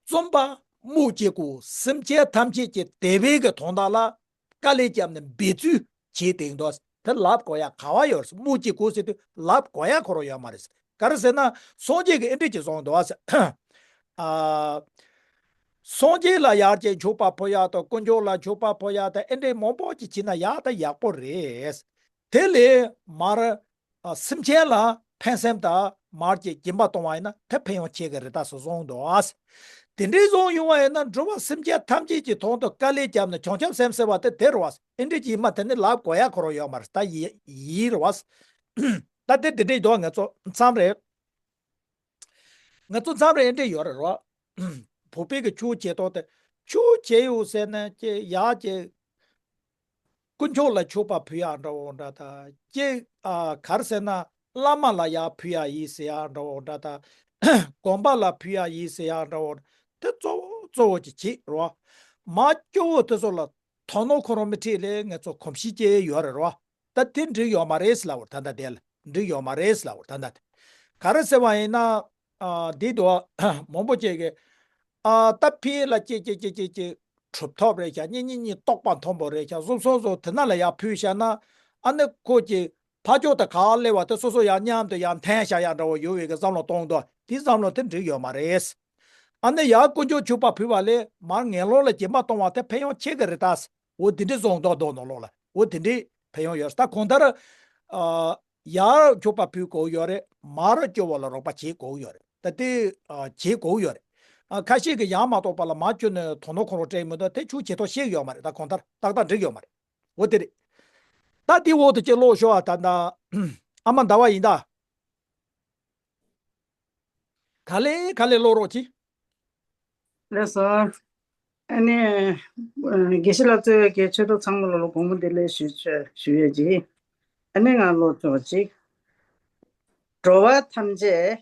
རྩོམ་པ་སྨོས་ཅི་དགོས། སེམས་ཅན་ཐམས་ཅད་ཀྱི་བདེ་བའི་གི་དོན་དག་ལ་དཀའ་ལས་བརྒྱབ་ནས་འབད་རྩོལ་བྱེད་དེ་འདུག་དེ་ལབ་དགོས་ཡ་ག་བ་ཡོད་རེད། སྨོས་ཅི་དགོས་ཟེར་དུས་ལབ་དགོས་ཡ་ཁོ་རང་ཡོད་མ་རེད། ག་རེ་ཟེར་ན་སངས་རྒྱས་ཀྱིས་ཨེ་འདྲས་ཅིག་གསུངས་འདུག་ཟེར། ཨ། སངས་རྒྱས་ལ་ཡར་ཅིག་མཆོད་པ་ཕུལ་ཡ་དང་དཀོན་མཆོག་ལ་མཆོད་པ་ཕུལ་ཡ་དང་ཨེ་འདྲས་མང་པོ་ཅིག་བྱས་ན་ཡག་ད་ཡག་པོ་རེད། དེ་ལས་མར་ཨ་སེམས་ཅན་ལ་ཕན་སེམས་དང་མར་གྱི་སྦྱིན་པ་གཏོང་བ་ཡིན་ན་དེ་ཕན་ཡོན་ཆེ་གི་རེད་ད་ཟེར་གསུངས་འདུག་ཨ། དེ་འདྲའི་བཟོ་ཡོང་བ་ཡིན་ན་འགྲོ་བ་སེམས་ཅན་ཐམས་ཅད་ཀྱི་དོན་དུ་དཀའ་ལས་བརྒྱབ་ནས་བྱང་ཆུབ་སེམས་ཟེར་བ་དེ་དེ་རེད་བ། ཨེ་འདྲ་ཅིག་ཡིན་མ་དེ་ནི་ལབ་དགོས་ཡ་ཁོ་རང་ཡོད་མ་རེད་ད། ཡི་ཡི་རེད་བ། ད་དེ་དེ་འདྲའི་འདུག་ང་ཚོ་མཚམས་རེ། ང་ཚོ་མཚམས་རེ་ཨེ་འདྲ་ཡོད་རེད་བ། བོད་པའི་གི་ཆོས་བྱེད་སྟངས་དེ་ཆོས་བྱེད་ཡོད་ཟེར་ནས་ཀྱི་ཡག་ཀྱི། དཀོན་མཆོག་ལ་མཆོད་པ་ཕུལ་ཡག་འདྲ་བོ་འདྲ་ད་ཀྱེ། ཨ་ག་རེ་ཟེར་ན་བླ་མ་ལ་ཡག་ཕུལ་ཡག་ཡིན་ཟེར་ཡག་འདྲ་བོ་འདྲ་ད། དགོན་པ་ལ་ཕུལ་ཡག་ཡིན་ཟེར་ཡག་འདྲ་བོ། དེ་གཙོ་བོ་གཙོ་བོ་ཅིག་བྱེད་རོ། མ་སྐྱོ་བོ་དེ་ཚོ་ལ་དོ་སྣང་ཁོ་རང་མི་ཁྲིད་ལས་ང་ཚོ་གོམས་གཤིས་ཅིག་ཡོད་རེད་རོ། ད་དེ་འགྲིག་ཡོད་མ་རེད་ཟེར་ལབ་བར་ད་ལྟ་དེ་ལ་འགྲིག་ཡོད་མ་རེད་ཟེར་ལབ་བར་ད་ལྟ་དེ། ག་རེ་ཟེར་བ་ཡིན་ན། ཨ་འདི་དུ་མང་པོ་ཅིག་གིས། ཨ་ད་ཕི་ལ་ཅིག་ཅིག་ཅིག་ཅིག་ཅིག་གྲུབ་ཐོབ་རེད་ཤག་གཉིས་གཉིས་གཉིས་རྟོགས་པ་མཐོན་པོ་རེད་ཤག་གསུངས་སོང་སོང་དེ་ན་ལ་ཡར་ཕུལ་བཞག་ན། ཨ་ནི་ཁོ་ཅིག་ཕ་ཕྱོགས་དེ་ག་སླེབས་པ་དེ་སོ་སོ་ཡར་མཉམ་དུ་ཡར་འཐེན་བཞག་ཡག་འདྲ་བོ་ཡོད་པའི་གི་བསམ་བློ་གཏོང་འདུག་དེ་བསམ་བློ་དེ་འགྲིག་ཡོད་མ་རེད། ཨ་ནི་ཡར་དཀོན་མཆོག་མཆོད་པ་ཕུལ་བ་ལས་མར་ངན་སློང་ལ་སྦྱིན་པ་གཏོང་བ་དེ་ཕན་ཡོན་ཆེ་གི་རེད་ད། འོ་དེ་འདྲའི་བཟོ་འདུག་འདུག་ནང་ལོགས་ལ། འོ་དེ་འདྲའི་ཕན་ཡོན་ཡོད་ད། གང་ལྟར་ཨ། ཡར་མཆོད་པ་ཕུལ་དགོས་ཡོད་རེད། མར་སྐྱོར་བ་ལ་རོགས་པ་བྱེད་དགོས་ཡོད་རེད། ད་དེ་ཨ། བྱེད་དགོས་ཡོད་རེད། ཨ། ཁ་ཤས་ཀྱིས་ཡར་མ་གཏོགས་པ་ལ་མར་སྐྱོར་ནས་དོ་སྣང་ཁོ་རང་སྤྲད་མི་འདུག་དེ་ཆུ་བྱེད་ཐོག་ཤེས་ཡོད་མ་རེད། ད་གང་ལྟར་ཏག་ཏག་འགྲིག་ཡོད་མ་རེད། འོ་དེ་རེད། ད་དེ་འོག་ཏུ་ཅིག་ཀློག་ཤོག་ཨ། ད་ད་ཨ་མ་ཟླ་བ་ཡིན་ད། ག་ལེ་ག་ལེ་ཀློག་རོགས་གྱིས། ལགས་སོ། ཨ་ནི། ཨ། དགེ་བཤེས་ལགས་གཙོས་པའི་ཆོས་གྲོགས་ཚང་མ་ལ་དགོང་མོ་བདེ་ལེགས་ཞུ་ཆོག་ཞུ་ཡས་ཀྱིས། ཨ་ནི་ང་ཀློག་ཆོག་ཅིག་འགྲོ་བ་ཐམས་ཅད་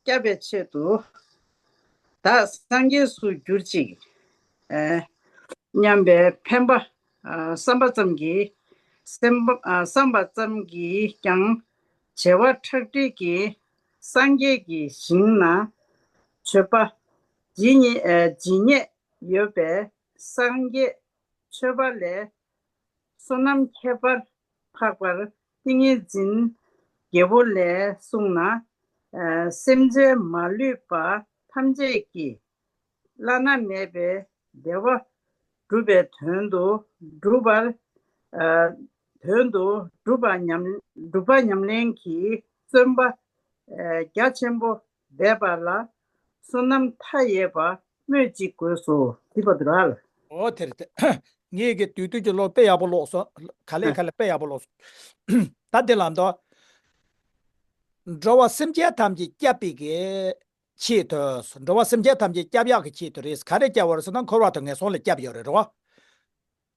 བསྐྱབ་པའི་ཆེད་དུ། བདག་སངས་རྒྱས་སུ་གྱུར་ཅིག་ཨ། སྙམ་པའི་འཕེན་པ། ཨ། བསམ་པ་ཙམ་གྱིས། སེམས་པ། ཨ། བསམ་པ་ཙམ་གྱིས་ཀྱང་བྱེ་བ་ཁྲག་ཁྲིག་གི་སངས་རྒྱས་ཀྱི་ཞིང་ན་མཆོད་པ། ཇི་སྙེད། ཨ། ཇི་སྙེད་ཡོད་པའི་སངས་རྒྱས་མཆོད་པ་ལས་བསོད་ནམས་ཁྱད་པར་འཕགས་པར་ཏིང་ངེ་འཛིན་རྒྱལ་པོ་ལས་གསུངས་ན། ཨ། སེམས་ཅན་མ་ལུས་པ་ཐམས་ཅད་ཀྱི་བླ་ན་མེད་པའི་བདེ་བ་སྒྲུབ་པའི་དོན་དུ། སྒྲུབ་པར། ཨ། དོན་དུ་སྒྲུབ་པ་ཉམས། སྒྲུབ་པ་ཉམས་ལེན་གྱི་བརྩོན་པ། ཨ། རྒྱ་ཆེན་པོ་འབད་པ་ལ་བསོད་ནམས་མཐའ་ཡས་པ་སྨོས་ཅི་དགོས་སོ། ཟེར་བ་འདུག་ར། ཨོ་དེ་རེད་དེ། ངས་གི་དུས་དུས་ཀྱི་ཀློག་དཔེ་ཡག་པོ་ཀློག་སོང་། ག་ལེ་ག་ལེ་དཔེ་ཡག་པོ་ཀློག་སོང་། ད་དེ་ལ་འདུག་འགྲོ་བ་སེམས་ཅན་ཐམས་ཅད་བསྐྱབ་པའི་གི་ཆེད་དུ། འགྲོ་བ་སེམས་ཅན་ཐམས་ཅད་བསྐྱབ་ཡག་གི་ཆེད་དུ་རེད། ག་རེ་བསྐྱབ་པ་རེད་ཟེར་ན་འཁོར་བ་དང་ངན་སོང་ལས་བསྐྱབ་ཡོད་རེད་རོ།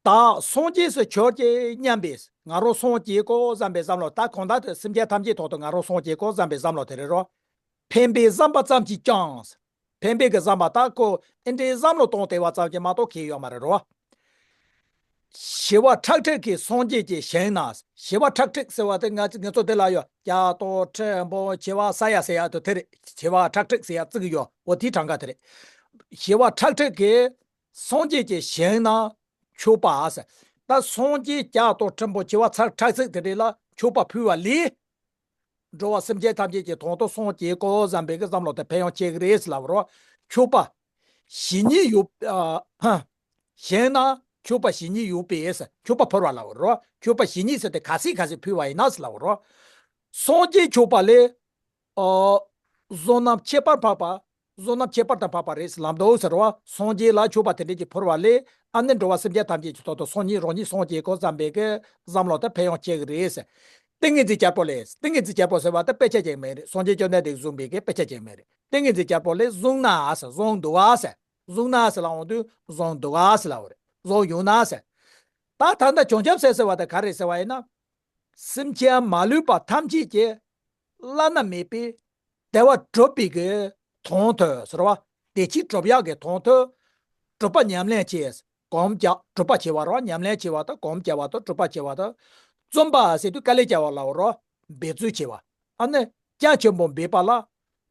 བདག་སངས་རྒྱས་སུ་གྱུར་ཅིག་སྙམ་པའི། ང་རང་སངས་རྒྱས་དགོས་བསམ་པའི་བསམ་བློ། ད་གང་ལྟར་དེ་སེམས་ཅན་ཐམས་ཅད་ཐོག་ཏུ་ང་རང་སངས་རྒྱས་དགོས་བསམ་པའི་བསམ་བློ་དེ་རེད་རོ། འཕེན་པའི་བསམ་པ་ཙམ་གྱིས་ཀྱང་། འཕེན་པའི་གི་བསམ་པ་ད་ཁོ་ཨེ་འདྲའི་བསམ་བློ་གཏོང་བདེ་བ་ཙམ་གྱིས་མ་གཏོགས་གལ་ཡོད་མ་རེད་རོ། བྱེ་བ་ཁྲག་ཁྲིག་གི་སངས་རྒྱས་ཀྱི་ཞིང་ན། བྱེ་བ་ཁྲག་ཁྲིག་ཟེར་བ་དེ་ང་ཚོ་ང་ཚོ་དེ་ལ་ཡོད། རྒྱ་སྟོད་ཁྲི་འབུམ་བྱེ་བ་ས་ཡ་ཟེར་ཡ་དེ་དེ་རེད། བྱེ་བ་ཁྲག་ཁྲིག་ཟེར་ཡ་བརྩི་གི་ཡོད། འོ་དེའི་གྲངས་ཀ་དེ་རེད། བྱེ་བ་ཁྲག་ཁྲིག་གི་སངས་རྒྱས་ཀྱི་ཞིང་ན་མཆོད་པ་ཟེར། ད་སངས་རྒྱས་རྒྱ་སྟོད་ཁྲི་འབུམ་བྱེ་བ་ཚར་ཁྲག་ཁྲིག་དེ་རེད་ལ་མཆོད་པ་ཕུལ་བ་ལས། འགྲོ་བ་སེམས་ཅན་ཐམས་ཅད་ཀྱི་དོན་དུ་སངས་རྒྱས་དགོས་བསམ་པའི་གི་བསམ་བློ་དེ་ཕན་ཡོན་ཆེ་གི་རེད་ཟེར་ལབ་རོ། མཆོད་པ་ཞི་སྙིང་ཡོད། ཨ། ཞིང་ན་མཆོད་པ་ཞི་སྙིང་ཡོད་པས་ཟེར། མཆོད་པ་ཕུལ་བ་ལབ་རོ། མཆོད་པ་ཞི་སྙིང་ཟེར་དེ་ག་ཚད་ག་ཚད་ཕུལ་བ་ཡིན་ན་ཟེར་ལབ་རོ། སངས་རྒྱས་མཆོད་པ་ལས། ཨོ། བསོད་ནམས་ཁྱད་པར་འཕགས་པ། བསོད་ནམས་ཁྱད་པར་དུ་འཕགས་པ་རེད་ལབ་འདུག་ཟེར་བ། སངས་རྒྱས་ལ་མཆོད་པ་དེ་འདྲས་ཀྱི་ཕུལ་བ་ལས། ཨ་ནི་འགྲོ་བ་སེམས་ཅན་ཐམས་ཅད་ཀྱི་ཐོག་ཏུ་སང་ཉིན་རང་ཉིད་སངས་རྒྱས་དགོས་བསམ་པའི་གི་བསམ་བློ་དེ་ཕན་ཡོན་ཆེ་གི་རེད་ཟེར། ཏིང་ངེ་འཛིན་བསྐྱར་སྦོལ་ལས། ཏིང་ངེ་འཛིན་བསྐྱར་སྦོལ་ཟེར་བ་དེ་དཔེ་ཆ་ཅིག་མེད་རེད། སངས་རྒྱས་བཅོམ་ལྡན་འདས་ཀྱིས་གསུངས་པའི་གི་དཔེ་ཆ་ཅིག་མེད་རེད། ཏིང་ངེ་འཛིན་བསྐྱར་སྦོལ་ལས་བཟུང་ན་ཟེར། བཟུང་འདུག་ག་ཟེར། བཟུང་ན་ཟེར་ལབ་འོང་དུས་བཟུང་འདུག་ག་ཟེར་ལབ་པ་རེད། བཟུང་ཡོང་ན་ཟེར། ད་ད་ལྟ་བྱང་ཆུབ་སེམས་ཟེར་བ་དེ་ག་རེད་ཟེར་བ་ཡིན་ན། སེམས་ཅན་མ་ལུས་པ་ཐམས་ཅད་ཀྱི་བླ་ན་མེད་པའི་བདེ་བ་སྒྲུབ་པའི་གི་དོན་དུ་ཟེར་བ། བདེ་སྐྱིད་སྒྲུབ་ཡག་གི་དོན་དུ་སྒྲུབ་པ་ཉམས་ལེན་བྱས། སྒོམ་རྒྱག་སྒྲུབ་པ་བྱེད་པ་རེད་བ། ཉམས་ལེན་བྱེད་པ་དང་སྒོམ་རྒྱག་པ་དང་སྒྲུབ་པ་བྱེད་པ་དང་། བརྩོན་པ་ཟེར་དུས་དཀའ་ལས་རྒྱག་པ་ལབ་རོ། འབད་རྩོལ་བྱེད་པ། ཨ་ནི་རྒྱ་ཆེན་པོ་འབད་པ་ལ་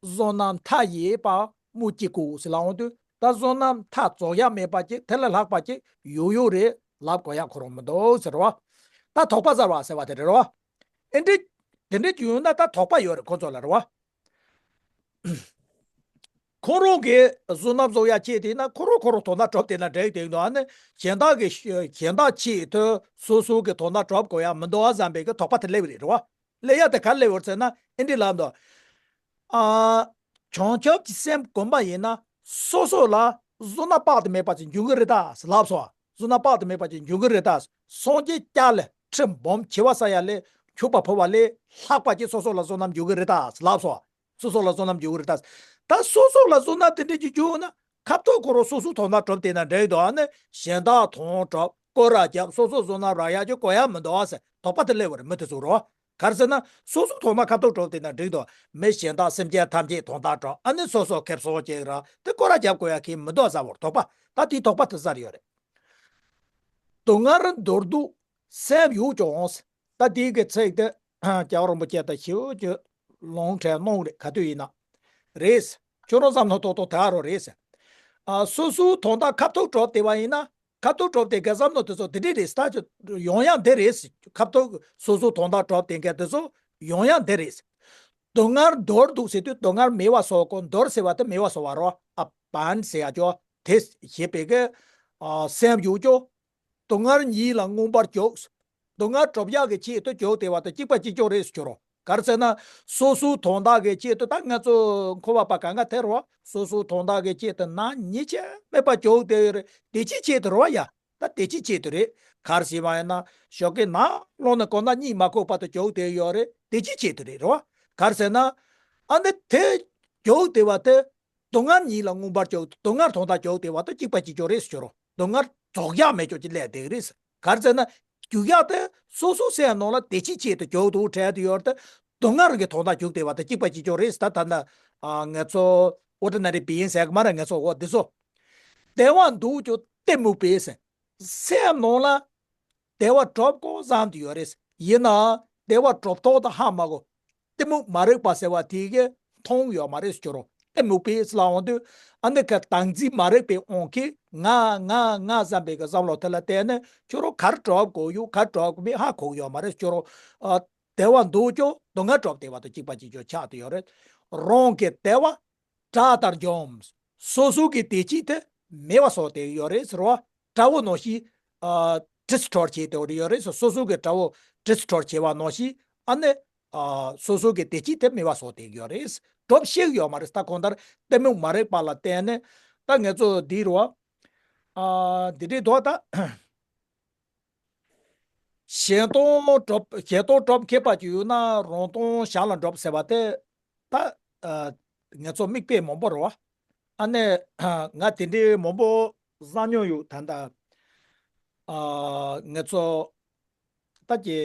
བསོད་ནམས་མཐའ་ཡས་པ་སྨོས་ཅི་དགོས་ཟེར་ལབ་འོང་དུས། ད་བསོད་ནམས་མཐའ་རྫོགས་ཡག་མེད་པ་ཅིག་དེ་ལས་ལྷག་པ་ཅིག་ཡོད་ཡོད་རེད་ལབ་དགོས་ཡག་ཁོ་རང་མི་འདུག་ཟེར་བ། ད་དོགས་པ་ཟ་བ་ཟེར་བ་དེ་རེད་བ། ཨེ་འདྲ། དེ་འདྲ་བྱུང་ན་ད་དོགས་པ་ཡོད་རེད་ཁོ་ཚོ་ལ་རེད་བ། ཁོ་རང་གིས་བསོད་ནམས་བཟོ་ཡག་ཆེད་དེ་ན་ཁོ་རང་ཁོ་རང་དོན་དག་གྲུབ་བསྡད་ན་འགྲིག་དེ་འདུག་ཨ་ནི་གཞན་དག་གི་གཞན་དག་ཆེད་དུ་སོ་སོ་གི་དོན་དག་གྲུབ་དགོས་ཡག་མི་འདུག་ཨ་བསམ་པའི་གི་དོགས་པ་དེ་སླེབས་རེད་རེད་བ། སླེབས་ཡག་དེ་ག་རེ་སླེབས་ཡོད་ཟེར་ན་ཨེ་འདྲ་ལབ་འདུག་ཨ། བྱང་ཆུབ་ཀྱི་སེམས་བསྒོམ་པ་ཡིན་ན་སོ་སོ་ལ་བསོད་ནམས་དཔག་ཏུ་མེད་པ་ཅིག་འབྱུང་གི་རེད་ད་ཟེར་ལབ་སོང་། བསོད་ནམས་དཔག་ཏུ་མེད་པ་ཅིག་འབྱུང་གི་རེད་ད། སངས་རྒྱས་བསྐྱར་ལ་ཁྲི་འབུམ་བྱེ་བ་ས་ཡ་ལས་མཆོད་པ་ཕུལ་བ་ལས་ལྷག་པ་ཅིག་སོ་སོ་ལ་བསོད་ནམས་འབྱུང་གི་རེད་ད་ཟེར་ལབ་སོང་། སོ་སོ་ལ་བསོད་ནམས་འབྱུང་གི་རེད་ད། ད་སོ་སོ་ལ་བསོད་ནམས་དེ་འདྲ་ཅིག་འབྱུང་ན་ཁ་ཐུག་ཁོ་རང་སོ་སོ་དོན་དག་གྲུབ་བསྡད་ན་འགྲིག་འདུག་ཨ་ནི་གཞན་དག་དོན་གྲུབ་སྐོར་ར་རྒྱབ་སོ་སོ་བསོད་ནམས་རག་ཡག་ཅིག་དགོས་ཡག་མི་འདུག་ཨ་ཟེར་དོགས་པ་དེ་སླེབས་པ་རེད་མི་དེ་ཚོ་རོ། ག་རེ་ཟེར་ན་སོ་སོ་ཐོག་མ་ཁ་ཐུག་གྲུབ་བསྡད་ན་འགྲིག་འདུག་མི་གཞན་དག་སེམས་ཅན་ཐམས་ཅད་དོན་དག་གྲུབ་ཨ་ནི་སོ་སོ་ཁེ་བཟང་ཅིག་རག་དེ་སྐོར་ར་རྒྱབ་དགོས་ཡག་གི་མི་འདུག་ཟེར་བ་རེད་དོགས་པ། ད་དེའི་དོགས་པ་དེ་ཟ་རེ་ཡོད་རེད། སྡུག་བསྔལ་མདོར་བསྡུས་སེལ་ཡོད་ཀྱང་། ད་དེའི་གི་ཚིག་དེ་རྒྱལ་བ་རིན་པོ་ཆེ་དང་ཞེ་པོ་ཅིག་ལུང་འདྲེན་གནང་རེད། ག་དུས་ཡིན་ན་རེད། ཁྱོད་རང་བསམ་བློ་ཏོག་ཏོག་དག་རོགས་རེད། ཨ། སོ་སོའི་དོན་དག་ཁ་ཐུག་གྲུབ་བསྡད་པ་ཡིན་ན་ཁ་ཐུག་གྲུབ་བསྡད་མཁན་བསམ་བློ་དེ་ཚོ་དེ་འདྲས་རེད། ད་ཡོང་ཡག་འདི་རེད། ཁ་ཐུག་སོ་སོའི་དོན་དག་གྲུབ་བསྡད་མཁན་དེ་ཚོ་ཡོང་ཡག་འདི་རེད། སྡུག་བསྔལ་འདོར་འདུག་ཟེར་དུས་སྡུག་བསྔལ་མེད་པ་བཟོ་དགོས། འདོར་ཟེར་བ་དེ་མེད་པ་བཟོ་བ་རོ། ཨ་བན་ཟེར་ཡ་ཅོ། དེ་ཞེས་པའི་གི་ཨ་སེམས་ཡོད་ཅོ། སྡུག་བསྔལ་ཉིད་ལ་མངོན་པར་འཇུག། སྡུག་བསྔལ་སྒྲོལ་ཡག་གི་ཆེད་དུ་འཇུག་བསྡད་པ་དང་གཅིག་པ་གཅིག་རྐྱང་རེད་ཟེར་གྱི་རོ། ག་རེ་ཟེར་ན། སོ་སོའི་དོན་དག་གི་ཆེད་དུ། ད་ང་ཚོ་འཁོར་བ་པ་གང་ག་དེ་རོ། སོ་སོའི་དོན་དག་གི་ཆེད་དུ་ནག་ཉེས་ཆད་མེད་པ་འཇུག་བསྡད་ཡོད་རེད། བདེ་སྐྱིད་ཆེད་དུ་རོ་ཡ། ད་བདེ་སྐྱིད་ཆེད་དུ་རེད། ག་རེ་ཟེར་བ་ཡིན་ན། ཞོགས་ཀས་ནམ་ལངས་ནས་དགོང་དག་གཉིད་མ་ཁུག་བར་དུ་འཇུག་བསྡད་ཡོད་རེད། བདེ་སྐྱིད་ཆེད་དུ་རེད་རོ། ག་རེ་ཟེར་ན། ཨ་ནི་དེ་འཇུག་བསྡད་པ་དེ། སྡུག་བསྔལ་ཉིད་ལ་མངོན་པར་འཇུག། སྡུག་བསྔལ་དོན་དག་འཇུག་བསྡད་པ་དང་གཅིག་པ་གཅིག་རྐྱང་རེད་ཟེར་གྱི་རོ། སྡུག་བསྔལ་རྫོགས་ཡག་མེད་ཅོ་ཅིག་སླེབས་བསྡད་ཀྱི་རེད། ག་རེ་ཟེར་ན། འཇུག་ཡག་དེ་སོ་སོའི་སེམས་ནང་ལ་བདེ་སྐྱིད་ཆེད་དུ་འཇུག་འདུག་དྲན་དུ་ཡོད་རེད་དེ། སྡུག་བསྔལ་གྱི་དོན་དག་འཇུག་བསྡད་པ་དང་གཅིག་པ་གཅིག་རྐྱང་རེད་ཟེར། ད་ད་ནི་ཨ་ང་ཚོ་ཨོར་ཌི་ནེ་རི་བི་ཡིང་ཟེར་གི་མ་རེད། ང་ཚོ་འོ་འདི་ཚོ། བདེ་བ་འདོད་ཀྱང་གཏི་མུག་པས་ཟེར། སེམས་ནང་ལ་བདེ་བ་སྒྲུབ་དགོས་བསམ་དུ་ཡོད་རེད། ཡིན་ནའང་བདེ་བ་སྒྲུབ་ཐབས་དེ་ཧ་མ་གོ། གཏི་མུག་མ་རིག་པ་ཟེར་བ་དེ་གིས་མཐོང་ཡོད་མ་རེད་ཟེར་གྱི་རོ། གཏི་མུག་པས་ལབ་འོང་དུས། ཨ་ནི་ག་བདག་འཛིན་མ་རིག་པའི་དབང་གིས་ང་ང་ང་བསམ་པའི་གི་བསམ་བློ་དེ་ལ་བརྟེན་ནས་ཁྱོད་རང་ག་རེ་སྒྲུབ་དགོས་ཡོད་ག་རེ་སྒྲུབ་དགོས་མེད་ཧ་གོ་གི་ཡོད་མ་རེད་ཟེར་གྱི་རོ། ཨ། བདེ་བ་འདོད་ཀྱང་སྡུག་བསྔལ་སྒྲུབ་བསྡད་པ་དང་གཅིག་པ་གཅིག་རྐྱང་ཆགས་བསྡད་ཡོད་རེད། རང་གི་བདེ་བ་དགྲ་ལྟར་འཇོམས། སོ་སོ་གི་བདེ་སྐྱིད་དེ་མེད་པ་བཟོ་བསྡད་ཡོད་རེད་ཟེར་བ། དགྲ་བོ་ནང་བཞིན་ཨ་ཌི་སི་ཊོར་བྱས་བསྡད་ཡོད་རེད་ཟེར། སོ་སོ་གི་དགྲ་བོ་ཌི་སི་ཊོར་བྱས་པ་ནང་བཞིན། ཨ་ནི་ཨ་སོ་སོ་གི་བདེ་སྐྱིད་དེ་མེད་པ་བཟོ་བསྡད་ཡོད་རེད། སྒྲུབ་ཤེས་ཡོད་མ་རེད། ད་གང་ལྟར་གཏི་མུག་མ་རིག་པ་ལ་བརྟེན་ནས། ད་ང་ཚོ་འདི་རུ་ཨ་འདི་འདྲའི་ཐོག་ད། གཞན་སྟོང་སྒྲུབ། གཞན་སྟོང་སྒྲུབ་མཁས་པ་ཅིག་ཡོད་ན་རང་སྟོང་ཞར་ལ་སྒྲུབ་ཟེར་བ་དེ། ད་ཨ་ང་ཚོ་མིག་དཔེ་མང་པོ་རེད་བ། ཨ་ནི་ང་དེ་འདྲའི་མང་པོ་བསམ་མྱོང་ཡོད། ད་ལྟ་ཨ་ང་ཚོ་ད་ཀྱི་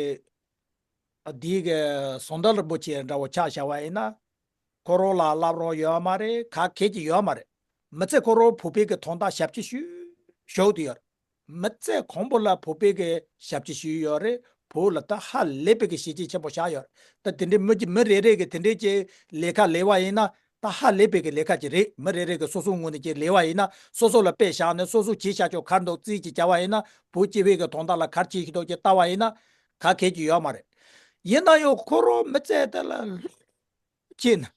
འདིའི་གི་ཟམ་གདོང་རིན་པོ་ཆེ་འདྲ་བོ་ཆ་བཞག་པ་ཡིན་ན། ཁོ་རང་ལ་བསླབ་རོགས་ཡོད་མ་རེད། ག་གེ་ཅིག་ཡོད་མ་རེད། མི་ཚེ་ཁོ་རང་བོད་པའི་གི་དོན་དག་ཞབས་ཕྱི་ཞུས་ཞུས་བསྡད་ཡོད་རེད། མི་ཚེ་གང་པོ་ལ་བོད་པའི་གི་ཞབས་ཕྱི་ཞུས་ཡོད་རེད། བོད་ལ་ད་ཧ་ལས་པའི་གི་གཞིས་བྱེས་ཆེན་པོ་བཞག་ཡོད་རེད། ད་དེ་འདྲའི་མི་གི་མི་རེ་རེ་གི་དེ་འདྲའི་ཅིག་ལས་ཀ་ལས་པ་ཡིན་ན། ད་ཧ་ལས་པའི་གི་ལས་ཀ་ཅིག་རེད། མི་རེ་རེ་གི་སོ་སོའི་ངོས་ནས་ཅིག་ལས་པ་ཡིན་ན། སོ་སོ་ལ་དཔེ་བཞག་ནས་སོ་སོ་བྱས་བཞག་ཆོག་ག་རེ་འདུག་རྩིས་ཅིག་བྱ་བ་ཡིན་ན། བོད་སྤྱི་པའི་གི་དོན་དག་ལ་ག་རེ་བྱེད་ཀྱི་འདུག་ཅིག་ལྟ་བ་ཡིན་ན། ག་གེ་ཅིག་ཡོད་མ་རེད། ཡིན་ན་ཡང་ཁོ་རང་མི་ཚེ་དེ་ལ་ལོག་ཕྱིན་ན།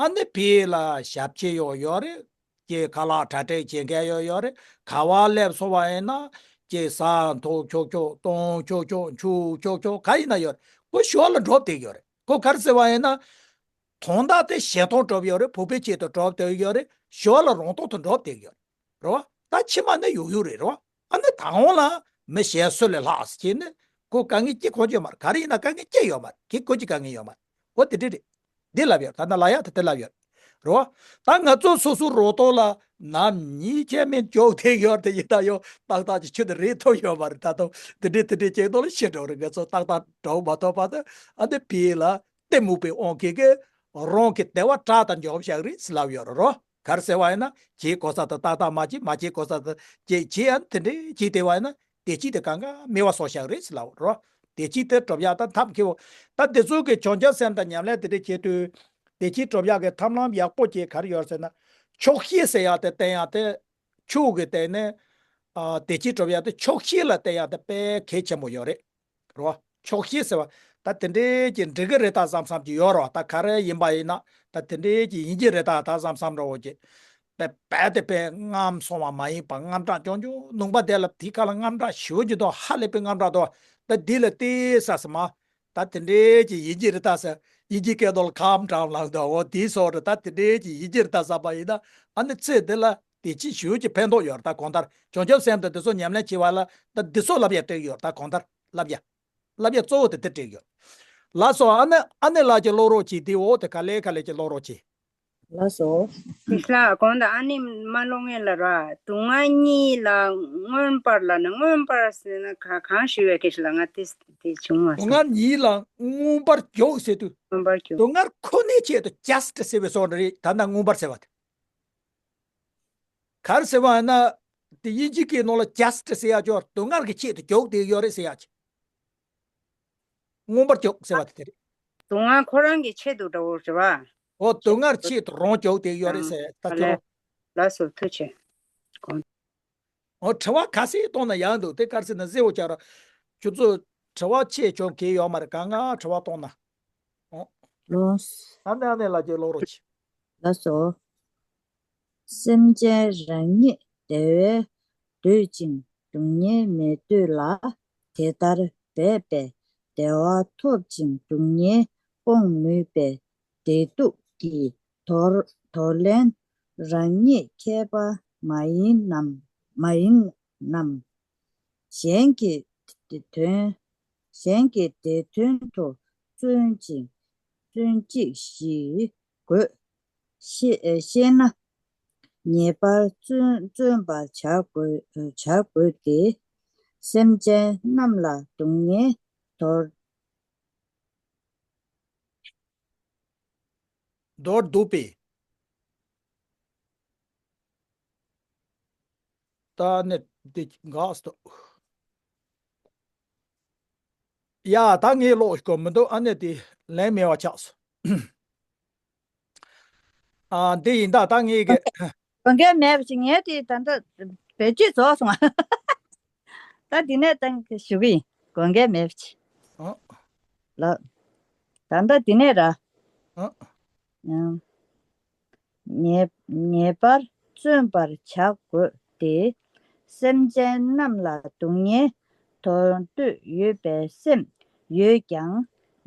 ཨ་ནི་བོད་ལ་ཞབས་ཕྱི་ཡོད་ཡོད་རེད། ཀྱེ་ཁ་ལག་གྲ་སྒྲིག་བྱེད་མཁན་ཡོད་ཡོད་རེད། ག་པར་སླེབས་སོང་བ་ཡིན་ན། ཀྱེ་ཟ་འཐུང་ཆོག་ཆོག་གཏོང་ཆོག་ཆོག་འཁྱུག་ཆོག་ཆོག་ག་ཡིན་ན་ཡོད་རེད། ཁོ་ཞོར་ལ་འགྲོ་བསྡད་ཡོད་རེད། ཁོ་ག་རེ་ཟེར་བ་ཡིན་ན། དོན་དག་དེ་གཞན་སྟོང་སྒྲུབ་ཡོད་རེད། བོད་པའི་ཆེད་དུ་སྒྲུབ་བསྡད་ཡོད་རེད། ཞོར་ལ་རང་སྟོང་དུ་འགྲོ་བསྡད་ཡོད་རེད། རེད་བ། ད་ཕྱི་མ་ནི་ཡོང་ཡོད་རེད། རེད་བ། ཨ་ནི་ད་འོང་ལ་མི་གཞན་སུ་ལས་ལྷག་ཟེར་ནས་ཁོ་དཀའ་ངལ་སྐྱེ་ཁོ་ཅོ་མ་རེད། ག་རེ་ཡིན་ན་དཀའ་ངལ་སྐྱེ་ཡོད་མ་རེད། ཁྱེད་ཁོ་ཅི་དཀའ་ངལ་ཡོད་མ་རེད། འོ་དེ་འདྲ་རེད། འདི་ལབ་ཡོད། ད་ནི་ལབ་ཡག་དེ་དེ་ལབ་ཡོད། རེད་བ། ད་ང་ཚོ་སོ་སོ་རང་སྟོང་ལ་ནམ་ཉིན་ཁྱད་མེད་འཇོག་ཐེག་ཡོད་དེ་ཡིན་ད་ཡོད་ཏག་ཏག་ཅིག་ཆུ་དེ་རེད་ཐུབ་ཡོད་མ་རེད། ད་དུང་དེ་འདྲའི་དེ་འདྲའི་ཅིག་ཐོག་ལ་ཤི་འགྲོ་རེད། ང་ཚོ་ཏག་ཏག་འགྲོ་མ་ཐུབ་པ་དེ། ཨ་ནི་བོད་ལ་གཏི་མུག་པའི་དབང་གིས་གི་རང་གི་བདེ་བ་དགྲ་ལྟར་འཇོམས་བཞག་རེད་ཟེར་ལབ་ཡོད་རེད། རོ། ག་རེ་ཟེར་བ་ཡིན་ན། བྱེད་དགོས་ས་དེ་ཏག་ཏག་མ་བྱེད། མ་བྱེད་དགོས་ས་དེ་བྱེད། བྱེད་ཡང་དེ་འདྲའི་བྱེད་བསྡད་པ་ཡིན་ན་བདེ་སྐྱིད་དེ་གང་ག་མེད་པ་བཟོ་བཞག་རེད་ཟེར་ལབ་རོ། བདེ་སྐྱིད་དེ་སྒྲུབ་ཡག་ད་ཐབས་མཁས་པོ། ད་འདི་ཚོ་གི་བྱང་ཆུབ་སེམས་དང་ཉམས་ལེན་དེ་འདྲ་བྱེད་དུས། བདེ་སྐྱིད་སྒྲུབ་ཡག་གི་ཐབས་ལམ་ཡག་པོ་ཅིག་ག་རེ་ཡོད་ཟེར་ན། ཆོག་ཤེས་ཟེར་ཡག་དེ་བསྟེན་ཡག་དེ། ཆོས་ཀྱི་སྟེང་ནས། ཨ། བདེ་སྐྱིད་སྒྲུབ་ཡག་དེ་ཆོག་ཤེས་ལ་བརྟེན་ཡག་དེ་དཔེ་གལ་ཆེན་པོ་ཡོད་རེད། རོ། ཆོག་ཤེས་ཟེར་བ། ད་དེ་འདྲའི་ཀྱི་འགྲིག་གི་རེད་ད་བསམ་བསམ་གྱི་ཡོད་རོ། ད་ག་རེ་ཡིན་པ་ཡིན་ན། ད་དེ་འདྲའི་ཀྱི་ཡིན་གྱི་རེད་ད་ད་བསམ་བསམ་འདྲ་བོ་ཅིག་དཔེ་རྦད་དེ་དཔེ་རྔམ་སོང་བ་མ་ཡིན་པ། རྔམ་དྲག་ཀྱང་ཀྱང་ནུས་པ་དེ་ལ་དེའི་ཁ་ལ་རྔམ་དྲག་ཞེ་པོ་ཅིག་འདུག་ཧ་ལས་པའི་རྔམ་དྲག་འདུག་ད་འདི་ལ་བལྟས་ས་ཟེར་མ། ད་དེ་འདྲའི་ཀྱི་ཡིན་གྱི་རེད་ད་ཟེར། ཡིན་གྱི་སྐད་དོ་ལ་ཁམ་དྲག་ལངས་འདུག་འོ་དེའི་སོགས་རེད། ད་དེ་འདྲའི་ཀྱི་ཡིན་གྱི་རེད་ད་བསམ་པ་ཡིན་ན། ཨ་ནི་ཚེ་འདི་ལ་བདེ་སྐྱིད་ཞེ་པོ་ཅིག་ཕན་ཐོགས་ཡོད་རེད། ད་གང་ལྟར་བྱང་ཆུབ་སེམས་དང་འདི་ཚོ་ཉམས་ལེན་བྱེད་པ་ལ་ད་འདི་ཚོ་ལབ་ཡག་སྤྲད་ཀྱི་ཡོད་རེད། ད་གང་ལྟར་ལབ་ཡག་ལབ་ཡག་གཙོ་བོ་དེ་དེ་སྤྲད་ཀྱི་ཡོད། ལགས་སོ། ཨ་ནི་ཨ་ནེ་ལགས་ཀྱིས་ཀློག་རོགས་གྱིས། དེ་འོ་དེ་ག་ལེ་ག་ལེ་ཀྱིས་ཀློག་རོགས་གྱིས། ལགས་སོ། དེ་ལ་གོང་དུ་ཨ་ནེ་མ་ཀློག་མཁན་ལ་ར། སྡུག་བསྔལ་ཉིད་ལ་མངོན་པར་ལབ་ན། མངོན་པར་ཟེར་ན་ག་གང་ཞིག་ཡོད་ཀྱི་ལ། ང་དེ་དེ་བྱུང་བ་སོང་། སྡུག་བསྔལ་ཉིད་ལ་མངོན་པར་འཇུག་ཟེར་དུས། མངོན་པར་འཇུག་སྡུག་བསྔལ་ཁོ་ནའི་ཆེད་དུ་ཇ་སི་ཊི་ཟེར་བའི་སོགས་རེད། ད་ནི་མངོན་པར་ཟེར་བ་དེ། ག་རེ་ཟེར་བ་ཡིན་ན། དེ་དབྱིན་ཇི་སྐད་ནང་ལ་ཇ་སི་ཊི་ཟེར་ཡག་ཅོ། སྡུག་བསྔལ་གྱི་ཆེད་དུ་འཇུག་བསྡད་ཡོད་རེད་ཟེར་ཡག་ཅིག་མངོན་པར་འཇུག་ཟེར་བ་དེ་དེ་རེད། སྡུག་བསྔལ་ཁོ་རང་གི་ཆེད་དུ་འདྲ་བོ་རེད་བ། འོ། སྡུག་བསྔལ་ཆེད་དུ་རང་འཇུག་བསྡད་ཡོད་རེད་ཟེར། ད་ཁྱོད་རང་། ལགས་སོ། ཐུགས་རྗེ་ཆེ། འོ། དྲི་བ་ག་ཚོད་གཏོང་ན་ཡག་འདུག་དེ་ག་རེ་ཟེར་ན་གཟིགས་འོ་ཅག་ར། ཁྱོད་ཚོ་དྲི་བ་ཆེ་ཆུང་གང་ཡོད་མ་རེད། གང་ག་དྲི་བ་གཏོང་ན། འོ། ལོས། ཨ་ནེ་ཨ་ནེ་ལ་ཅིག་ཀློག་རོགས་གྱིས། ལགས་སོ། སེམས་ཅན་རང་ཉིད་བདེ་བས་འདོད་ཅིང་སྡུག་བསྔལ་མི་འདོད་ལ། དེ་ལྟར་འབད་པས་བདེ་བ་ཐོབ་ཅིང་སྡུག་བསྔལ་སྤོང་ནུས་པས་བདེ་སྡུག་གི་དོར་དོར་ལེན་རང་ཉིད་མཁས་པ་མ་ཡིན་ནམ། མ་ཡིན་ནམ། གཞན་གྱི་དོན། གཞན་གྱི་བདེ་དོན་དུ་བརྩོན་ཅིང་བརྩོན་ཅིག་ཞིག་དགོས་ཤེ་ཤེ་ན། ངེས་པར་བརྩོན་བརྩོན་པར་བྱ་དགོས་བྱ་དགོས་ཏེ། སེམས་ཅན་རྣམས་ལ་སྡུག་བསྔལ་དོར། མདོར་བསྡུས་པས། ད་ནི་འདི་འགག་སོང་། ཡ་ད་ངས་ཀློག་དགོས་མི་འདུག་ཨ་ནི་དེ་ལན་མེད་པ་ཆགས་སོང་། ཨ་འདི་ཡིན་ད་ད་ངས་གི་དགོངས་འགལ་མེད་པ་ཞིག་ངས་དེ་ད་ལྟ་བེད་སྤྱོད་རྫོགས་སོང་། ད་འདི་ནས་ད་ཞུ་གི་ཡིན། དགོངས་འགལ་མེད་པ་ཞིག་ཨ། ལགས། ད་ལྟ་འདི་ནས་ར། ཨ། ཡང་། ངེས་ངེས་པར་བརྩོན་པར་བྱ་དགོས་ཏེ། སེམས་ཅན་རྣམས་ལ་སྡུག་བསྔལ་དོར་འདོད་ཡོད་པའི་སེམས་ཡོད་ཀྱང་།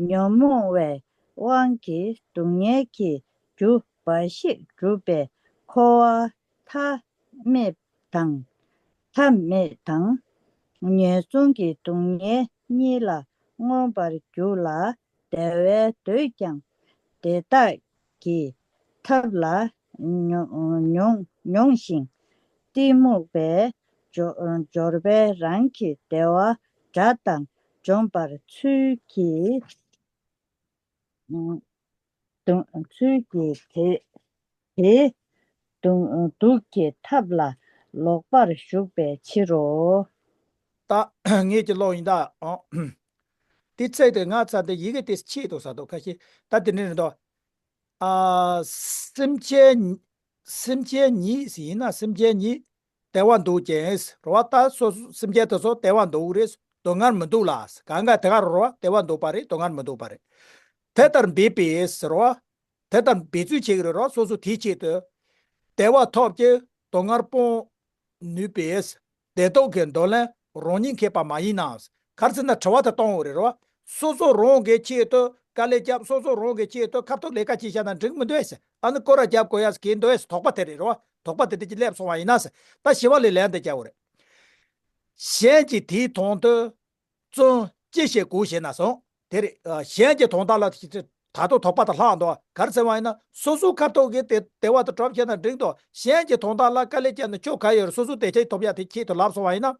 ཉོན་མོངས་པའི་དབང་གིས་སྡུག་བསྔལ་གྱི་རྒྱུ་འབའ་ཞིག་སྒྲུབ་པའི་འཁོར་བ་མཐའ་མེད་དང་། མཐའ་མེད་དང་། ངན་སོང་གི་སྡུག་བསྔལ་གཉིས་ལ་མངོན་པར་གྱུར་ལ། བདེ་བས་འདོད་ཀྱང་དེ་དག་གི་ཐབས་ལ་མྱོང་མྱོང་མྱོང་ཞིང་གཏི་མུག་པས་སྦྱོར་སྦྱོར་བས་རང་གི་བདེ་བ་དགྲ་དང་འཇོམས་པར་ཚུལ་གྱིས། སྡུག་ཚུལ་གྱིས་དེ་དེ་སྡུག་སྡུག་གི་ཐབས་ལ་ལོག་པར་ཞུགས་པའི་ཕྱིར་རོ། ད་ངས་ཀྱི་ཀློག་ཡིན་ད། ཨང་། དེ་ཚེ་དེ་ང་ཚ་དེ་ཡི་གེ་དེ་ཆེད་དུ་ཟ་དོ་ཁ་ཤས་ད་དེ་ནས་རེད་དོ། ཨ། སེམས་ཅན་སེམས་ཅན་ཉིད་ཡིན་ན་སེམས་ཅན་ཉིད་བདེ་བ་འདོད་ཅིང་རོ་བ། ད་སོ་སོ་སེམས་ཅན་དེ་ཚོ་བདེ་བ་འདོད་རེད། སྡུག་བསྔལ་མི་འདོད་ལ། གང་ག་དེ་ག་རོ་བ་བདེ་བ་འདོད་པ་རེད། སྡུག་བསྔལ་མི་འདོད་པ་རེད། དེ་ལྟར་འབད་པས་ཟེར་བ། དེ་ལྟར་འབད་ཚུལ་བྱེད་ཀྱི་རེད་རོ། སོ་སོ་དེའི་ཆེད་དུ་བདེ་བ་ཐོབ་ཀྱི་སྡུག་བསྔལ་སྤོང་ནུས་པས། བདེ་སྡུག་གི་འདོར་ལེན་རང་ཉིད་མཁས་པ་མ་ཡིན་ནམ། ག་རེ་ཟེར་ན་དྲི་བ་དེ་གཏོང་འོ་རེད་རོ། སོ་སོ་རང་གི་ཆེད་དུ་དཀའ་ལས་བརྒྱབ། སོ་སོ་རང་གི་ཆེད་དུ་ཁ་ཐུག་ལས་ཀ་བྱེད་བྱས་ན་འགྲིག་མི་འདུག་ཟེར། ཨ་ནི་སྐོར་ར་རྒྱབ་དགོས་ཡ་ཟེར་གྱི་འདུག་ཟེར། དོགས་པ་དེ་རེད་རོ། དོགས་པ་དེ་དེ་ཅིག་སླེབས་སོང་བ་ཡིན་ན་ཟེར། ད་ཞི་བ་ལྷས་ལན་དེ་བརྒྱབ་འོ་རེད། གཞན་གྱིས་དེའི་དོན་དུ་བརྩོན་ཅི་ཞིག་དགོས་ཞེ་ན་གསུངས། དེ་རེད། ཨ། གཞན་གྱི་དོན་དག་ལ་ད་དུང་དོགས་པ་དང་ལྷག་འདུག་ག་རེ་ཟེར་བ་ཡིན་ན་སོ་སོའི་ཁ་ཐུག་གི་དེ་བདེ་བ་དང་གྲོགས་བྱས་ན་འགྲིག་འདུག་གཞན་གྱི་དོན་དག་ལ་དཀའ་ལས་བརྒྱབ་ན་ཆོ་ག་ཡོད་རེད། སོ་སོ་བདེ་སྐྱིད་ཐོབ་ཡ་དེ་ཆེད་དུ་ལབ་སོང་བ་ཡིན་ན།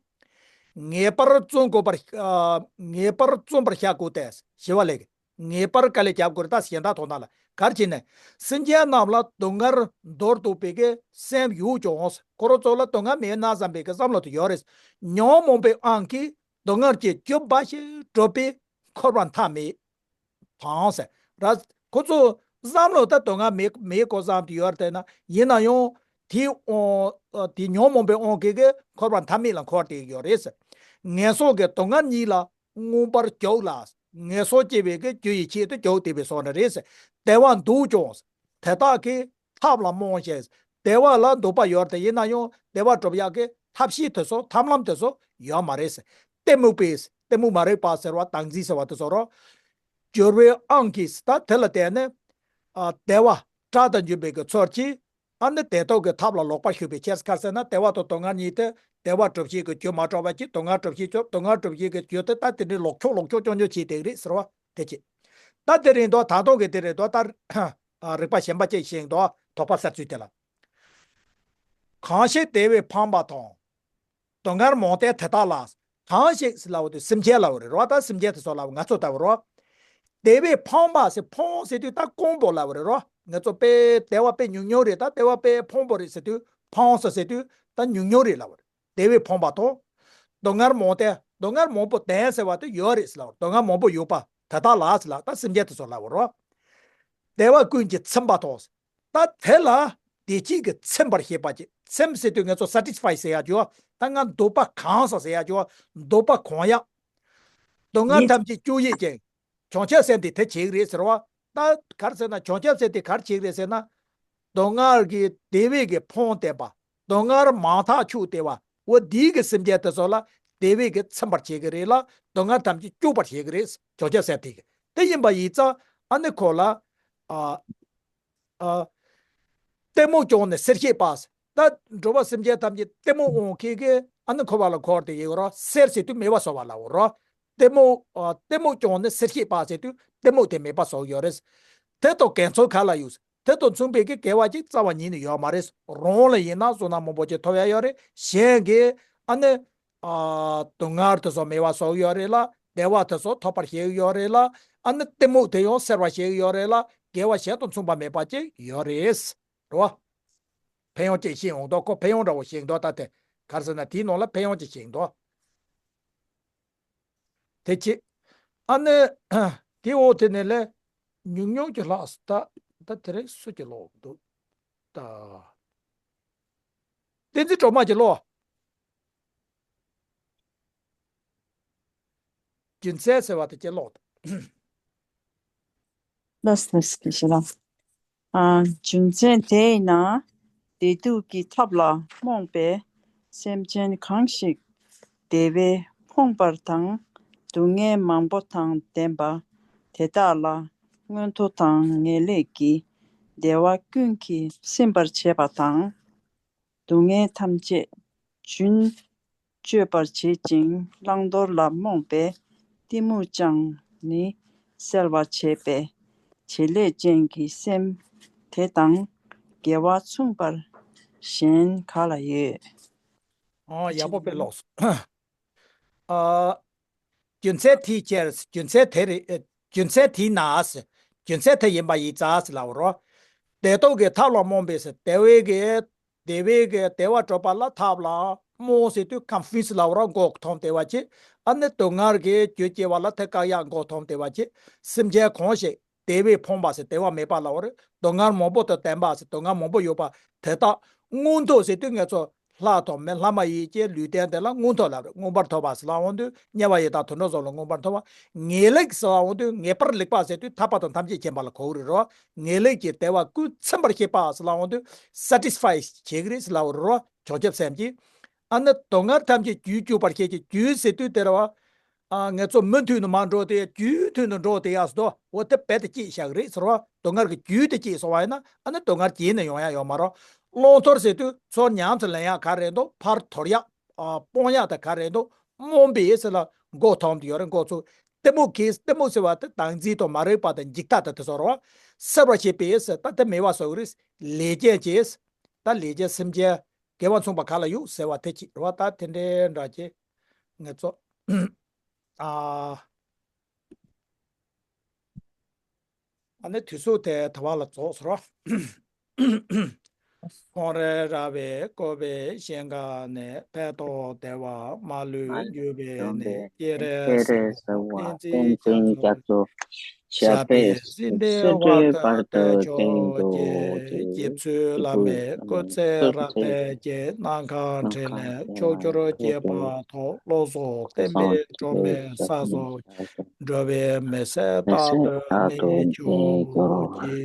ངེས་པར་བརྩོན་དགོས་པར། ཨ། ངེས་པར་བརྩོན་པར་བྱ་དགོས་ཏེ་ཞི་བ་ལྷས། ངེས་པར་དཀའ་ལས་རྒྱབ་དགོས་རེད། ད་གཞན་དག་དོན་དག་ལ་ག་རེ་བྱས་ནས་སེམས་ཅན་རྣམས་ལ་སྡུག་བསྔལ་འདོར་འདོད་པའི་གི་སེམས་ཡོད་ཀྱང་ཁོ་རང་ཚོ་ལ་སྡུག་བསྔལ་མེད་ན་བསམ་པའི་གི་བསམ་བློ་དེ་ཡོད་རེད། ཉོན་མོངས་པའི་དབང་གིས་སྡུག་བསྔལ་གྱི་རྒྱུ་འབའ་ཞིག་སྒྲུབ་པའི་འཁོར་བ་མཐའ་མེད་དང་ཟེར་ར། ཁོ་ཚོ་བསམ་བློ་ད་སྡུག་བསྔལ་མེད་མེད་གོ་བསམ་དེ་ཡོད་རེད་ན། ཡིན་ན་ཡང་དེའི་དབང་དེ་ཉོན་མོངས་པའི་དབང་གིས་གི་འཁོར་བ་མཐའ་མེད་ལ་འཁོར་བསྡད་ཡོད་རེད་ཟེར། ངན་སོང་གི་སྡུག་བསྔལ་གཉིས་ལ་མངོན་པར་རྒྱུག་ལ། ངན་སོང་སྐྱེ་བའི་གི་རྒྱུ་ཡི་ཆེད་དུ་རྒྱུག་བསྡད་པའི་བཟོ་འདྲ་རེད་ཟེར། བདེ་བ་འདོད་ཀྱང་དེ་དག་གི་ཐབས་ལ་རྨོངས་ཤིང་། བདེ་བ་ལ་འདོད་པ་ཡོད་དེ་ཡིན་ན་ཡང་བདེ་བ་སྒྲུབ་ཡག་གི་ཐབས་ཤེས་དེ་ཚོ་ཐབས་ལམ་དེ་ཚོ་ཡོད་མ་རེད་ཟེར། གཏི་མུག་པས། གཏི་མུག་མ་རིག་པ་ཟེར་བ་བདག་འཛིན་ཟེར་བ་དེ་ཚོ་རོ། སྦྱོར་བའི་དབང་གིས་ད་དེ་ལ་བརྟེན་ནས། ཨ། བདེ་བ་དགྲ་དང་འཇོམས་པའི་གི་ཚུལ་གྱིས། ཨ་ནི་བདེ་སྡུག་གི་ཐབས་ལ་ལོག་པར་ཞུགས་པའི་ཕྱིར། ག་རེ་ཟེར་ན་བདེ་བ་དང་སྡུག་བསྔལ་གཉིས་དེ་བདེ་བ་སྒྲུབ་བྱེད་ཀྱི་རྒྱུ་མ་གྲུབ་པ་ཅིག་སྡུག་བསྔལ་སྒྲུབ་བྱེད་ཀྱི་སྡུག་བསྔལ་སྒྲུབ་བྱེད་ཀྱི་རྒྱུ་དེ་ད་དེ་འདྲའི་ལོག་ཕྱོགས་ལོག་ཕྱོགས་རྐྱང་རྐྱང་བྱས་བསྡད་ཀྱི་རེད་ཟེར་བ་དེ་ཅིག་ད་དེ་རིང་དོ་ད་དུང་གི་དེ་རེད་དོ། ད་རིག་པ་གཞན་པ་ཅིག་བཞེངས་དོ། དོགས་པ་སེལ་ཚུལ་དེ་ལ། གང་ཞིག་བདེ་བས་ཕོངས་པ་དང་། སྡུག་བསྔལ་མང་སྟེ་དེ་དག་ལ། གང་ཞིག་ཟེར་ལབ་པ་དེ་སེམས་ཅན་ལབ་པ་རེད་རོ། ད་སེམས་ཅན་དེ་ཚོ་ལབ་པ་ང་ཚོ་ལྟ་བུ་རོ། བདེ་བས་ཕོངས་པ་ཟེར། ཕོངས་ཟེར་དུས་ད་དཀོན་པོ་ལབ་པ་རེད་རོ། ང་ཚོ་དཔེ་བདེ་བ་དཔེ་ཉུང་ཉུང་རེད། ད་བདེ་བ་དཔེ་ཕོངས་པོ་རེད་ཟེར་དུས་ཕོངས་ཟེར་ཟེར་དུས་ད་ཉུང་ཉུང་རེད་ལབ་པ་རེད། བདེ་བས་ཕོངས་པ་དང་། སྡུག་བསྔལ་མང་སྟེ། སྡུག་བསྔལ་མང་པོ་ལྡན་ཟེར་བ་དེ་ཡོད་རེད་ཟེར་ལབ་པ་རེད། སྡུག་བསྔལ་མང་པོ་ཡོད་པ་དེ་དག་ལ་ཟེར་ལབ་ད་སེམས་ཅན་དེ་ཚོ་ལབ་པ་རོ། བདེ་བ་ཀུན་གྱིས་ཚིམ་པ་དང་། ད་དེ་ལ་བདེ་སྐྱིད་ཀྱིས་ཚིམ་པར་བྱེད་པ་ཅིག་ཚིམ་ཟེར་དུས་ང་ཚོ་སེ་ཊི་སི་ཕའི་ཟེར་ཡ་ཅོ། ད་ང་འདོད་པ་གང་ས་ཟེར་ཡ་ཅོ། འདོད་པ་གང་ཡག་སྡུག་བསྔལ་ཡིན། ཐམས་ཅད་སྐྱོ་ཡིད་ཅན། བྱང་ཆུབ་སེམས་དེ་དེ་བྱེད་ཀྱི་རེད་ཟེར་བ། ད་ག་རེ་ཟེར་ན་བྱང་ཆུབ་སེམས་དེ་ག་རེ་བྱེད་ཀྱི་རེད་ཟེར་ན། སྡུག་བསྔལ་གྱི་བདེ་བའི་གི་ཕོངས་བསྟེན་པ། སྡུག་བསྔལ་མང་དག་ཕྱུག་སྟེར་བ། འོ་འདིའི་གི་སེམས་ཅན་དེ་ཚོ་ལ་བདེ་བའི་གི་ཚིམ་པར་བྱེད་ཀྱི་རེད་ལ། སྡུག་བསྔལ་ཐམས་ཅད་སྐྱོབ་པར་བྱེད་ཀྱི་རེད། བྱང་ཆུབ་སེམས་དེ་གི་དེ་ཡིན་པ་ཡིན་ཙང་ཨ་ནི་ཁོ་ལ། ཨ། ཨ། གཏི་མུག་བྱང་ནས་གསེར་ཞེས་པ། ད་འགྲོ་བ་སེམས་ཅན་ཐམས་ཅད་གཏི་མུག་དབང་གིས་ཀྱི་ཨ་ནི་འཁོར་བ་ལ་འཁོར་ཏེ་ཡོད་རོ། གསེར་ཟེར་དུས་མེད་པ་བཟོ་བ་ལ་འོ་རོ། གཏི་མུག་ཨ། གཏི་མུག་བྱང་ནས་གསེར་ཞེས་པ་ཟེར་དུས་གཏི་མུག་དེ་མེད་པ་བཟོ་ཡོད་རེད། དེ་དང་གན་མཚུངས་ག་ལ་ཡོད། དེ་དང་མཚུངས་པའི་གི་དགེ་བ་ཅིག་རྩ་བ་ཉིད་ནས་ཡོད་མ་རེད། རང་ལ་ཡིན་ན་བསོད་ནམས་མང་པོ་ཅིག་ཐོབ་ཡ་ཡོད་རེད། གཞན་གྱི་ཨ་ནི། ཨ། སྡུག་བསྔལ་དེ་ཚོ་མེད་པ་བཟོ་གི་ཡོད་རེད་ལ། བདེ་བ་དེ་ཚོ་ཐོབ་པར་བྱེད་ཀྱི་ཡོད་རེད་ལ། ཨ་ནི་གཏི་མུག་དེ་ཡང་སེལ་བར་བྱེད་ཀྱི་ཡོད་རེད་ལ། དགེ་བ་གཞན་དང་མཚུངས་པ་མེད་པ་ཅིག་ཡོད་རེད། རེད་བ། ཕན་ཡོན་ཅིག་ཤེས་འོང་དོ། ཁོ་ཕན་ཡོན་འདྲ་བོ་ཤེས་འདུག་ད་དེ་ག་རེ་ཟེར་ན་དེའི་ནང་ལ་ཕན་ཡོན་ཅིག་ཤེས་འདུག་དེ་ཅི། ཨ་ནི། དེ་འོག་དེ་ནས་ལས། ཉུང་ཉུང་ཅིག་ལྷག་ད། ད་དེ་རིང་སུ་ཅིག་ཀློག་འདུག་ད། བསྟན་འཛིན་སྒྲོལ་མ་ཅིག་ཀློག་རྒྱུ་མཚན་ཟེར་བ་དེ་ཅིག་ཀློག་དང་། ལགས་ལགས་ཀྱི་ཞེ་ལ། ཨ། རྒྱུ་མཚན་དེས་ན། བདེ་སྡུག་གི་ཐབས་ལ་རྨོངས་པའི་སེམས་ཅན་གང་ཞིག་བདེ་བས་ཕོངས་པ་དང་སྡུག་བསྔལ་མང་པོ་དང་ལྡན་པ་དེ་དག་ལ་མངོན་མཐོ་དང་ངེས་ལེགས་ཀྱི་བདེ་བ་ཀུན་གྱིས་ཟིན་པར་བྱེད་པ་དང་། སྡུག་བསྔལ་ཐམས་ཅད་རྒྱུན་གཅོད་པར་བྱེད་ཅིང་བླང་དོར་ལ་རྨོངས་པའི་གཏི་མུག་ཀྱང་ནི་སེལ་བར་བྱེད་པའི་བྱེད་ལས་ཅན་གྱི་སེམས་དེ་དང་དགེ་བ་མཚུངས་པར་གཞན་ག་ལ་ཡོད། ཨོ་ཡག་པོ་དཔེ་ཀློག་སོང་། ཨ། རྒྱུ་མཚན་དེའི་ཕྱིར། རྒྱུ་མཚན་དེ་རེད། རྒྱུ་མཚན་དེས་ན། རྒྱུ་མཚན་དེ་ཡིན་པ་ཡིན་ཙང་ལབ་རོ། བདེ་སྡུག་གི་ཐབས་ལ་རྨོངས་པས་ཟེར། བདེ་བའི་གི། བདེ་བའི་གི་བདེ་བ་སྒྲུབ་པ་ལ་ཐབས་ལ་རྨོངས་ཟེར་དུས་ཀམ་ཕུ་ཡུ་སི་ལབ་རོ། མགོ་འཐོམས་བསྡད་པ་ཅིག་ཨ་ནི་སྡུག་བསྔལ་གྱི་རྒྱུ་སྐྱེ་བ་ལ་དེ་བཀག་ཡག་མགོ་འཐོམས་བསྡད་པ་ཅིག་སེམས་ཅན་གང་ཞིག་བདེ་བས་ཕོངས་པ་ཟེར་བདེ་བ་མེད་པ་ལབ་རེད། སྡུག་བསྔལ་མང་པོ་དང་ལྡན་པ་ཟེར་སྡུག་བསྔལ་མང་པོ་ཡོད་པ་དེ་དག་མངོན་མཐོ་ཟེར་དུས་ངེད་ཚོ་ལྷ་དང་མི་ལྷ་མ་ཡིན་གྱི་ལུས་རྟེན་དེ་ལ་མངོན་མཐོ་ལབ་རེད། མངོན་པར་མཐོ་བ་ཟེར་ལབ་འོང་དུས་དམྱལ་བ་ཡི་དྭགས་དུད་འགྲོ་སོགས་ལ་མངོན་པར་མཐོ་བ། ངེས་ལེགས་ཟེར་ལབ་འོང་དུས་ངེས་པར་ལེགས་པ་ཟེར་དུས་ཐར་པ་དང་ཐམས་ཅད་མཁྱེན་པ་ལ་གོ་གི་རེད་རོ། ངེས་ལེགས་ཀྱི་བདེ་བ་ཀུན་ཚིམ་པར་བྱེད་པ་ཟེར་ལབ་འོང་དུས་སེ་ཊི་སི་ཕའི་བྱེད་ཀྱི་རེད་ཟེར་ལབ་རེད་རོ། བྱང་ཆུབ་སེམས་ཀྱིས། ཨ་ནི་སྡུག་བསྔལ་ཐམས་ཅད་རྒྱུན་གཅོད་པར་བྱེད་ཀྱི་རྒྱུ་ཟེར་དུས་དེ་རེད་བ། ཨ། ངེད་ཚོ་མུ་མཐུད་ནས་མར་འགྲོ་དེ་རྒྱུན་མཐུད་ནས་འགྲོ་དེ་ཡག་སོ། འོ་དེ་རྦད་དེ་སྐྱེས་བཞག་གི་རེད་ཟེར་བ། སྡུག་བསྔལ་གྱི་རྒྱུན་དེ་སྐྱེས་སོང་བ་ཡིན་ན་ཨ་ནི་སྡུག་བསྔལ་རྗེས་ནས་ཡོང་ཡག་ཡོད་མ་རེད། བླང་དོར་ཟེར་དུས་ཚུར་ཉམས་སུ་ལེན་ཡག་ག་རེ་འདུག་ཕར་དོར་ཡག་ཨ། སྤོང་ཡག་དེ་ག་རེ་འདུག་རྨོངས་པས་ཟེར་ལ་མགོ་འཐོམས་དེ་ཡོད་རེད། མགོ་ཚུགས། གཏི་མུག་གིས། གཏི་མུག་ཟེར་བ་དེ་བདག་འཛིན་དང་མ་རིག་པ་དང་འཇིག་ལྟ་དང་དེ་ཚོ་རེད་བ། སེལ་བར་བྱེད་པས་ཟེར་ད་དེ་མེད་པ་བཟོ་གི་རེད། ལས་ཅན་གྱིས། ད་ལས་ཅན་སེམས་ཅན་དགེ་བ་མཚུངས་པ་ག་ལ་ཡོད་ཟེར་བ་དེ་ཅིག་རེད་བ། ད་དེ་འདྲའི་འདྲ་ཅིག་ངེད་ཚོ། ཨ། ཨ་ནི་དུས་ཚོད་དེ་ད་བར་ལ་རྫོགས་སོང་། ཁོང་རེ་ར་བས་བསྐོར་བའི་ཞིང་ཁམས་ནས། ཕན་འདོགས་བདེ་བ་མ་ལུས་འབྱུང་བའི་གནས། སྤྱན་རས་གཟིགས་དབང་བསྟན་འཛིན་རྒྱ་མཚོ། ཞབས་པད་སྲིད་མཐའི་བར་དུ་བརྟན་ཅིང་གྲོགས་ཀྱི། རྗེ་བཙུན་བླ་མའི་སྐུ་ཚེ་རབ་བརྟན་ཅིང་། ནམ་མཁའ་འཕྲིན་ལས་ཕྱོགས་བཅུར་རྒྱས་པ་ཐོབ། བློ་བཟང་བསྟན་པའི་སྒྲོན་མེ་ས་སོགས། འགྲོ་བའི་མི་ཚེ་རྟག་ཏུ་གནས་གྱུར་ཅིག།